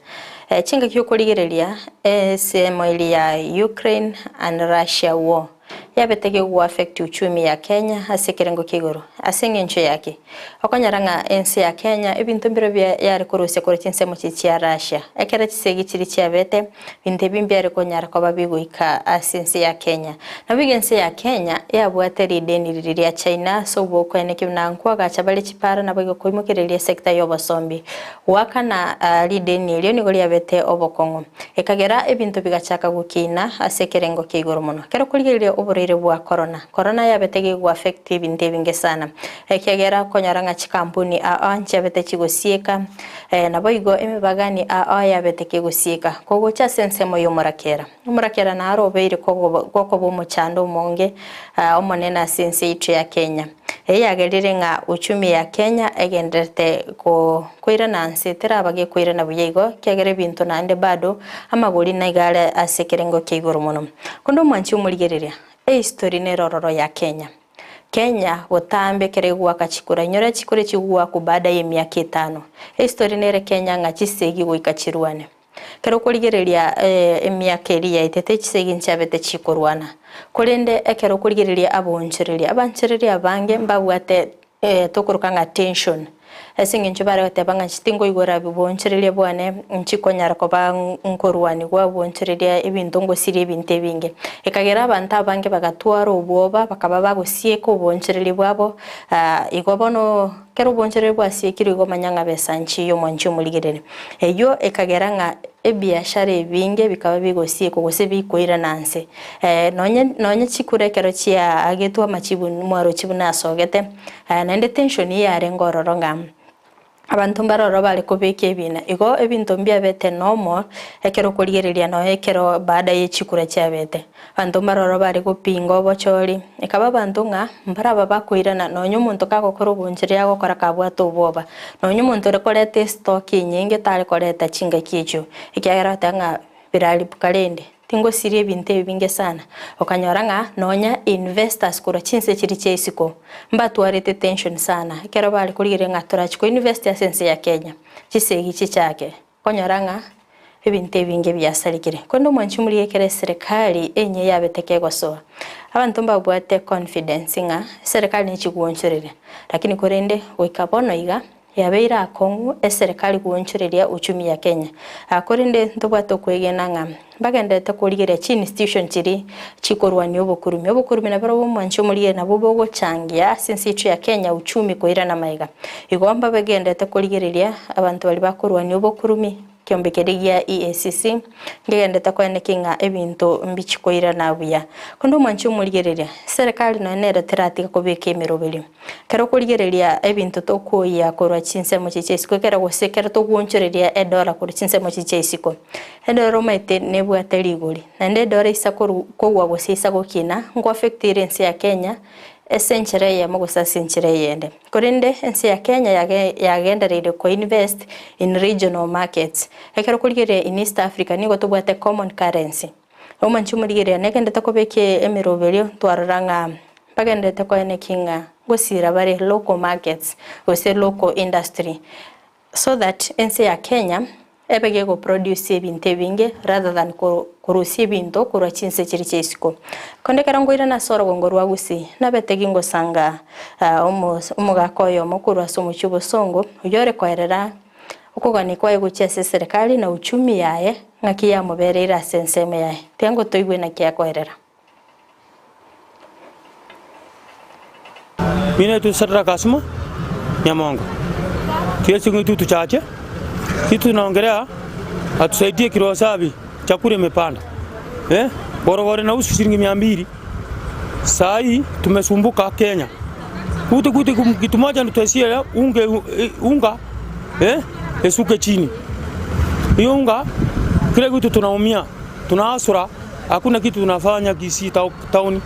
[SPEAKER 1] Chingaki okorigereria ensemo eria ya Ukraine and Russia war. Yabete gegoaffect uchumi ya Kenya ase ekerengo kia igoro. Ase eng'encho yaki, okonyora ng'a ense ya Kenya ebinto mbire bia yare korusia korwa chinsemo chiria chia Russia. Ekero chisegi chiria chiabete, binto ebi mbiare konyara koba bigoika ase ense ya Kenya. Naboigo ense ya Kenya yabwate rideni riria ria China ase obokoeneki buna nkoagacha bare chipara naboigo koimokereria esector ya obosombi. Goakana rideni erio nigo riabete obokong'u. Ekagera ebinto bigachaka gokina ase ekerengo kia igoro mono. Ekero korigereria oborwaire bwa korona, korona yabete gegoa affect ebinto ebinge sana, ekiagera okonyora ng'a chikampuni ao nchiabete chigosieka, naboigo emebagani ao yabete kegosieka. Kogocha ase ensemo y'omorakera, omorakera naro obeire gokoba omochando omonge omonene ase ense yaito ya Kenya. Eyagerire ng'a uchumi ya Kenya egendererete koirana nse teraba gekoirana buya igo, ekiagera ebinto naende bado amagori naigo are ase ekerengo kia igoro mono. Konde omwanchi omorigereria, ehistory nere ororo ya Kenya. Kenya botambe ekero egoaka chikura, inyora chikura echigwaku baada ye emiaka etano. Ehistory nere Kenya ng'a chisegi goika chirwane. Ekero okorigereria emiaka eria yaetete chisegi nchiabete chikorwana, korende ekero okorigereria aboonchoreria, abanchoreria abange mbabwate tokoroka ng'a tension, ase eng'encho bare goteba ng'a inche tinkoigora boonchoreria bwane, nchikonyara koba nkorwanigwa boonchoreria ebinto ngosiria ebinto ebinge. Ekagera abanto abange bagatwara obwoba, bakaba bagosieka oboonchoreria bwabo, igo bono ekero oboonchoreria bwasiekirwe igo omanya ng'a besa nchiiyo omwanchi omorigereria. Eyio ekagera ng'a ebiashara ebinge bikaba bigosiekwa gose bikoirana nse. Nonye nonye chikura ekero chiaagetwe amachibu mwarochi buna asogete, naende tension iyarenge ororo ng'a abanto mbare ororo bare kobeka ebina. Igo ebinto mbiabete normal ekero okorigereria nonye ekero baada ye chikura chiabete. Abanto mbare ororo bare gopinga obochori, ekaba abanto ng'a mbaraba bakoirana nonya omonto kagokora obonchera agokora kabwate obwoba. Nonya omonto ore koreta estock enyinge tare koreta chingaki echio, ekiagera ogoteba ng'a biraripuka rende. Tingosiria ebinto ebi binge sana. Okanyora ng'a nonya investors korwa chinse chiria chia isiko mbatwarete tension sana ekero bare korigereria ng'a torachi ko invest ase ense ya Kenya chisegi chichake okonyora ng'a ebinto ebinge biasarigire. Korende omwanchi omoria ekero eserekari enye yabete kegosoa abanto mbabwate confidence ng'a eserekari nechigwonchoreria lakini korende goika bono iga Yabeire akong'u eserekari gwonchoreria uchumi ya Kenya. Aa korende ntobwate okwegena ng'a mbagenderete korigereria chi institution chiria chikorwania obokurumi. Obokurumi nabarobwo omwanchi omorigereria nabwo bogochangia ase ense yaito ya Kenya uchumi koirana magega. Igo mbabegenderete korigereria abanto baria bakorwania obokurumi Ekeombe keria gia EACC nkegenderete koenekia ng'a ebinto mbichi koirana buya. Korende omwanchi omorigereria, eserekari nonya nere teratiga kobeka emeroberio. Ekero okorigereria ebinto tokoyia korwa chinsemo chiria chia isiko ekero gose ekero togwonchoreria edora korwa chinsemo chiria chia isiko, edora omanyete nebwate rigori, naende edora isa koru kogwa gose isa gokina, nko affect ere ense ya Kenya ase enchera eyemo gose ase enchera eyende. Korende ense ya Kenya yagendereire ko invest in regional markets. Ekero okorigereria in East Africa nigo tobwate common currency. Omonche omorigereria negenderete kobeka emeroberio twarora ng'a mbagenderete koenekia ng'a ngosira bare local markets gose local industry so that ense ya Kenya Ebe gegoproduce ebinto ebinge rather than korusia ebinto korwa chinse chiria chia isiko. Konde ekero nkoirana ase orogongo rwa Gusii, nabete gingosanga omogaka oyomo korwa ase omochie obosongo, oyio ore koerera okogania kwaye gochia ase eserekari na uchumi yaye ng'aki yamobereire ase ensemo yaye. Tiga ngotoigwe naki akoerera.
[SPEAKER 3] Mimi naitwa Shadrack Asuma Nyamongo. Kiasi kitu tuchache kitu tunaongelea atusaidie kiroho safi, chakula imepanda eh, gorogoro inauzwa shilingi mia mbili saa hii tumesumbuka Kenya kuti kuti kitu moja nituesie unge unga eh, esuke chini hiyo unga, kila kitu tunaumia tunahasura Hakuna kitu tunafanya Kisii town,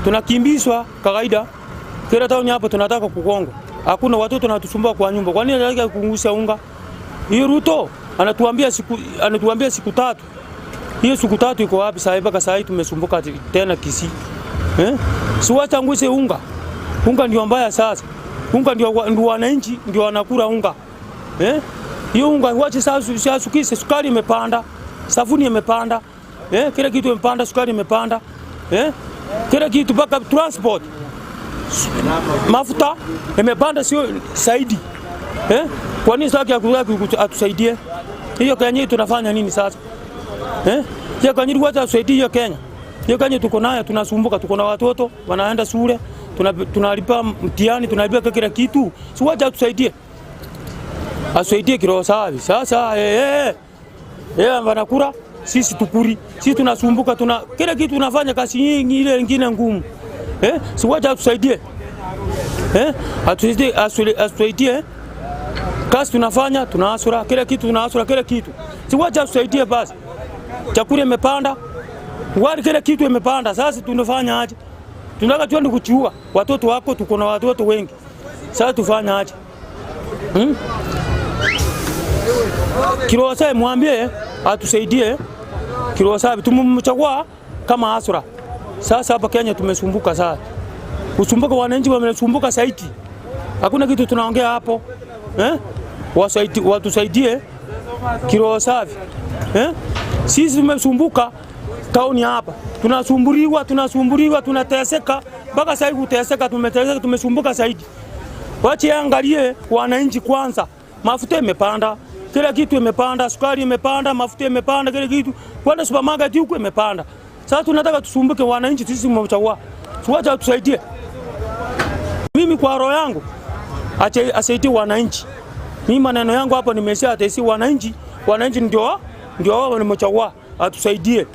[SPEAKER 3] tunakimbizwa kawaida kila town hapa, tunataka kugongwa. Hakuna watoto wanatusumbua kwa nyumba. Kwa nini anataka kupunguza unga? Hiyo Ruto anatuambia siku, anatuambia siku tatu. Hiyo siku tatu iko wapi sasa? Mpaka sasa tumesumbuka tena Kisii eh? Si wachanguze unga, unga ndio mbaya sasa. Unga ndio ndio wananchi ndio wanakula unga eh? Hiyo unga wache sasa, sasa sukari imepanda, sabuni imepanda eh, kila kitu imepanda, sukari imepanda eh, kila kitu mpaka transport mafuta imepanda, sio zaidi eh. Kwa nini sasa atusaidie hiyo Kenya? Tunafanya nini sasa eh? Je, kwa nini wacha atusaidie hiyo Kenya? Hiyo Kenya tuko nayo, tunasumbuka, tuko na watoto wanaenda shule, tunalipa mtihani, tunalipa kila kitu, si wacha atusaidie, atusaidie kiroho safi sasa eh, eh. Yeye anakula, sisi tukuri. Sisi tunasumbuka, tuna kila kitu tunafanya kazi nyingi ile nyingine ngumu. Eh? Si wacha atusaidie. Eh? Atusaidie, atusaidie. Kazi tunafanya, tunaasura kila kitu, tunaasura kila kitu. Si wacha atusaidie basi. Chakula imepanda. Wali kila kitu imepanda. Sasa tunafanya aje? Tunataka tuende kuchua watoto wako, tuko na watoto wengi. Sasa tufanye aje? Hmm? Kirosa mwambie atusaidie Kirosa tumemchagua kama Asra. Sasa hapa Kenya tumesumbuka sasa. Kusumbuka wananchi wamesumbuka zaidi. Hakuna kitu tunaongea hapo. Eh? Wasaidi, watusaidie kiroho safi. Eh? Sisi tumesumbuka tauni hapa. Tunasumbuliwa, tunasumbuliwa, tunateseka mpaka sasa hivi kuteseka, tumeteseka, tumesumbuka zaidi. Wache angalie wananchi kwanza. Mafuta imepanda, kila kitu imepanda, sukari imepanda, mafuta imepanda, kila kitu. Kwenda supermarket huko imepanda. Sasa tunataka tusumbuke wananchi, sisi mmechagua. Wacha tusaidie. Mimi kwa roho yangu ache asaidie wananchi. Mimi maneno yangu hapo nimesha ataisi wananchi, wananchi ndio ndio wao nimechagua atusaidie.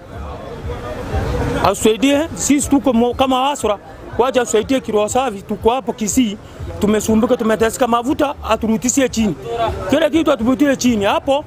[SPEAKER 3] Atusaidie sisi tuko kama Asra, wacha atusaidie kiroho safi, tuko hapo Kisii tumesumbuka, tumeteseka, mafuta aturutisie chini, kila kitu aturutie chini hapo,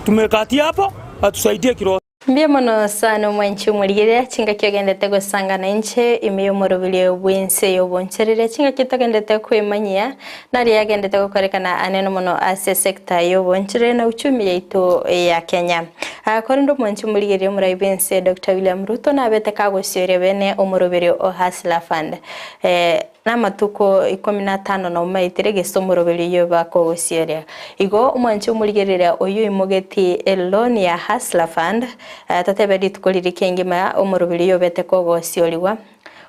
[SPEAKER 3] tumekatia hapo, atusaidie kiroho.
[SPEAKER 1] Mbuya mono sana omwanchi omorigereria, chingaki ogendete gosangana inche ime y'omoroberio bw'ense y'obonchoreria, chingaki togendete kwemanyia naria yagendete gokorekana anene mono ase sector y'obonchoreria na uchumi yaito ya Kenya. Ah, korende omwanchi omorigereria omorai bw'ense Doctor William Ruto nabete kagosioria bene omoroberio o Hustler Fund. Eh, Namatuko ikomi na atano nomaetire gese omoroberio oyio bakogosioria. Igo omwanchi omorigereria oyio oimogetie eloan ya Hustler Fund, tatebe rituko riria kengima omoroberio oyio obete kogosiorigwa,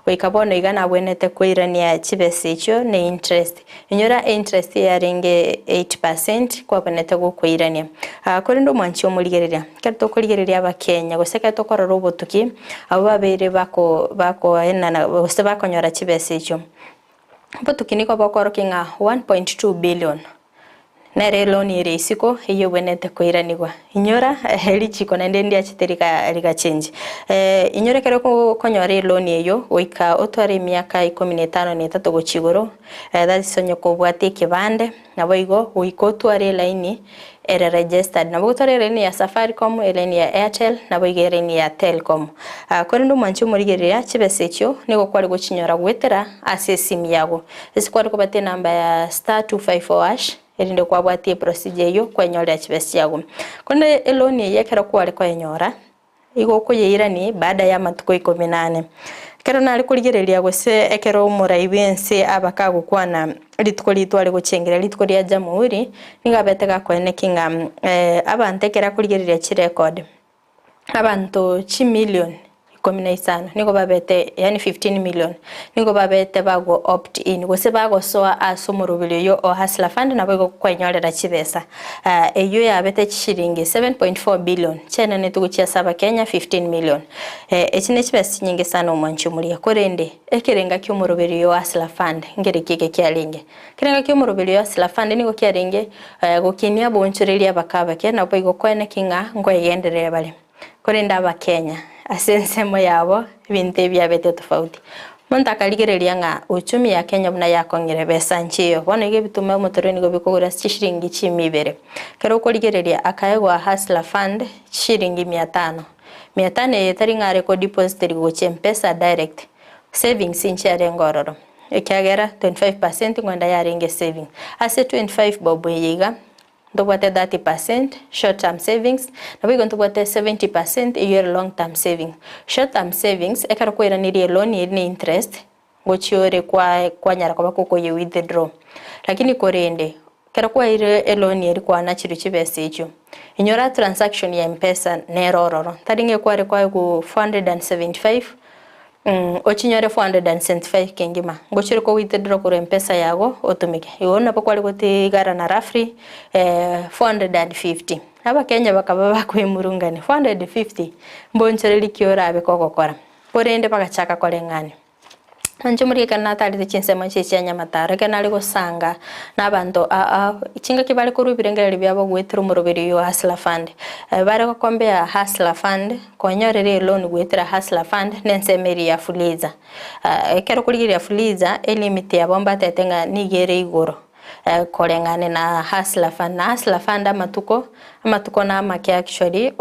[SPEAKER 1] goika bono iga nabwenerete koirania chibesa echio ne interest. Inyora einterest eyarenge 8% kwabwenerete gokoirania. Korende omwanchi omorigereria, ekero tokorigereria abakenya gose ekero tokorora obotuki, Abwo babeire bako bakoenana gose bakonyora chibesa echio. Obotuki nigo bokorokia ng'a 1.2 billion nere eloan ere isiko eyio ebwenerete koiranigwa. Inyora richiko naende ndiachete riga rigachenji. Inyora ekero okonyora eloan eyio goika otware emiaka ikomi na etano na etato gochia igoro, that is onye kobwate ekebande. Naboigo goika otware elaini ere registered. Nabo gotwara elaini ya Safaricom, elaini ya Airtel, naboigo elaini ya Telcom. Korende omwanchi omorigereria chibesa echio nigo kware gochinyora goetera ase esimi yago. Ase kware kobata enamba ya star 254 hash erinde kwabwatia eprocedure eyio kwenyorera chibesa chiago. Korende eloan eye ekero kware koyenyora. Igo okoyeirani baada y'amatuko ikomi na ane. Ekero nare korigereria gose ekero omorai bw'ense aba kagokwana rituko ritware gochengera rituko ria Jamhuri, nigo abete gakoeneki ng'a abanto ekero akorigereria chirecord, abanto chimilion ikomi na isano nigo babete yaani 15 million, nigo babete bago opt in gose bagosoa ase omoroberi oyio o Hustler Fund naboigo kwenyorera chibesa. Eyio yabete chishiringi 7.4 billion chiaenanetwe gochia ase abakenya 15 million. Echi ne chibesa chinyinge sana omwanchi omoria. Korende ekerenga ki'omoroberi oyo o Hustler Fund nkereki eke kiarenge? Ekerenga ki'omoroberi oyo o Hustler Fund nigo kiarenge gokinia boonchoreria abake abake naboigo koeneki ng'a nkoegenderere bare. Korende Abakenya, ase ensemo yabo ebinto ebi biabete tofauti. Omonto akarigereria ng'a uchumi ya Kenya buna yakong'ire besa nchiyo. Bono iga ebituma omotorero nigo bikogora ase chishiringi chimia ibere. Ekero okorigereria akaegwa Hustler Fund chishiringi mia tano. Mia tano eye tari ng'a are kodepositerigwa gochia Mpesa direct, savings nchiarenge ororo. Ekiagera 25 percent ngoenda yarenge saving. Ase 25 bob eye iga, Ntobwate 30 percent short term savings, naboigo ntobwate 70 percent eyio ere long term savings. Short term savings ekero kwairanirie eloan eri ne interest, ngochia ore kwa kwanyara koba kokoye withdraw. Lakini korende, ekero kwaeire eloan eri kwanachirwe chibesa echio, inyora transaction ya mpesa nere ororo, tari ng'a ekware kwaegwa 475. Ochinyore 475 kengima, ngochire kowithdraw korwa mpesa yago otumeke. Igo nabo kware gotigara na roughly 450. Abakenya bakaba bakoemurungania, 450 mbonchoreri ki orabe kogokora? Korende bagachaka koreng'ania. Inche omorike ekero natarete chinsemo echi chia Nyamataro, ekero nare gosanga na abanto aa chingaki bare korwa ebirengererio biabo goetera omoroberi oyo o Hustler Fund. Bare gokombea Hustler Fund. Konyorera eloan goetera Hustler Fund nensemo eria ya Fuliza. Ekero okorigereria Fuliza, elimit yabo mbatete ng'a nigo ere igoro koreng'ana na Hustler Fund. Na Hustler Fund amatuko, amatuko namake actually,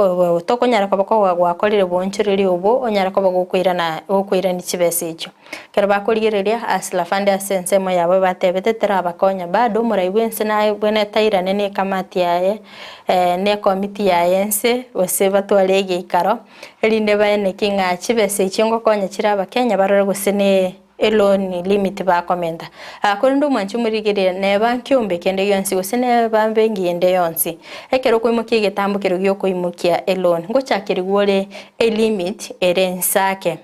[SPEAKER 1] tokonyara koba koba gwakorire boonchoreria obwo onyare koba gokoirana gokoirania chibesa echio. Ekero bakorigereria Hustler Fund ase ensemo yabo batebete terabakonya bado omorai bwense naye bwenete airane ne ekamati yaye ne ekomiti yaye ense gose batware egeikaro erinde baeneki ng'a chibesa echio ngokonya chire abakenya barore gose ne eloan limit bakomenta. Korende omwanchi omorigereria neba nkiombe kende gionsi gose neba benki ende yonsi ekero okoimokia egetambo keria giokoimokia eloan ngochakerigwa ore elimit ere ense ake.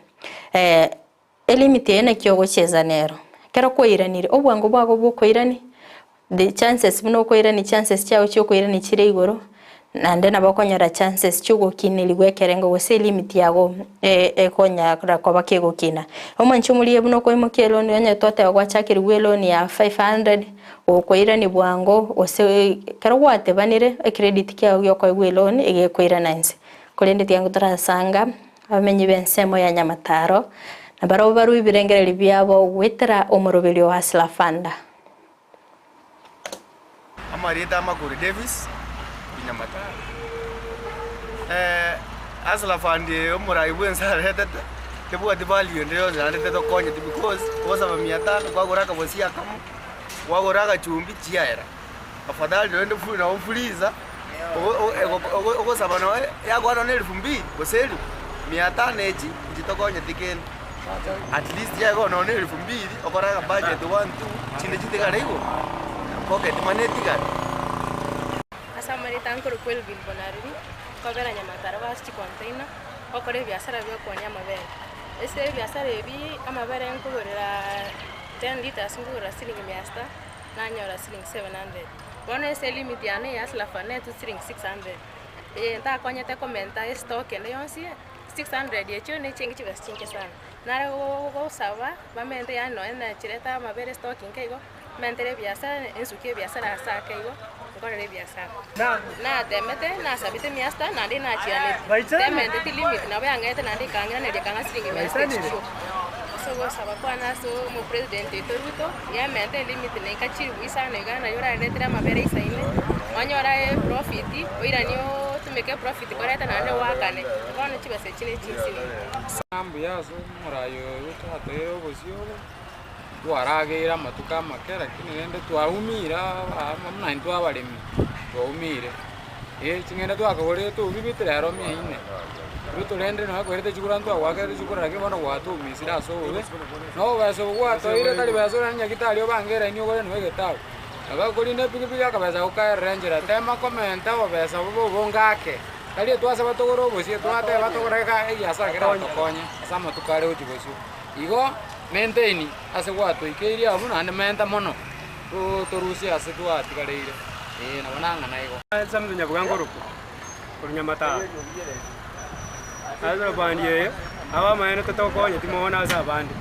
[SPEAKER 1] Elimit eye naki ogocheza nero. Ekero kwairanire, obwango bwago bwokoirani, the chances buna okoirani chances chiago chiokoirani chire igoro, naende nabo okonyora chances chiogokinerigwa ekerengo gose elimit yago ekonyara koba kegokina. Omwanchi omorigie buna okoimokia eloan onye twateba gwachakirigwe eloan ya 500, gokoirani bwango gose ekero gwatebanire ecredit kiago giokoegwa eloan egekoirana inse. Korende tiga torasanga. Abamenyi b'ensemo ya Nyamataro nabarabwo barue ebirengererio biabo goetera omoroberio o Hustler Fund.
[SPEAKER 4] Amarieta a Makori Davis, Nyamataro. Hustler Fund eye omorai bwa ense aretete, tebwati value ende yonsi naende tetokonyeti because ogosaba mia tano kwagora akabosi akamo, kwagora agachumbi chiaera. Afadhali rende fu nabo fuliza, ogosaba noe yakwana nonye elfu mbili gose elifu, mia tano echi nchitokonyeti kende. At least yaye nonye elfu mbili okore akabudget one two, chinde chitigare igo, pocket money etigare.
[SPEAKER 5] Ase amareta nkorokwa Elvin Bonareri, nkobera Nyamataro ase chicontainer, ngokora ebiasara bia okoonia amabere. Ase ebiasara ebi, amabere nkogorera ten litres nkogorera siringi mia sita, nanyora siringi 700. Bono ase elimit yane ya Hustler Fund netwe siringi 600, eye ntakonyete komenta estock ende yonsi, 600 echio ne chingi chibesa chinke sana. Nare gosaba bamente yaani nonye nachireta amabere estock nke igo, mentere ebiasara, ensuke ebiasara ase ake igo, nkorere ebiasara. Natemete, nasabete mia sita naende nachianetie, tementeti limit nabo yang'ete naende ekang'iraneria ekang'a siringi mia sita echio. Ase ogosaba kwane ase omopresident oito Ruto, yamente elimit na ekachibu isano iga nario oraretere amabere isaine, onyore aye eprofit, oiranie otumeke eprofit koreta naende oakane, bono chibesa echi ne chinsinini.
[SPEAKER 23] Mbuya ase omorai oyo Ruto atoeire obosio obo. Twarageire amatuko amake lakini rende twaumire aba buna intwe abaremi twaumire, eh ching'ende twakagorete obibete rero mia inne, ruto rende nonya kwerete chikura ntwagoakerete chikura lakini bono gwatoumisire ase obobe, na obobesa obwo gwatoire tari besa oranye nyagetari obange eraini ogore nonya egetabu. Nabo okorina epikipiki akabesa gokaerera enchera, tema komenta obobesa obo obonge ake, tari etwasaba togore obosie twateba togore iga egiasara keratokonye ase amatuko are gochia bosio. Igo maintain ase gwatoikeirie abwo naende menta mono torusie ase twatigareire ee nabo nang'ana igo.
[SPEAKER 24] Samson Nyabuga nkorokwa korwa Nyamataro. Ase ebandi eye, abamaene totokonyeti mono ase abande,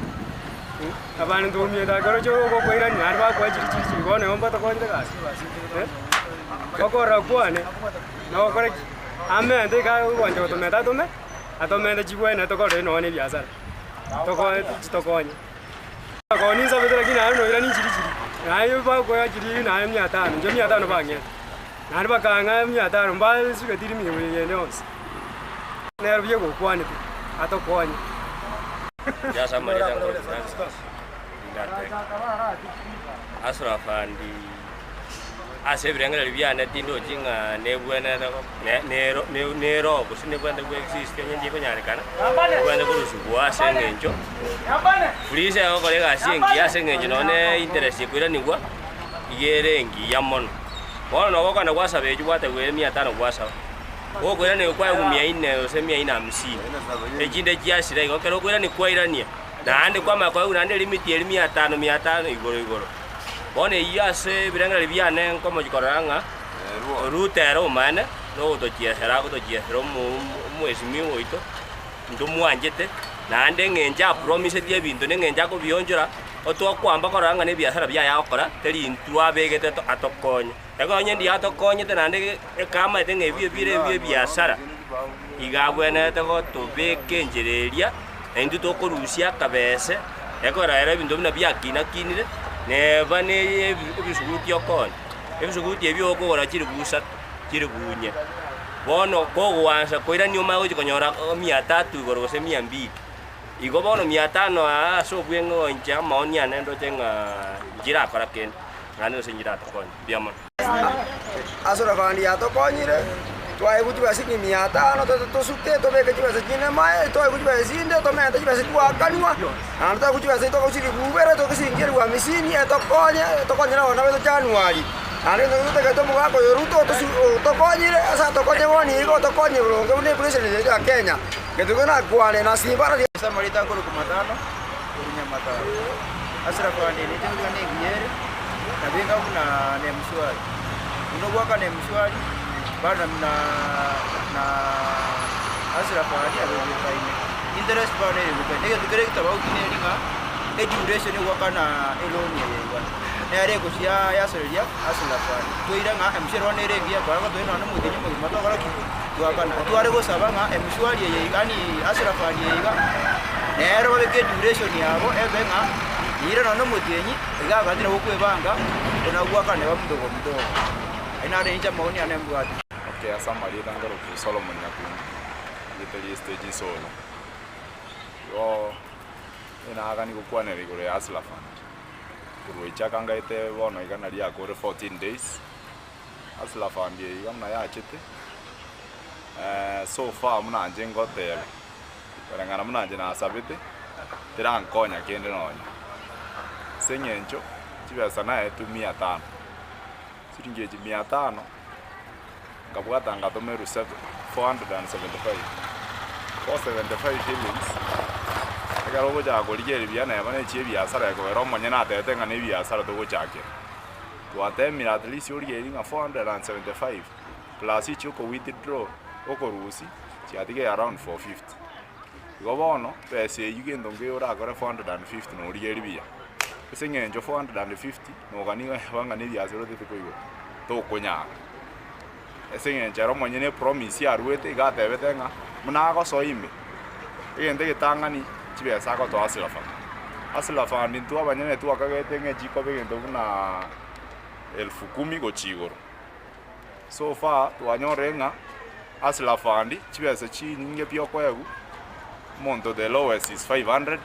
[SPEAKER 24] abande ntoumiete ake oroche ogokoirania naende bakoa chiri chiri chiri bono igo mbatokonyete gasi okorora kwane nogokora ki? Amente iga ogoancha gotomenta atome, atomente chigwene tokorere nonya na ebiasara. Chitokonye. Koni nsabete lakini naende noira ninchiri chiri, naye bakoa chiri naye mia tano, inche mia tano bang'ete, naende bakang'a mia tano mbasugeti rimigo eye yonsi. Nero buya gokwanete, atokonye.
[SPEAKER 25] Inche ase amarieta nkore Francis Ndateke. Hustler Fund ase ebirengererio biane tindochi ng'a nebwenerete nero gose nebwenerete ko exist onye ndikonyarekana, ebwenerete korusugwa ase eng'encho, fuliza egokora egasi engiya ase eng'encho nonye na interest ekoiranigwa, iga ere engiya mono. Bono nabo okogenda gwasaba echio gwatebiwa ere mia tano gwasaba, gokoiranerwa kwaegwa mia inne gose mia inne hamsini, echinde chiasira igo, ekero okoirania kwairania, naende kwamanya koegwa naende limit eria mia tano mia tano igoro igoro. Bono eyio ase ebirengererio biane nkomochia korora ng'a Ruto ere omanyene nogotochiesera agotochiesera omwesimigwa oito, ntomwanchete, naende eng'encho apromisetie ebinto na eng'encho akobionchora, otwakwamba korora ng'a na ebiasara biaye agokora, teri intwe abegete atokonye. Ekero onye ndiyo atokonyete naende ekamaete ng'a ebi ebire ebi ebiasara, iga abwenerete gotobeka enchera eria, na intwe tokorusia akabese, ekero ere ebinto buna biakina-kinire, neba na ebisuguti okoonia, ebisuguti ebi okogora chilifu isato, chilifu inye. Bono kogoansa koirania omanye gochia konyora mia tatu igoro gose mia mbili. Igo bono mia tano aa ase obweng'e goinche amaoni ane ndoche ng'a nchirakora kende, naende gose nchiratokonye. Mbuya mono.
[SPEAKER 26] Ase orogendo yatokonyire, twaegwa chibesa chiringi mia tano tosuke tobeke chibesa chinde amaye, twaegwa chibesa chinde tomente chibesa twakanwa, naende twaegwa chibesa togochia ribubere togosingia eribu hamsini etokonye etokonyere abana baito January. Naende gento totagete omogaka oyo Ruto otokonyire ase atokonye bono iga otokonye boronge buna epresident yaito ya Kenya. Gento ekio nakwane na simba na.
[SPEAKER 27] Ase amarieta akorokwa Matano korwa Nyamataro. Ase Rafani ninche goika nengiya ere, nabo enga buna nemswari. Buna ogoaka nemswari, bado na na ase Rafani nabo ebwekaine. Interest bado nere ebwekaine. Egento kere egetobauti neri ng'a eduration yogoakana eloni eye iga, nere egochia yasoreria ase Rafani. Toire ng'a emswari bono nere engiya, tware gotoira nonye omotienyi omogima tokora ki? Twakana. Tware gosaba ng'a emswari eye iga yaani ase Rafani eye iga, nero babeke eduration yabo ebe ng'a riire nonye omotienyi iga agati nabo okwebanga buna gwakana neba mdogo mdogo. Ayio naro inche amaoni ane mbwate.
[SPEAKER 28] Okay, ase amarieta nkorokwa Solomon Nyakundi.
[SPEAKER 6] Rieta ria estage Isolo. Igo enagani gokwanera igoro ya Hustler Fund. Korwa echaka ngaete bono iga nari yakore 14 days, Hustler Fund eye iga buna yachete, so far buna inche ngoteba, koreng'ana buna inche nasabete, terankonya kende nonye. Ase eng'encho, chibesa naetwe mia tano, chiringi echi mia tano, nkabwata ngatomerwa 475, 475 shillings, ekero ogochaka korigereria buya neba ne chiebiasara ekogera omonyene atebete ng'a na ebiasara togochakera. Twatemire at least origereria ng'a 475 plus echi oko withdraw okorusia chiatigaire around 450. Igo bono, besa eywo gento nkeiyo orakore 450 norigereria buya. Ase eng'encho 450 nogania oeba ng'a na ebiasara otete koigora, tokonyara. Ase eng'encho ere omonyene epromise aruete iga atebete ng'a buna agosoa ime, egento egetang'ani chibesa agotoa Hustler Fund. Hustler Fund intwe abanyene twakagete ng'a echikoba egento buna elfu kumi gochia igoro. So far twanyorire ng'a Hustler Fund chibesa chinyinge pi okoegwa, omonto the lowest is 500,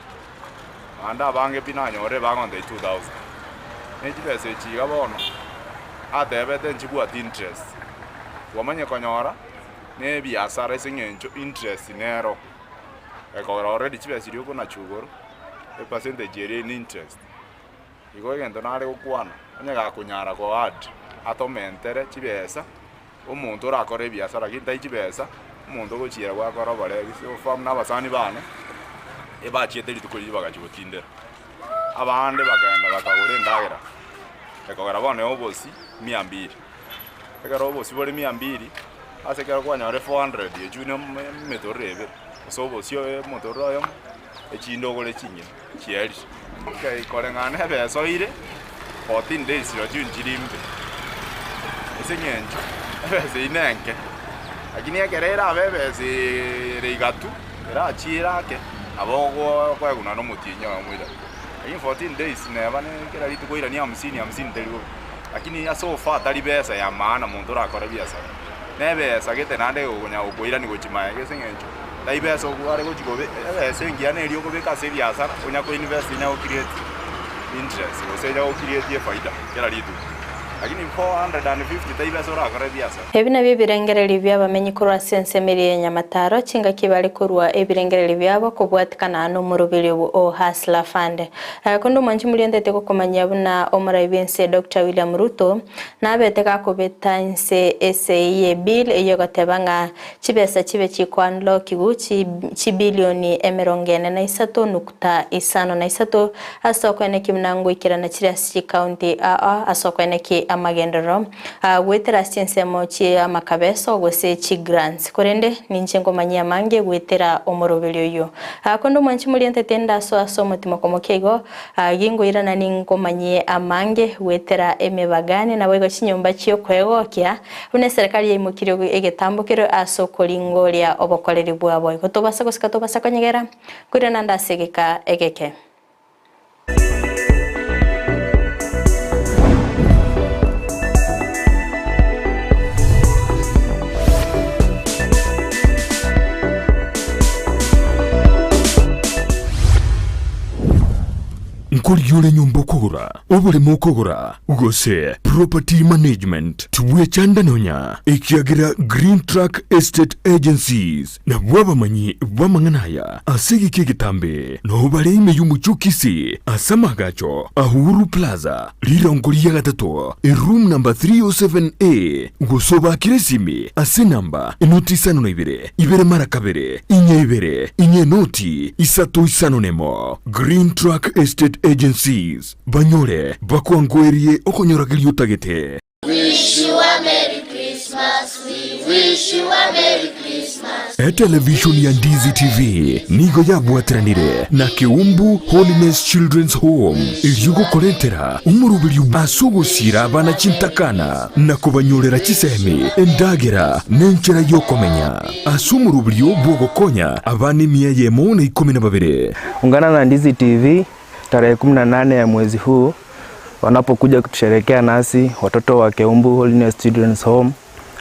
[SPEAKER 6] naende abange pi nanyorire bagontebia 2000. Ne chibesa echi iga bono, atebete nchibwati interest, kwamanya konyora na ebiasara ase eng'encho interest nero, ekogera already chibesa chiria okonachwa igoro, epercentage eria ne interest. Igo egento nare gokwana, onye gakonyara go add, atomentere chibesa, omonto orakore ebiasara lakini tari chibesa, omonto ogochiera gwakora oboreri. So far buna abasani bane, ebachiete rituko riria bagachia gotindera, abande bakagenda bakagora endagera, ekogera bono obosie mia mbili. Ekero obosie bore mia mbili, ase ekero kwanyora 400 echio ne emetorero ebere, gose obosie omotorero oyomo, echinde ogore ching'eni chiaria. Okay, koreng'ana na ebesa oire, 14 days chirochio nchiri mbe, ase eng'encho ebesa eyio nenke, lakini ekero erabe ebesa ere igatu, erachie ake, nabo okoegwa na omotienyi oyomo oirane. Lakini 14 days neba ne kera rituko oiranie hamsini hamsini teri bobe. Lakini so far tari besa ya maana monto orakore biasara, na ebesa gete naende egokonya gokoirania gochia magega ase eng'encho tari besa okware gochia kobe ebesa engiya neri okobeka ase ebiasara onya ko invest onya go create interest gose onya go create efaida kera rituko. Lakini 450 tari besa orakore ebiasara.
[SPEAKER 1] Ebi nabio ebirengererio bi'abamenyi korwa ase ensemo eria ya Nyamataro, chingaki bare korua ebirengererio biabo kobwatikana nomoroberio o Hustler Fund. Konde omwanchi morientete gokomanyia buna omorai bw'ense Doctor William Ruto nabete gakobeta inse esei ye bill eyio egoteba ng'a chibesa chibe chikounlockigw chibilioni emerongo ene na isato nukta isano na isato ase okoenekia buna ngoikerana chire ase chikaunti ao ase okoenekia amagenderero goetera ase chinsemo chi'amakabeso gose chigrants. Korende ninche nkomanyie amange goetera omoroberio oyio. Konde omwanchi morientete ndasoe ase omotima komokia igo, ginkoirana ninkomanyie amange goetera emebagani naboigo chinyomba chi'okwegokia, buna eserekari yaimokirie egetambo keria ase okoringoria obokoreri bwabo. Igo tobasa gosika tobasa konyegera, nkoirana ndase egeka egeke.
[SPEAKER 2] Nkorigia ore nyomba okogora, oboremo okogora, gose property management, tibwechanda nonya, ekiagera Green Track Estate Agencies Nabwo abamanyi b'amang'ana aya ase egeka egetambe nao bare ime y'omochie o Kisii ase amaagacho a Uhuru Plaza, rirongo ria gatato, eroom number 307A, gose obaakere esimi ase enamba enoti isano na ibere, ibere mara kabere, inye ibere, inye enoti isato isano nemo. Green Track Estate Agencies, banyore bakwangoerie okonyorageria otagete.
[SPEAKER 17] Wish you a Merry Christmas, we wish you a Merry Christmas.
[SPEAKER 2] Etelevishoni ya Ndizi TV nigo yabwateranire na Keumbu Holiness Children's Home erio gokorentera omoroberio ase ogosiira abana chintakana na kobanyorera chisemi, endagera na enchera y'okomenya ase omoroberio bw'ogokonya abana emia eyemo na ikomi na babere.
[SPEAKER 18] Ungana na Ndizi TV tarehe 18 ya mwezi huu wanapokuja kutusherekea nasi watoto wa Keumbu Holiness Children's Home.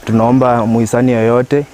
[SPEAKER 18] Tunaomba muhisani yoyote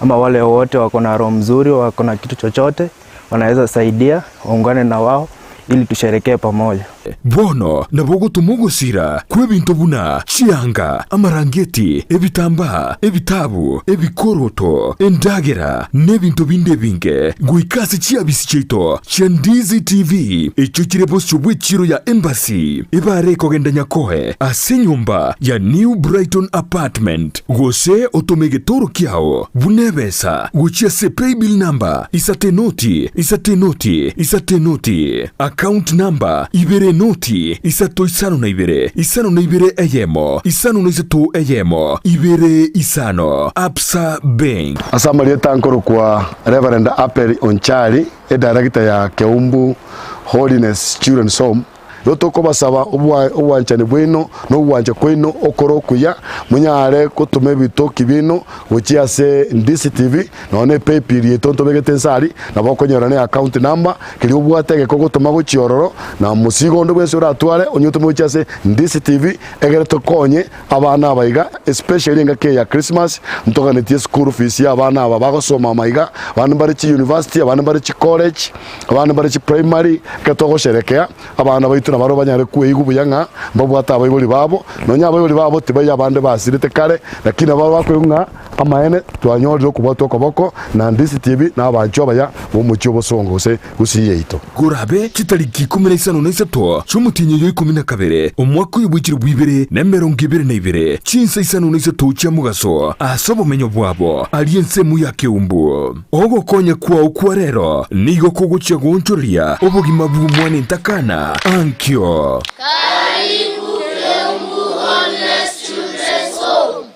[SPEAKER 18] ama wale wote wako na roho mzuri, wako na kitu chochote wanaweza saidia, waungane na wao ili tusherekee pamoja.
[SPEAKER 2] Bono nabo ogotoma ogosira kw'ebinto buna chianga, amarangeti, ebitambaa, ebitabu, ebikoroto, endagera, na ebinto binde ebinge, goika ase chiabisi chiaito chia Ndizi TV, echio chire bosio bw'echiiro ya Embassy, ebare ekogenda Nyakoe ase enyomba ya New Brighton Apartment, gose otome egetoro kiao buna ebesa gochia ase paybill number isato enoti, isato enoti, isato enoti, account number ibere enoti, isato isano na ibere, isano na ibere eyemo, isano na isato eyemo, ibere isano, Absa Bank.
[SPEAKER 19] Ase amarieta nkorokwa Reverend Apel Onchari, edirector ya Keumbu Holiness Children's Home. Igo tokobasaba obwanchani bwaino na ogwancha kwaino okore okuya, monyare gotoma ebitoki biaino gochia ase DCTV, nonya na epaybill yaito ntobegete inse aria, nabo okonyora ne account number, keria obwate egeka ogotoma gochia ororo, na mosigo onde bwensi oratware onye otome gochia ase DCTV, egere tokonye abana aba iga, especially engaki eye ya Christmas, ntoganetie eschool fees ya abana aba bagosoma ama iga, abande mbare chiuniversity, abande mbare chicollege, Abande mbare chiprimary, ekero togosherekea, abana baito nabarabwo banyare kweigwa buya ng'a mbabwate abaibori babo, nonya abaibori babo tibaiyo abande basirete kare, lakini nabo bakoigwa ng'a amaene twanyorire okobwatwa okoboko na ndisiti ebi na abanchwa abaya b'omochie obosongo gose gusii yaito.
[SPEAKER 2] Korabe chitariki ikomi na isano na isato chi'omotienyi oyo ikomi na kabere, omwaka oyo bw'echilifu bibere na emerongo ebere na ibere, chinsa isano na isato chia mogaso, ase obomenyo bwabo aria ensemo ya keumbu. Ogokonya kwao kwa rero nigo kogochia goonchoreria obogima bw'omwana entakana ankio.
[SPEAKER 17] Karibu Keumbu Holiness Children's Home.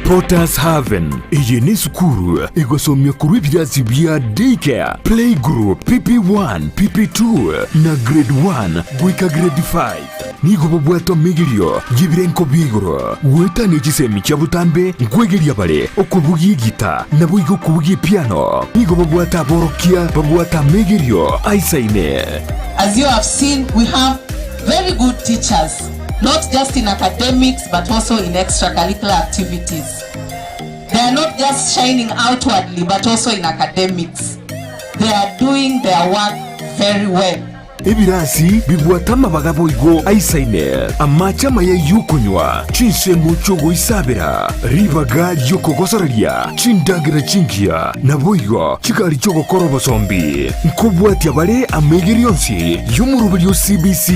[SPEAKER 2] Potters Haven. Eye nesukuru egosomia korwa ebirasi bia Daycare, Playgroup, PP1, PP2 na Grade 1 goika Grade 5. Nigo babwate omegerio y'ebirenko bia igoro, goetania chisemi chia botambe nkwegeria bare okobugia egita naboigo okobugia epiano. Nigo babwate aborokia babwate amegerio aisaine.
[SPEAKER 7] As you have seen, we have very good teachers, not just in academics but also in extracurricular activities. They are not just shining outwardly but also in academics. They are doing their work very well.
[SPEAKER 2] Ebirasi bibwate amabaga boigo aisaine, amache amaya y'okonywa, chinsemo chi'ogoisabera, ribaga ri'okogosoreria, chindagera chingiya, naboigo chigari chi'ogokora obosombi. Nkobwatia bare amaigerio onsi y'omoroberio o CBC.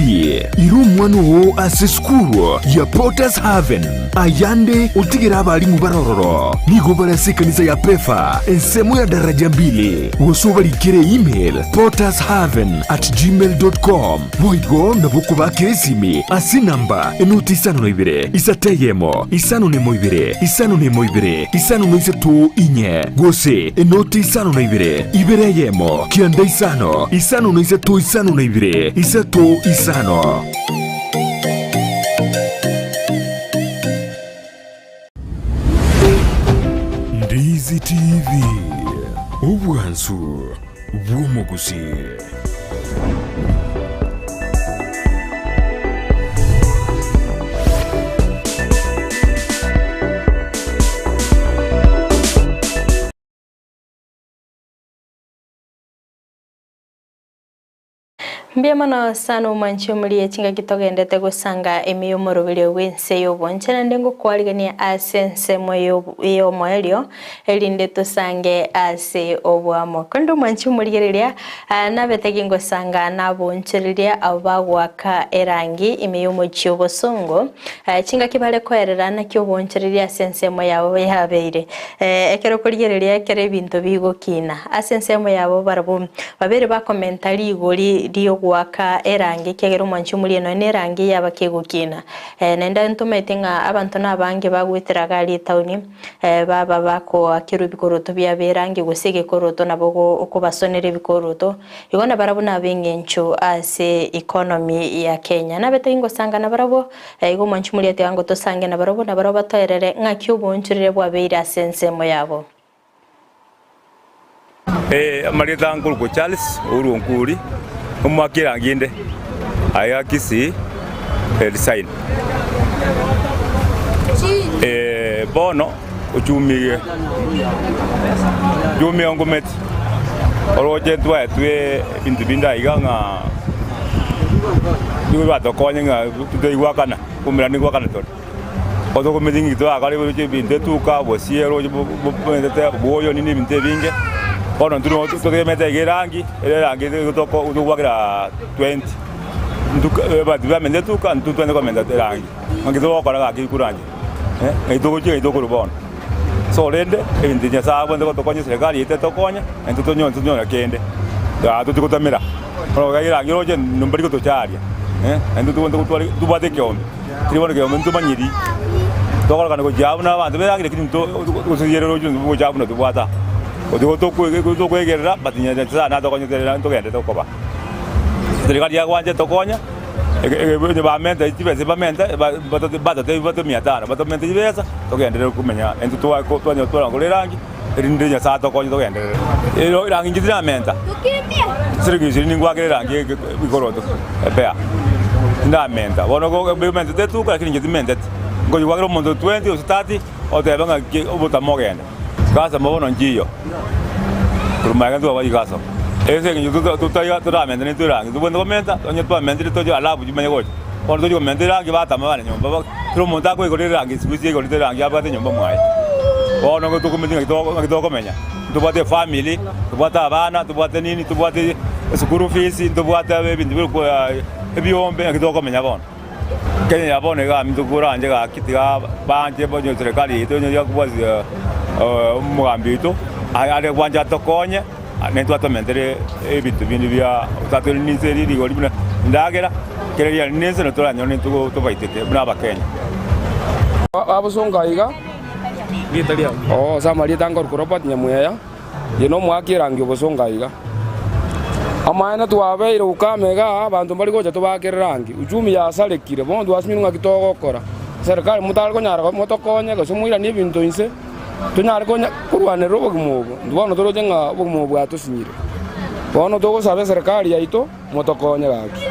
[SPEAKER 2] Ira omwana oo ase esukuru ya Potter's Haven, ayande otigere abalimu bare ororo. Nigo bare ase ekanisa ya Pefa, ensemo ya daraja mbili, gose obarikere email pottershaven at gmail dot com. Boigo nabo kobakera esimi ase enamba enoti isano na ibere, isato eyemo, isano na emo ibere, isano na emo ibere, isano na isato inye, gose enoti isano na ibere, ibere eyemo, kianda isano, isano na isato isano na ibere, isato isano. Ndizi TV, obwansu bw'omogusii.
[SPEAKER 1] Mbuya mono sana omwanchi omoria chingaki togendete gosanga ime y'omoroberio bw'ense y'obonche naende ngokwarigania ase ensemo y'omoerio erinde tosange ase oboamo. Korende omwanchi omorigereria nabete gingosanga nabonchereria abwo bagoaka erangi ime y'omochie obosongo chingaki bare koerera naki obonchereria ase ensemo yabo yabeire. Ekero okorigereria ekero ebinto bigokina ase ensemo yabo barabwo Babere bakomenta rigori ri'ogoaka erangi, ekiagera omwanchi omoria nonya nerangi yaba kegokina. Naende ntomaete ng'a abanto nabange bagoetera iga aria etaoni, baba bakoakerwa ebikoroto biabo erangi gose egekoroto nabo okobasonera ebikoroto. Igo nabarabwo nab'eng'encho ase economy ya Kenya. Nabete ingosanga nabarabwo, igo omwanchi omoria tiga ngotosange nabarabwo, nabarabwo batoerere ng'aki oboonchorere bwabeire ase ensemo yabo.
[SPEAKER 8] Amarieta nkorokwa Charles Ouru Onkuri, omwaka erangi ende. Aiga Kisii resign. Eh, bono ochumige chumia ngometi oroche twaetwe ebinto binde aiga ng'a nigo batokonye ng'a toigwakana kumbe naende ngwakana tore. Otokometi ng'aki torakore roche ebinto etuka obosie roche bomentete obwoyo nini ebinto ebinge, bono intwe nigo totegemete iga erangi, ere erangi toko togwakera 20 ntuka abanto bamenyete etuka intwe twende komenta erangi, naki togokora gaki kura inche eh, naki togochia naki tokorwa bono. So rende ebinto Nyasaye abwenerete gotokonya eserekari yaito etokonye, naintwe tonyore tonyore kende, aa tochie gotamera. Bono iga erangi roche mbari gotocharia eh, naintwe tobwenerete gotwara tobwate ekeombe. Tiri bono ekeombe ntomanyiri, tokorokana gochia abwo na abanto berangi lakini nto gose roche gocha abwo natobwate aa. Gotiga tokwegerera but Nyasaye natokonyete rende ntogende tokoba. Serikali yagwancha etokonya, onye bamenta chibesa bamente batotebi batoe mia tano, batomente chibesa togenderere komenya intwe twanya twarangora erangi erinde Nyasaye atokonye togenderere. Ero erangi inche tinamenta, siringi ishirini ngwakera erangi igoro epea, tindamenta. Bono mentete etuka lakini inche timenteti, ngochi gwakera omonto 20 gose 30 otebe ng'aki obotama ogende. Customer bono nchiyo, korwa magega ntwabwati customer. Ase eng'encho totaiga toramenta nintwe erangi, tobwenerete komenta, onye twamentire toche alafu chimanye gocha. Bono tochia komenta erangi batama abande nyomba, kera omonto akoigorera erangi siku hizi aigorete erangi abwate nyomba mwaye. Bono nigo tokomenya ng'aki ng'aki tokomenya, ntobwate efamiri, ntobwate abana, ntobwate nini, ntobwate esukuru fees, ntobwate ebinto bia ebiombe, ng'aki tokomenya bono. Kenya ya bono iga aminto koranche gaki tiga banche bonye serikali yaito onye yakobwatia omogambi oito are gwancha atokonye naintwe atomentere ebinto binde bia tari ninse rigori buna endagera kere riari ninse na toranyore nintwe tobaitete buna abakenya.
[SPEAKER 9] Abosongo aiga, oo ase amarieta nkorokwa Robert Nyamweya, inche nomoaki erangi obosongo aiga. Amaene twabeire ukame igaa, abanto mbari gocha tobakere rangi, uchumi yasarekire, bono twasinyirwe ng'aki togokora. Serikali motare konyara motokonye gose moiranie ebinto inse, tonyare konya korwanerera obogima obo, intwe bono toroche ng'a obogima obo bwatosinyire. Bono togosaba eserikali yaito motokonye gaki.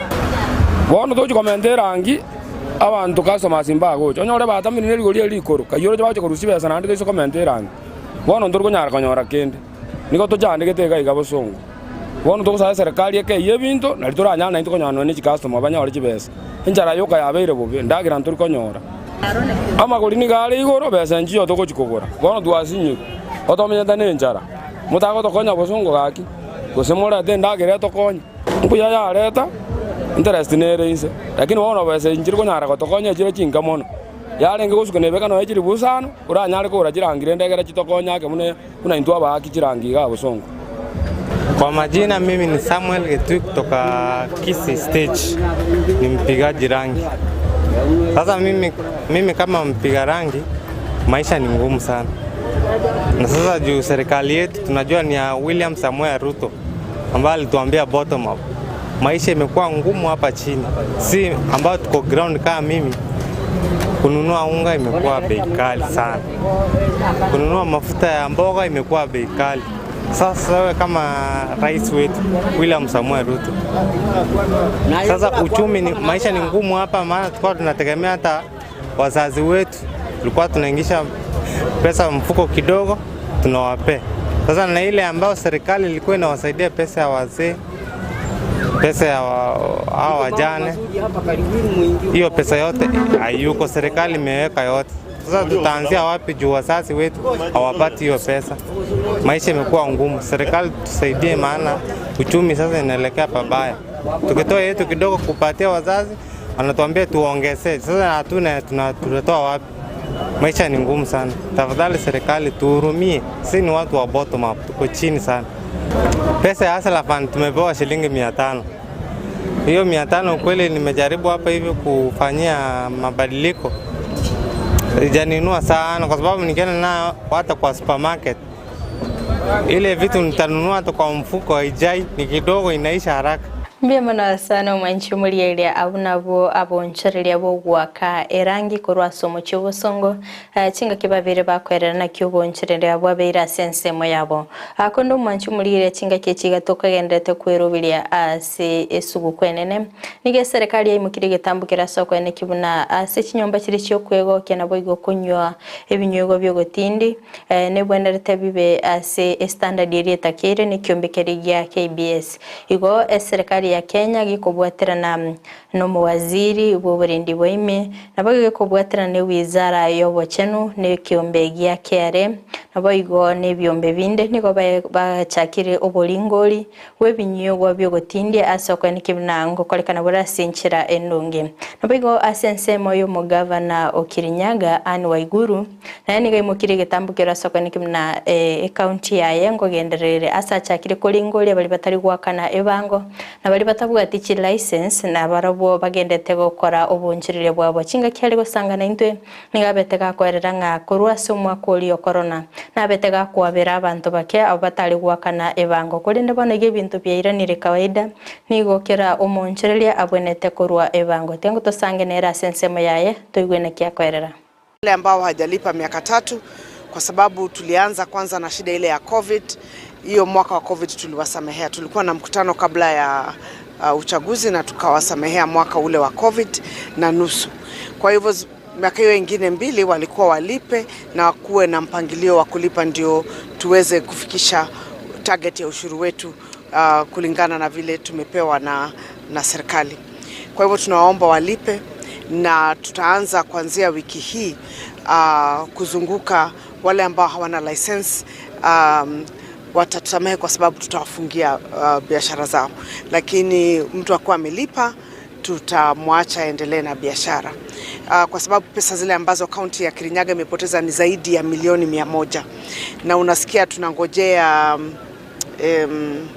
[SPEAKER 9] Bono tochi komenta erangi, abanto customers mbagocha, onyore batamire ne rigori eri rikoro, kayio oroche bagocha korusia chibesa naende toise komenta erangi. Bono ntori konyara konyora kende. Nigo tochandegete iga iga bosongo. Bono togosaba eserekari ekeyie ebinto, nario toranyare naintwe konyora nonya ne chikastoma banyore chibesa. Enchara yoka yabeire bobe, endagera ntori konyora. Amagori nigo are igoro, besa enchiyo togochi kogora. Bono twasinyirwe, otomenyete nenchara. Motagotokonya bosongo gaki, gose morete endagera etokonye. Mbuya yareta, interest nere inse, lakini bono besa inchiri konyara gotokonya echire chinke mono. Yarenge gosuka nebeka nonya chilifu isano, oranyare kogora chirangi rende ekero chitokonye ake buna buna intwe abaaki chirangi igaa bosongo.
[SPEAKER 10] Kwa majina mimi ni Samuel Getui kutoka Kisii Stage, ni mpigaji rangi. Sasa mimi, mimi kama mpiga rangi maisha ni ngumu sana, na sasa juu serikali yetu tunajua ni ya William Samoei Ruto ambaye alituambia bottom up. Maisha imekuwa ngumu hapa chini, si ambayo tuko ground kama mimi, kununua unga imekuwa bei kali sana, kununua mafuta ya mboga imekuwa bei kali. Sasa wewe kama rais wetu William Samoei Ruto, sasa uchumi ni, maisha ni ngumu hapa, maana tulikuwa tunategemea hata wazazi wetu, tulikuwa tunaingisha pesa mfuko kidogo tunawapea. Sasa na ile ambayo serikali ilikuwa inawasaidia pesa ya wazee, pesa ya hao wajane, hiyo pesa yote hayuko, serikali imeweka yote. Sasa tutaanzia wapi juu wazazi wetu hawapati hiyo pesa? Maisha imekuwa ngumu, serikali tusaidie, maana uchumi sasa inaelekea pabaya. Tukitoa yetu kidogo kupatia wazazi, wanatuambia tuongezee. Sasa hatuna, tunatoa wapi? Maisha ni ngumu sana. Tafadhali serikali tuhurumie, si ni watu wa bottom up, tuko chini sana. Pesa ya Hustler Fund tumepewa shilingi 500. Hiyo 500 kweli nimejaribu hapa hivi kufanyia mabadiliko, ijaninua sana, kwa sababu nikienda nayo hata kwa supermarket ile vitu nitanunua hata kwa mfuko haijai, ni kidogo, inaisha haraka.
[SPEAKER 1] Mbuya mono sana omwanchi omorieria abwo nabwo abonchoreria b'ogoaka erangi korwa ase omochie obosongo eh, chingaki babere bakoerera naki obonchoreria bwabeire ase ensemo yabo. Ah, Konde omwanchi omorieria chingaki echi iga tokagenderete kweroberia ase esuguku enene. Nigo eserekari yaimokirie egetambo keria ase okoenekia buna ase chinyomba chiria chi'okwegokia naboigo konywa ebinywegwa bi'ogotindi eh, nebwenerete bibe ase estandard eria etakeire nekiombe keria gia KBS. Igo eserekari ya Kenya gekobwaterana nomowaziri bw'oborendi bwa ime, naboigo gekobwaterana newizara y'obochenu na ekiombe gia KRA, naboigo nebiombe binde nigo bachakire oboringori bw'ebinywegwa bi'ogotindia ase okoenekia buna ngokorekana bore ase enchera endonge. Naboigo ase ensemo y'omogavana o Kirinyaga, Anne Waiguru, Naye nigo aimokirie egetambo keria ase okoenekia buna ecounty yaye nkogenderera ase achakire koringoria baria batari goakana ebango, na baria batabwati chilicense, na barabwo bagendete gokora obonchoreria bwabo. Chingaki are gosangana intwe, nigo abete gakoerera ng'a korwa ase omwaka oria o korona, nabete gakoabera abanto bake abwo batari goakana ebango. Korende bono iga ebinto biairanire kawaida, nigo kera omoonchoreria abwenerete korwa ebango. Tiga tosange nere ase ensemo yaye, toigwe naki akoerera.
[SPEAKER 11] Wale ambao hajalipa miaka tatu kwa sababu tulianza kwanza na shida ile ya Covid. Hiyo mwaka wa Covid tuliwasamehea. Tulikuwa na mkutano kabla ya uh, uchaguzi na tukawasamehea mwaka ule wa Covid na nusu. Kwa hivyo miaka hiyo ingine mbili walikuwa walipe na kuwe na mpangilio wa kulipa ndio tuweze kufikisha target ya ushuru wetu uh, kulingana na vile tumepewa na, na serikali. Kwa hivyo tunawaomba walipe na tutaanza kuanzia wiki hii uh, kuzunguka wale ambao hawana license um, watatusamehe kwa sababu tutawafungia uh, biashara zao, lakini mtu akuwa amelipa tutamwacha aendelee na biashara uh, kwa sababu pesa zile ambazo kaunti ya Kirinyaga imepoteza ni zaidi ya milioni mia moja na unasikia tunangojea um,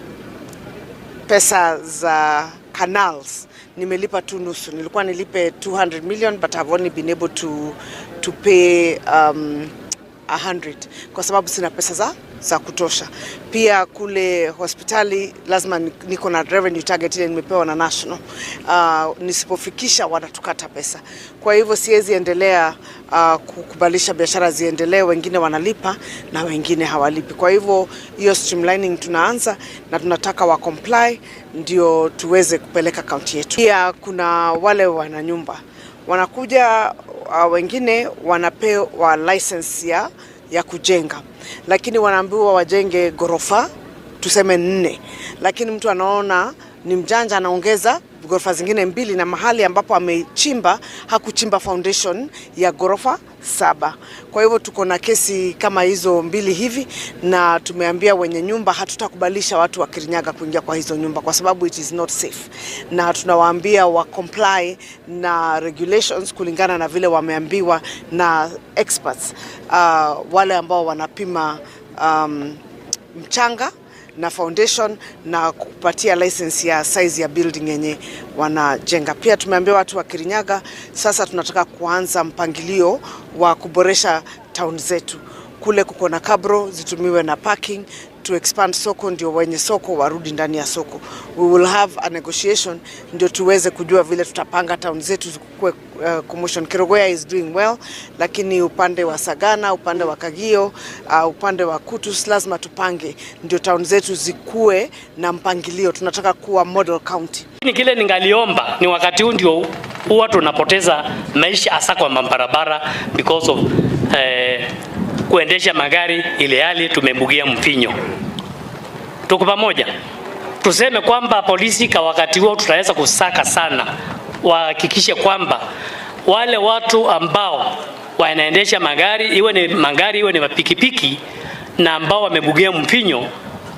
[SPEAKER 11] pesa za canals nimelipa tu nusu. Nilikuwa nilipe 200 million but I've only been able to pay 100 kwa sababu sina pesa za kutosha. Pia kule hospitali lazima niko na revenue target ile nimepewa na national. Nisipofikisha wanatukata pesa. Kwa hivyo siwezi endelea kukubalisha biashara ziendelee, wengine wanalipa na wengine hawalipi. Kwa hivyo hiyo streamlining tunaanza na tunataka wa comply ndio tuweze kupeleka kaunti yetu. Pia kuna wale wana nyumba wanakuja, wengine wanapewa license ya kujenga, lakini wanaambiwa wajenge ghorofa tuseme nne, lakini mtu anaona ni mjanja, anaongeza ghorofa zingine mbili, na mahali ambapo amechimba hakuchimba foundation ya ghorofa saba. Kwa hivyo tuko na kesi kama hizo mbili hivi, na tumeambia wenye nyumba hatutakubalisha watu wa Kirinyaga kuingia kwa hizo nyumba kwa sababu it is not safe, na tunawaambia wa comply na regulations kulingana na vile wameambiwa na experts wale ambao wanapima mchanga na foundation na kupatia license ya size ya building yenye wanajenga. Pia tumeambia watu wa Kirinyaga sasa tunataka kuanza mpangilio wa kuboresha town zetu. Kule kuko na cabro zitumiwe na parking to expand soko, ndio wenye soko warudi ndani ya soko. We will have a negotiation ndio tuweze kujua vile tutapanga town zetu zikuwe commotion. Kerugoya is doing well, lakini upande wa Sagana, upande wa Kagio, upande wa Kutus lazima tupange ndio town zetu zikuwe na mpangilio. Tunataka kuwa model county.
[SPEAKER 12] Lakini kile ningaliomba ni wakati huu ndio huwa tunapoteza maisha hasa kwa mabarabara because of kuendesha magari ile hali tumebugia mvinyo. Tuko pamoja? Tuseme kwamba polisi kwa wakati huo tutaweza kusaka sana, wahakikishe kwamba wale watu ambao wanaendesha magari iwe ni magari iwe ni mapikipiki na ambao wamebugia mvinyo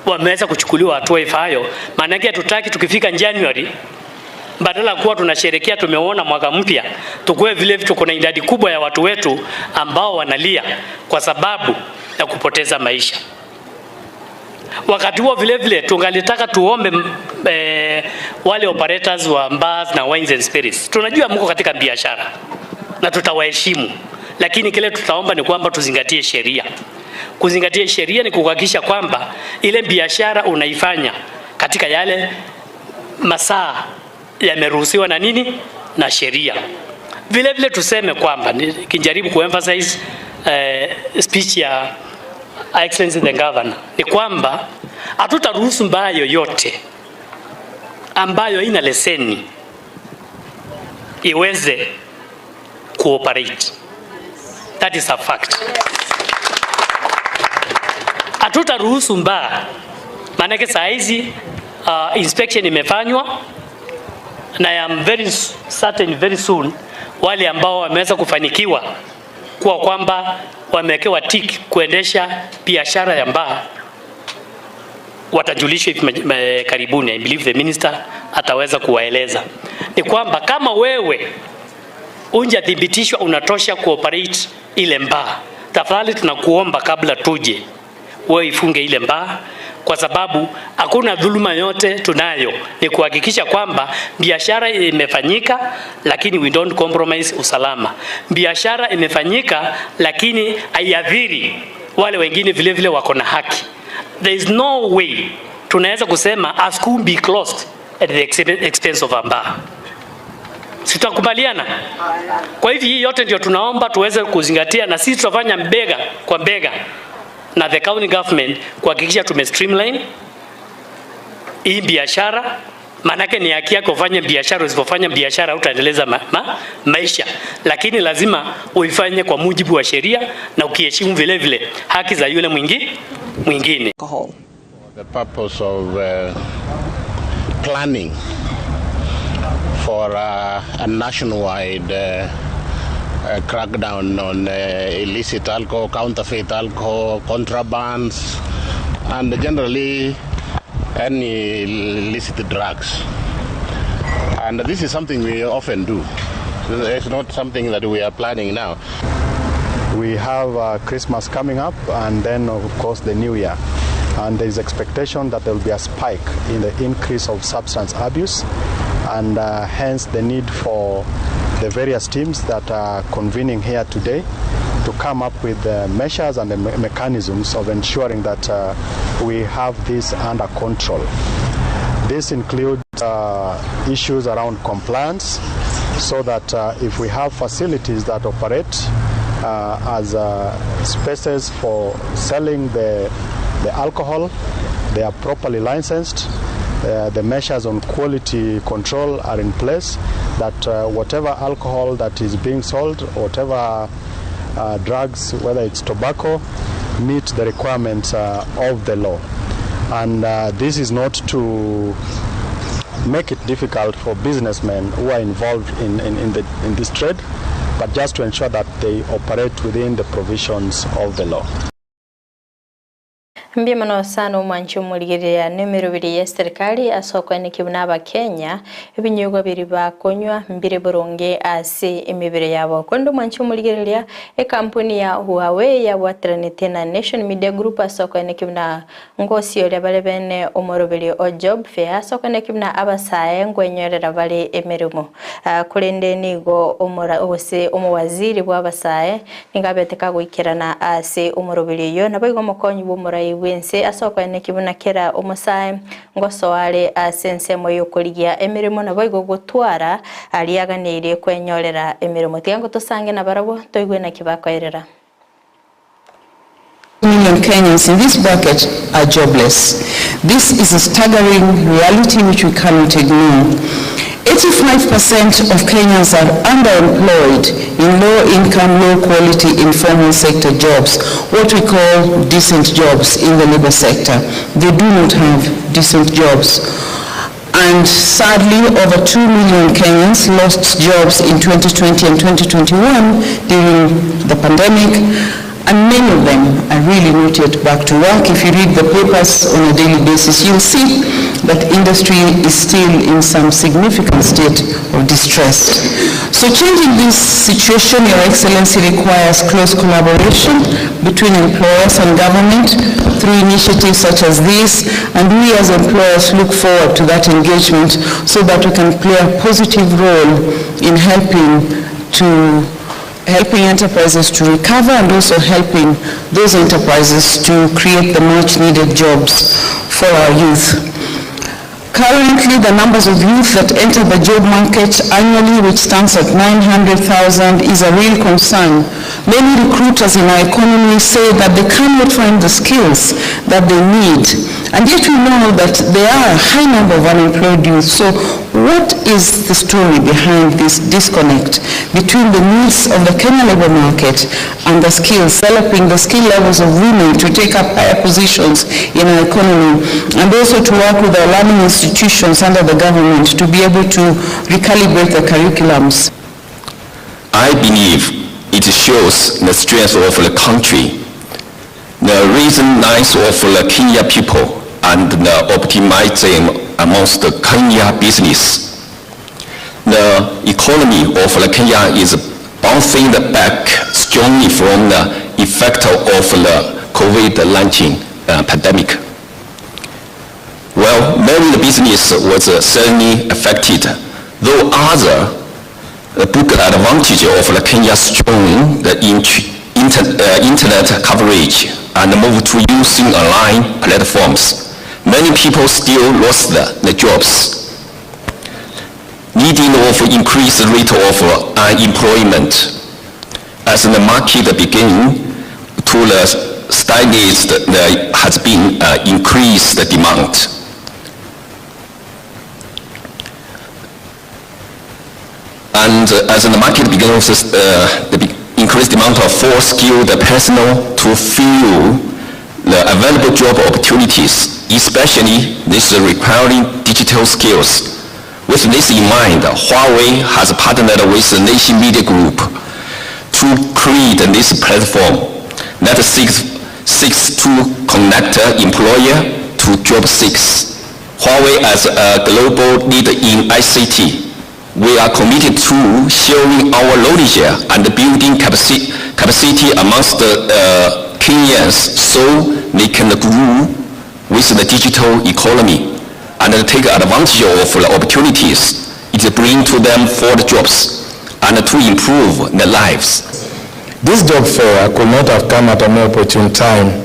[SPEAKER 12] wameweza kuchukuliwa hatua ifaayo. Maanake hatutaki tukifika January badala ya kuwa tunasherekea tumeona mwaka mpya, tukuwe vile tuko na idadi kubwa ya watu wetu ambao wanalia kwa sababu ya kupoteza maisha. Wakati huo vile vile tungalitaka tuombe wale operators wa bars na wines and spirits. Tunajua mko katika biashara na tutawaheshimu, lakini kile tutaomba ni kwamba tuzingatie sheria. Kuzingatia sheria ni kuhakikisha kwamba ile biashara unaifanya katika yale masaa yameruhusiwa na nini na sheria. Vile vile tuseme kwamba nikijaribu kuemphasize speech ya Excellency the Governor ni kwamba hatutaruhusu mbaya yoyote ambayo ina leseni iweze kuoperate. That is a fact. Hatutaruhusu mbaa, maanake saa hizi inspection imefanywa na I am very certain very soon wale ambao wameweza kufanikiwa kuwa kwamba wamewekewa tick kuendesha biashara ya mbaa watajulishwa hivi karibuni. I believe the minister ataweza kuwaeleza ni kwamba kama wewe unjathibitishwa unatosha kuoperate ile mbaa, tafadhali tunakuomba kabla tuje, wewe ifunge ile mbaa, kwa sababu hakuna dhuluma yote tunayo, ni kuhakikisha kwamba biashara imefanyika, lakini we don't compromise usalama. Biashara imefanyika, lakini haiathiri wale wengine, vile vile wako na haki. There is no way tunaweza kusema a school be closed at the expense of a bar. Sitakubaliana. Kwa hivyo hii yote ndio tunaomba tuweze kuzingatia, na sisi tutafanya mbega kwa mbega na the county government kuhakikisha tume streamline hii biashara. Maanake ni haki yako ufanye biashara, usipofanya biashara utaendeleza maisha, lakini lazima uifanye kwa mujibu wa sheria na ukiheshimu vile vile haki za yule mwingine.
[SPEAKER 13] The purpose of planning for a nationwide crackdown on illicit alcohol, counterfeit alcohol, contrabands, and generally any illicit drugs. And this is something we often do. It's not something that we are planning now.
[SPEAKER 14] We have Christmas coming up and then, of course, the New Year. And there is expectation that there will be a spike in the increase of substance abuse and hence the need for the various teams that are convening here today to come up with the measures and the mechanisms of ensuring that we have this under control. This includes issues around compliance, so that if we have facilities that operate as spaces for selling the alcohol, they are properly licensed, the measures on quality control are in place, that whatever alcohol that is being sold, whatever drugs, whether it's tobacco, meet the requirements of the law. And this is not to make it difficult for businessmen who are involved in this trade, but just to ensure that they operate within the provisions of the law.
[SPEAKER 1] Mbuya mono sana omwanchi omorigereria na emeroberi ya serikali ase okoeneki buna abakenya ebinyugwa biri bakonywa mbire boronge ase emibere yabo. Konde omwanchi omorigereria ekampuni ya Huawei yabwatiranete na Nation Media Group ase okoeneki buna ngosi oria bare bene omoroberi o job fair ase okoeneki buna abasae nkwenyorera bare emeremo. Korende nigo omora gose omowaziri bwa abasae nigo abete kagoikerana ase omoroberi oyo nabo igo omokonyi bwa omorai bwense ase okoeneki buna kera omosae ngosoare ase ensemo yokorigia emeremo nabo igo gotwara ariaganeirie kwenyorera emeremo. Tiga ngo tosange na barabwo toigwe naki bakoerera.
[SPEAKER 15] Million Kenyans in this bracket are jobless. This is a staggering reality which we cannot ignore. 85% of Kenyans are underemployed in low-income, low-quality, informal sector jobs, what we call decent jobs in the labor sector. They do not have decent jobs. And sadly, over 2 million Kenyans lost jobs in 2020 and 2021 during the pandemic, and many of them are really not yet back to work. If you read the papers on a daily basis, you'll see that industry is still in some significant state of distress. So changing this situation, Your Excellency, requires close collaboration between employers and government through initiatives such as this, and we as employers look forward to that engagement so that we can play a positive role in helping enterprises to recover and also helping those enterprises to create the much needed jobs for our youth. Currently, the numbers of youth that enter the job market annually, which stands at 900,000, is a real concern. Many recruiters in our economy say that they cannot find the skills that they need. And yet we know that there are a high number of unemployed youth. So what is the story behind this disconnect between the needs of the Kenya labor market and the skills, developing the skill levels of women to take up higher positions in our economy, and also to work with our learning institutions under the government to be able to recalibrate the curriculums?
[SPEAKER 3] I believe it shows the strength of the country, the reason of the Kenya people, and the optimism amongst the Kenya business. The economy of the Kenya is bouncing back strongly from the effect of the COVID-19 pandemic. Well, many business was certainly affected, though other took advantage of the Kenya's strong the internet coverage and moved to using online platforms. Many people still lost the jobs, leading of increased rate of unemployment. As the market began to the stylist, there has been increased demand. And as the market begins, the increased demand of for skilled personnel to fill the available job opportunities, especially this requiring digital skills. With this in mind, Huawei has partnered with the Nation Media Group to create this platform that seeks to connect employer to job seekers. Huawei as a global leader in ICT, we are committed to sharing our knowledge and building capacity amongst the Kenyans so they can grow with the digital economy and take advantage of the opportunities it brings to them for the jobs and to improve their lives.
[SPEAKER 4] This job fair could not have come at a more opportune time.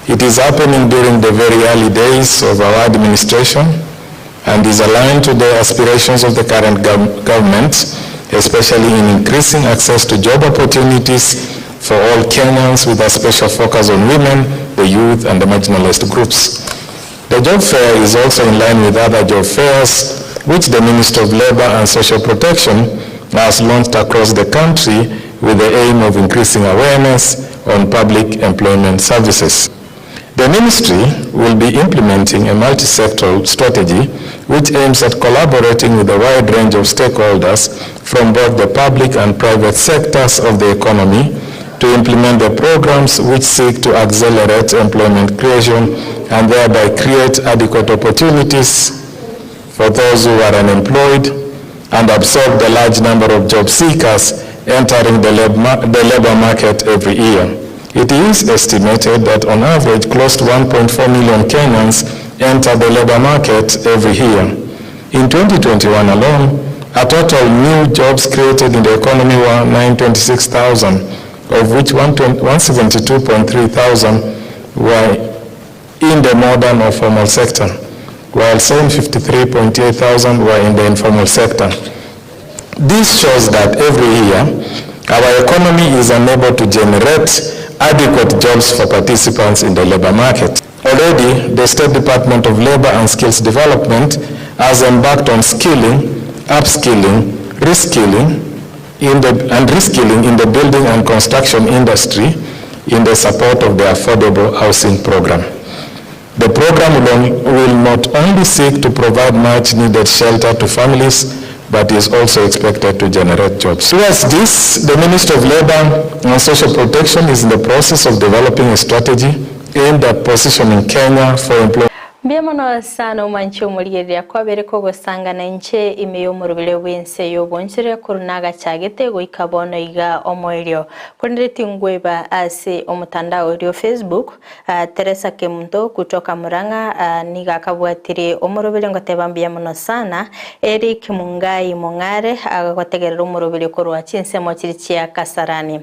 [SPEAKER 4] It is happening during the very early days of our administration and is aligned to the aspirations of the current government, especially in increasing access to job opportunities for all Kenyans with a special focus on women, the youth, and the marginalized groups. The job fair is also in line with other job fairs which the Ministry of Labor and Social Protection has launched across the country with the aim of increasing awareness on public employment services. The ministry will be implementing a multi-sectoral strategy which aims at collaborating with a wide range of stakeholders from both the public and private sectors of the economy to implement the programs which seek to accelerate employment creation and thereby create adequate opportunities for those who are unemployed and absorb the large number of job seekers entering the labor market every year. It is estimated that on average close to 1.4 million Kenyans enter the labor market every year. In 2021 alone, a total new jobs created in the economy were 926,000, of which 172.3 thousand were in the modern or formal sector, while 753.8 thousand were in the informal sector. This shows that every year, our economy is unable to generate adequate jobs for participants in the labor market. Already, the State Department of Labor and Skills Development has embarked on skilling, upskilling, reskilling, and reskilling in the building and construction industry in the support of the Affordable Housing Program. The program will not only seek to provide much needed shelter to families, but is also expected to generate jobs. Towards this, the Ministry of Labor and Social Protection is in the process of developing a strategy aimed at positioning Kenya for employment.
[SPEAKER 1] Mbuya mono sana omwanche omorigereria kwabere kogosangana inche ime y'omorobere bw'ense y'obonchore korwa nagachagete goika bono iga omoerio. Korende tingweba ase omotandao oria o Facebook, Teresa Kemunto kutoka Murang'a nigo akabwatire omorobere ngoteba mbuya mono sana. Eric Mungai Mong'are agotegerera omorobere korwa chinsemo chiri chia Kasarani.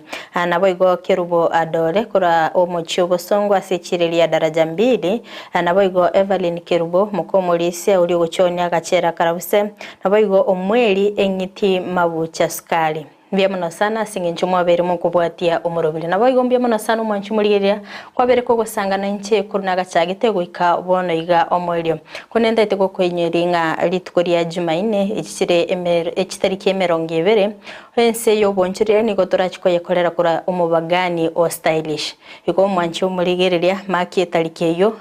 [SPEAKER 1] Nabo igo Kerubo Adore korwa omochie obosongo ase echire ria daraja mbili. Nabo igo Evelyn Kerubo, moka omorisia oria ogochoonia agachera karabuse, naboigo omweri eng'iti mabucha sukari. Mbuya mono sana ase eng'encho mwabeire mokobwatia omoroberi. Naboigo mbuya mono sana omwanchi omorigereria kwabere kogosangana inche korwa nagachagete goika bono iga omoerio. Korende ntaete gokoinyoria ng'a rituko ria Jumaine echi chire echitariki emerongo ebere, ense y'obonchoreria nigo torachi koyekorera korwa omobagani o stylish. Igo omwanchi omorigereria maki etariki eyio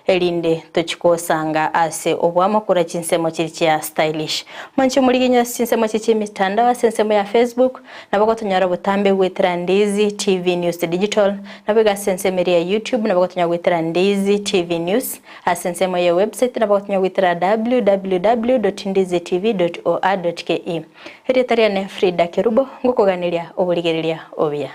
[SPEAKER 1] erinde tochi gosanga ase oboamo korwa chinsemo chiria chia stylish. Mwanche omorigenywe ase chinsemo chiria chia emitandao ase ensemo ya Facebook, nabo gotonyora botambe goetera Ndizi TV News Digital, nabo iga ase ensemo eria ya YouTube nabo gotonyora goetera Ndizi TV News, ase ensemo ya website nabo gotonyora goetera www.ndizitv.or.ke. Erieta riane Frida Kerubo, ngokoganeria oborigereria obuya.